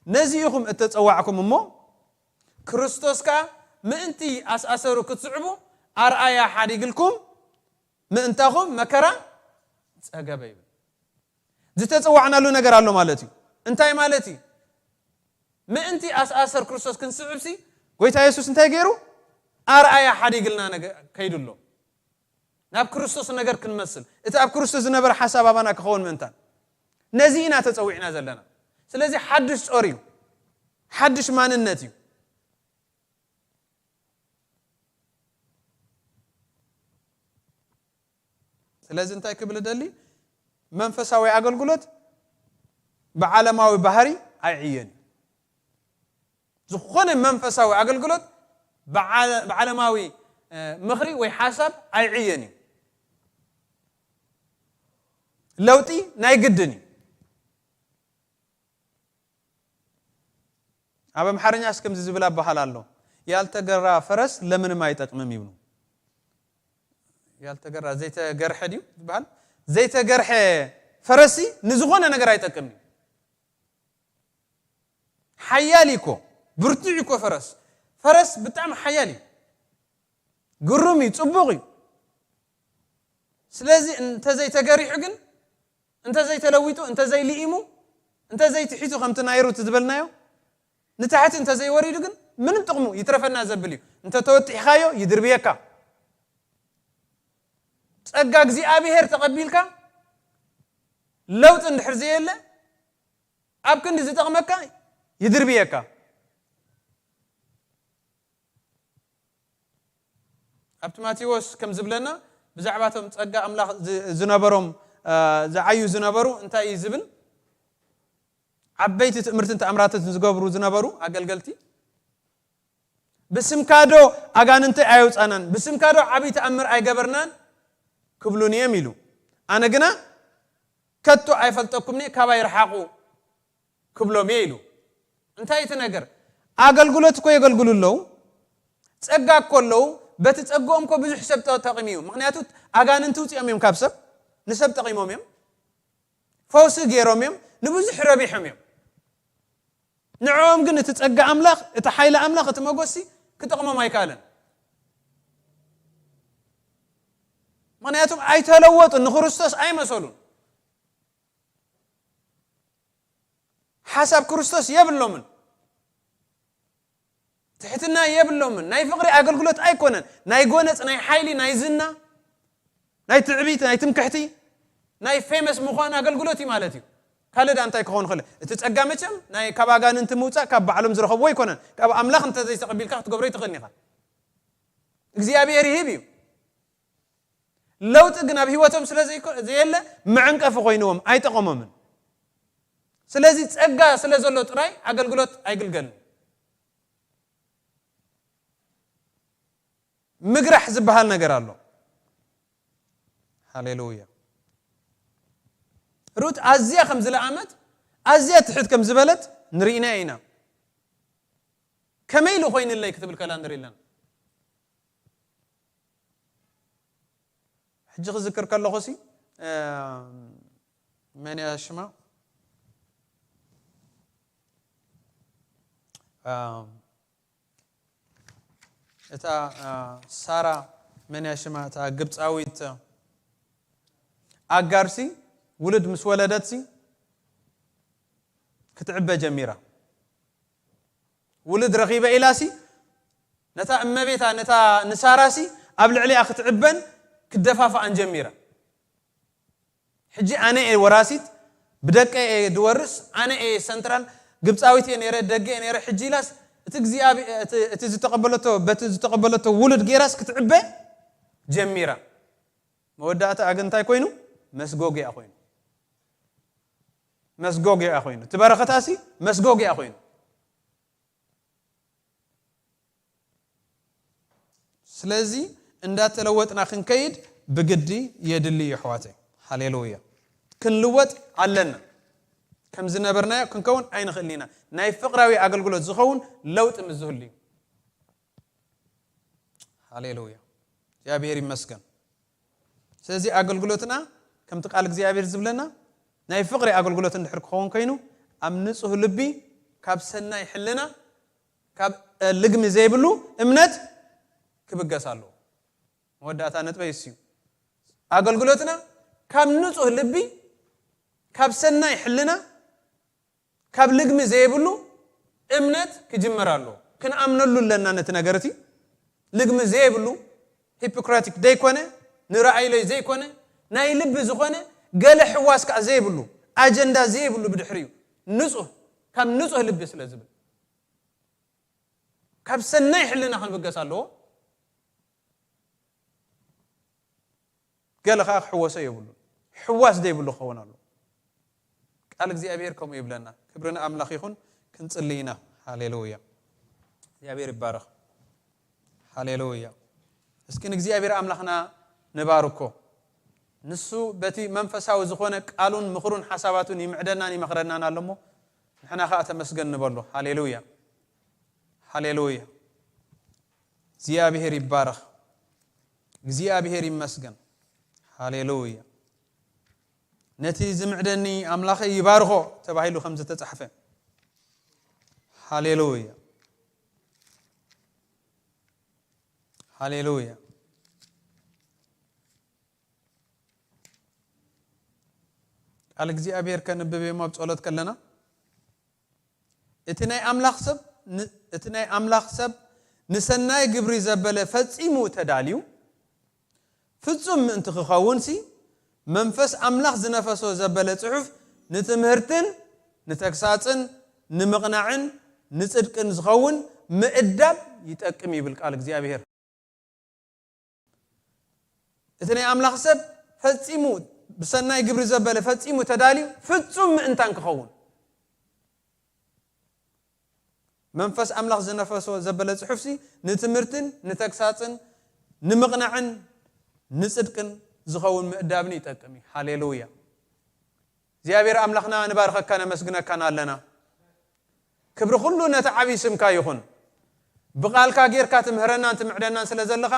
ነዚ ኢኹም እተጸዋዕኩም እሞ፣ ክርስቶስ ከኣ ምእንቲ ኣስኣሰሩ ክትስዕቡ ኣርኣያ ሓዲግልኩም፣ ምእንታኹም መከራ ጸገበ ይብል። ዝተጸዋዕናሉ ነገር ኣሎ ማለት እዩ። እንታይ ማለት እዩ? ምእንቲ ኣስኣሰር ክርስቶስ ክንስዕብሲ፣ ጎይታ የሱስ እንታይ ገይሩ? ኣርኣያ ሓዲግልና ነገ-፣ ከይዱ ኣሎ። ናብ ክርስቶስ ነገር ክንመስል፣ እቲ ኣብ ክርስቶስ ዝነበረ ሓሳብ ኣባና ክኸውን ምእንታን። ነዚ ኢና ተጸዊዕና ዘለና። ስለዚ ሓድሽ ጾር እዩ። ሓድሽ ማንነት እዩ። ስለዚ እንታይ ክብል ደሊ? መንፈሳዊ ኣገልግሎት ብዓለማዊ ባህሪ ኣይዕየን እዩ። ዝኾነ መንፈሳዊ ኣገልግሎት ብዓለ-፣ ብዓለማዊ፣ እ፣ ምኽሪ ወይ ሓሳብ ኣይዕየን እዩ። ለውጢ ናይ ግድን እዩ። ኣብ ኣምሓርኛስ ከምዚ ዝብል ኣበሃል ኣሎ፣ "ያልተገራ ፈረስ ለምንም አይጠቅምም" ይብሉ። ያልተገራ፣ ዘይተገርሐ ድዩ ዝበሃል? ዘይተገርሐ ፈረስ ንዝኾነ ነገር ኣይጠቅም እዩ። ሓያል እዩ እኮ፣ ብርቱዕ እዩ እኮ ፈረስ። ፈረስ ብጣዕሚ ሓያል እዩ። ግሩም እዩ፣ ጽቡቕ እዩ። ስለዚ እንተዘይተገሪሑ ግን፣ እንተዘይተለዊጡ፣ እንተዘይልኢሙ፣ እንተዘይትሒቱ ከምቲ ናይ ሩት ዝበልናዮ፣ ንታሕቲ እንተዘይወሪዱ ግን ምንም ጥቕሙ ይትረፈና ዘብል እዩ። እንተተወጢሕካዮ ይድርብየካ። ጸጋ እግዚኣብሔር ተቐቢልካ ለውጢ እንድሕር ዘየለ፣ ኣብ ክንዲ ዝጠቕመካ ይድርብየካ። ኣብቲ ማቴዎስ ከም ዝብለና፣ ብዛዕባቶም ጸጋ ኣምላኽ ዝ-፣ ዝነበሮም፣ እ፣ ዝዓዩ ዝነበሩ እንታይ እዩ ዝብል? ዓበይቲ ትእምርትን ተኣምራትን ዝገብሩ ዝነበሩ ኣገልገልቲ፣ "ብስምካ ዶ ኣጋንንቲ ኣየውጻናን? ብስምካ ዶ ዓብዪ ተኣምር ኣይገበርናን?" ክብሉኒ እዮም ኢሉ። ኣነ ግና ከቶ ኣይፈልጠኩምኒ፣ ካባይ ርሓቑ ክብሎም እየ ኢሉ። እንታይ እቲ ነገር? ኣገልግሎት እኮ የገልግሉ ኣለዉ፣ ጸጋ እኮ ኣለዉ። በቲ ጸግኦም እኮ ብዙሕ ሰብ ጠ-፣ ጠቒሙ እዩ። ምኽንያቱ ኣጋንንቲ ውጽኦም እዮም ካብ ሰብ፣ ንሰብ ጠቒሞም እዮም፣ ፈውሲ ገይሮም እዮም፣ ንብዙሕ ረቢሖም እዮም። ንዕኦም ግን እቲ ጸጋ ኣምላኽ፣ እቲ ሓይሊ ኣምላኽ፣ እቲ መጎሲ ክጠቕሞም ኣይከኣለን። ምኽንያቱም ኣይተለወጡን፣ ንክርስቶስ ኣይመሰሉን። ሓሳብ ክርስቶስ የብሎምን። ትሕትና የብሎምን። ናይ ፍቕሪ ኣገልግሎት ኣይኮነን። ናይ ጎነጽ፣ ናይ ሓይሊ፣ ናይ ዝና፣ ናይ ትዕቢት፣ ናይ ትምክሕቲ፣ ናይ ፌመስ ምዃን ኣገልግሎት እዩ ማለት እዩ። ካልእ ደኣ እንታይ ክኸውን ይኽእል? እቲ ጸጋ መቸም ናይ ካብ ኣጋንንቲ ምውጻእ፣ ካብ ባዕሎም ዝረኸብዎ ኣይኮነን። ካብ ኣምላኽ እንተ ዘይተቐቢልካ ክትገብሮ ኣይትኽእልን ኢኻ። እግዚኣብሔር ይህብ እዩ። ለውጢ ግን ኣብ ህይወቶም ስለ ዘይኮ-፣ ዘየለ መዐንቀፊ ኮይንዎም ኣይጠቐሞምን። ስለዚ ጸጋ ስለ ዘሎ ጥራይ ኣገልግሎት ኣይግልገልን። ምግራሕ ዝበሃል ነገር ኣሎ። ሃሌሉያ። ሩት ኣዝያ ከም ዝለኣመት፣ ኣዝያ ትሕት ከም ዝበለት ንርኢና ኢና። ከመይ ኢሉ ኮይንለይ ክትብል ከላ ንርኢ ኣለና። ሕጂ ክዝክር ከለኹ ሲ፣ እ፣ መን እያ ሽማ? እ፣ እታ፣ እ፣ ሳራ፣ መን እያ ሽማ? እታ ግብፃዊት ኣጋር ሲ፣ ውሉድ ምስ ወለደት ሲ፣ ክትዕበ ጀሚራ። ውሉድ ረኺበ ኢላ ሲ፣ ነታ እመቤታ፣ ነታ ንሳራ ሲ፣ ኣብ ልዕሊኣ ክትዕበን ክደፋፍኣን ጀሚራ። ሕጂ ኣነ እየ ወራሲት፣ ብደቀ እየ ድወርስ፣ ኣነ እየ ሰንትራል፣ ግብፃዊት እየ ነይረ፣ ደገ እየ ነይረ፣ ሕጂ ኢላስ እቲ እግዚኣብ-፣ እቲ፣ እቲ ዝተቐበለቶ፣ በቲ ዝተቐበለቶ ውሉድ ገይራስ ክትዕበ ጀሚራ። መወዳእታ ግን እንታይ ኮይኑ? መስጎጊያ ኮይኑ። መስጎጊያ ኮይኑ። እቲ በረኸታሲ መስጎጊያ ኮይኑ። ስለዚ እንዳተለወጥና ክንከይድ ብግዲ የድሊ እዩ፣ ኣሕዋተይ። ሃሌሉያ። ክንልወጥ ኣለና። ከም ዝነበርናዮ ክንከውን ኣይንኽእልን ኢና። ናይ ፍቕራዊ ኣገልግሎት ዝኸውን ለውጢ ምስ ዝህሉ እዩ። ሃሌሉያ። እግዚኣብሔር ይመስገን። ስለዚ ኣገልግሎትና ከምቲ ቃል እግዚኣብሔር ዝብለና ናይ ፍቕሪ ኣገልግሎት እንድሕር ክኸውን ኮይኑ፣ ኣብ ንጹህ ልቢ፣ ካብ ሰናይ ሕልና፣ ካብ፣ እ፣ ልግሚ ዘይብሉ እምነት ክብገስ ኣለዎ። መወዳእታ ነጥበይ እሱ እዩ። ኣገልግሎትና ካብ ንጹህ ልቢ፣ ካብ ሰናይ ሕልና፣ ካብ ልግሚ ዘይብሉ እምነት ክጅመር ኣለዎ። ክንኣምነሉ ኣለና ነቲ ነገር እቲ። ልግሚ ዘይብሉ፣ ሂፖክራቲክ ዘይኮነ፣ ንረኣይሎይ ዘይኮነ፣ ናይ ልቢ ዝኾነ፣ ገለ ሕዋስ ከኣ ዘይብሉ፣ ኣጀንዳ ዘይብሉ ብድሕሪኡ፣ ንጹህ፣ ካብ ንጹህ ልቢ ስለ ዝብል። ካብ ሰናይ ሕልና ክንብገስ ኣለዎ። ገለ ኸዓ ክሕወሶ የብሉን። ሕዋስ ዘይብሉ ክኸውን ኣለዎ። ቃል እግዚኣብሔር ከምኡ ይብለና። ክብሪ ንኣምላኽ ይኹን። ክንጽሊ ኢና። ሃሌሉያ። እግዚኣብሔር ይባረኽ። ሃሌሉያ። እስኪ ንእግዚኣብሔር ኣምላኽና ንባርኮ። ንሱ በቲ መንፈሳዊ ዝኾነ ቃሉን ምኽሩን ሓሳባቱን ይምዕደናን ይመኽረናን ኣሎ እሞ፣ ንሕና ኸዓ ተመስገን ንበሎ። ሃሌሉያ። ሃሌሉያ። እግዚኣብሔር ይባረኽ። እግዚኣብሔር ይመስገን። ሃሌሉያ። ነቲ ዝምዕደኒ ኣምላኸይ ይባርኾ ተባሂሉ ከም ዝተጻሕፈ። ሃሌሉያ። ሃሌሉያ። ቃል እግዚኣብሔር ከንብብ እዮም ኣብ ጸሎት ከለና። እቲ ናይ ኣምላኽ ሰብ ን-፣ እቲ ናይ ኣምላኽ ሰብ ንሰናይ ግብሪ ዘበለ ፈጺሙ ተዳልዩ፣ ፍጹም ምእንቲ ክኸውንሲ፣ መንፈስ ኣምላኽ ዝነፈሶ ዘበለ ጽሑፍ ንትምህርትን ንተግሳጽን ንምቕናዕን ንጽድቅን ዝኸውን ምእዳብ ይጠቅም ይብል ቃል እግዚኣብሔር። እቲ ናይ ኣምላኽ ሰብ ፈጺሙ ብሰናይ ግብሪ ዘበለ ፈጺሙ ተዳልዩ ፍጹም ምእንታን ክኸውን። መንፈስ ኣምላኽ ዝነፈሶ ዘበለ ጽሑፍሲ ንትምህርትን ንተግሳጽን ንምቕናዕን ንጽድቅን ዝኸውን ምእዳብን ይጠቅም እዩ። ሃሌሉያ። እግዚኣብሔር ኣምላኽና፣ ንባርኸካ ነመስግነካን ኣለና። ክብሪ ኩሉ ነቲ ዓብዪ ስምካ ይኹን። ብቓልካ ጌርካ ትምህረናን ትምዕደናን ስለ ዘለኻ፣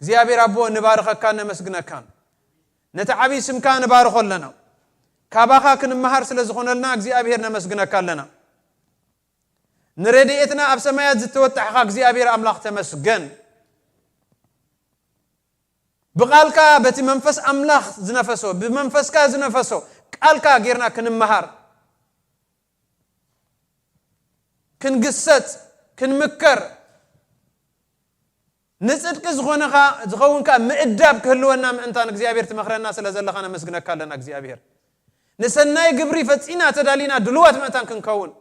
እግዚኣብሔር ኣቦ፣ ንባርኸካን ነመስግነካን። ነቲ ዓብዪ ስምካ ንባርኾ ኣለና። ካባኻ ክንመሃር ስለ ዝኾነልና እግዚኣብሔር ነመስግነካ ኣለና። ንረድኤትና ኣብ ሰማያት ዝተወጣሕኻ እግዚኣብሔር ኣምላኽ ተመስገን። ብቓልካ በቲ መንፈስ ኣምላኽ ዝነፈሶ፣ ብመንፈስካ ዝነፈሶ ቃልካ ጌርና ክንመሃር፣ ክንግሰጽ፣ ክንምከር፣ ንጽድቂ ዝኾነ ኸ-፣ ዝኸውን ከኣ ምእዳብ ክህልወና ምእንታን እግዚኣብሔር ትመኽረና ስለ ዘለኻ ነመስግነካ ኣለና እግዚኣብሔር። ንሰናይ ግብሪ ፈጺና ተዳሊና ድሉዋት ምእንታን ክንከውን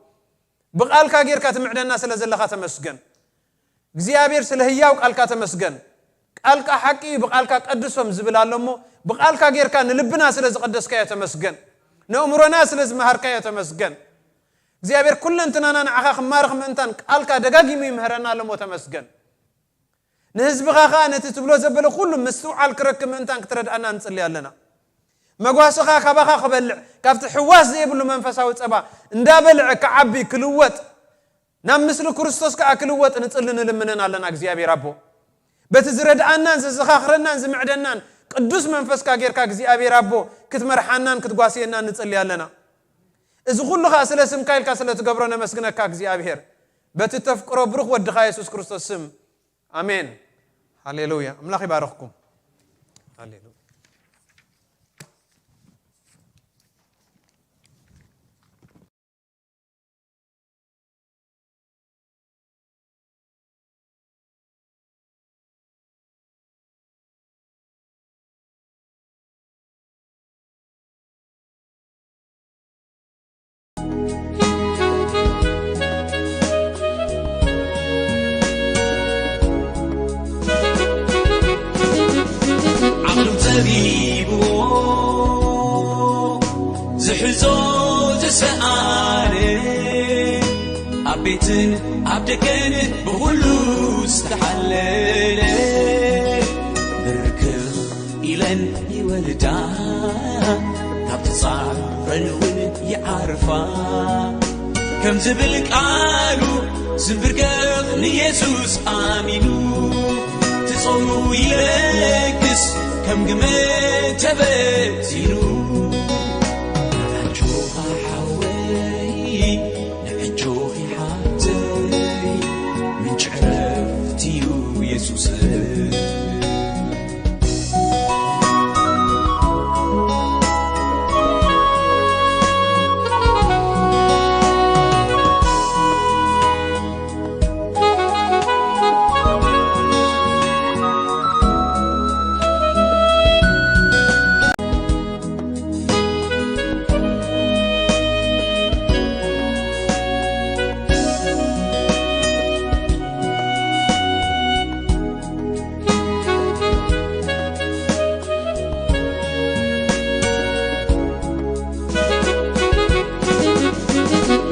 ብቓልካ ጌርካ ትምዕደና ስለ ዘለኻ ተመስገን። እግዚኣብሔር ስለ ህያው ቃልካ ተመስገን። ቃልካ ሓቂ እዩ፣ ብቓልካ ቀድሶም ዝብል ኣሎ እሞ ብቓልካ ጌርካ ንልብና ስለ ዝቐደስካዮ ተመስገን። ነእምሮና ስለ ዝመሃርካዮ ተመስገን። እግዚኣብሔር ኩለንትናና ንዓኻ ክማርኽ ምእንታን ቃልካ ደጋጊሙ ይምህረና ኣሎ እሞ ተመስገን። ንህዝብኻ ኸኣ ነቲ ትብሎ ዘበለ ኩሉ ምስትውዓል ክረክብ ምእንታን ክትረድኣና ንጽሊ ኣለና። መጓስኻ ካባኻ ክበልዕ፣ ካብቲ ሕዋስ ዘይብሉ መንፈሳዊ ጸባ እንዳበልዐ ክዓቢ ክልወጥ፣ ናብ ምስሊ ክርስቶስ ከኣ ክልወጥ ንጽሊ ንልምንን ኣለና እግዚኣብሔር ኣቦ። በቲ ዝረድኣናን ዘዘኻኽረናን ዝምዕደናን ቅዱስ መንፈስካ ጌርካ እግዚኣብሔር ኣቦ ክትመርሓናን ክትጓስየናን ንጽሊ ኣለና። እዚ ኩሉ ኸኣ ስለ ስምካ ኢልካ ስለ ትገብሮ ነመስግነካ እግዚኣብሔር። በቲ ተፍቅሮ ብሩኽ ወድኻ የሱስ ክርስቶስ ስም። ኣሜን። ሃሌሉያ። ኣምላኽ ይባርኽኩም። ሃሌሉያ። ዓቕሉ ጸቢብዎ ዝሕዞ ዝሰኣነ፣ ኣብ ቤትን ኣብ ደገን ብኹሉ ዝተሓለለ፣ ብርክኽ ኢለን ይወልዳ፣ ካብቲ ጻዕረን እውን ይዓርፋ። ከም ዝብል ቃሉ ዝንብርከኽ ንየሱስ ኣሚኑ፣ ትጾሙ ይለግስ ከም ግመ ተበቲኑ። ኣጆኻ ሓወይ፣ ንዕጆኺ ሓብተይ፣ ምንጪ ዕረፍቲ እዩ የሱስ።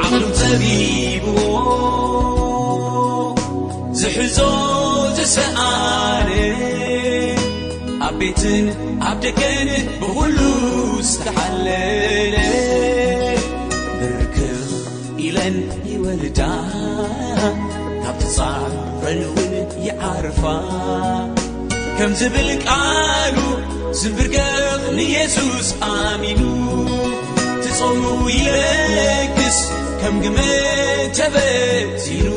ዓቕሉ ጸቢብዎ ዝሕዞ ዝሰኣነ፣ ኣብ ቤትን ኣብ ደገን ብኹሉ ዝተሓለለ፣ ብርክኽ ኢለን ይወልዳ፣ ካብቲ ጻዕረን እውን ይዓርፋ። ከም ዝብል ቃሉ ዝንብርከኽ ንየሱስ ኣሚኑ፣ ትጾሙ ይለግስ ከም ግመ ተበቲኑ።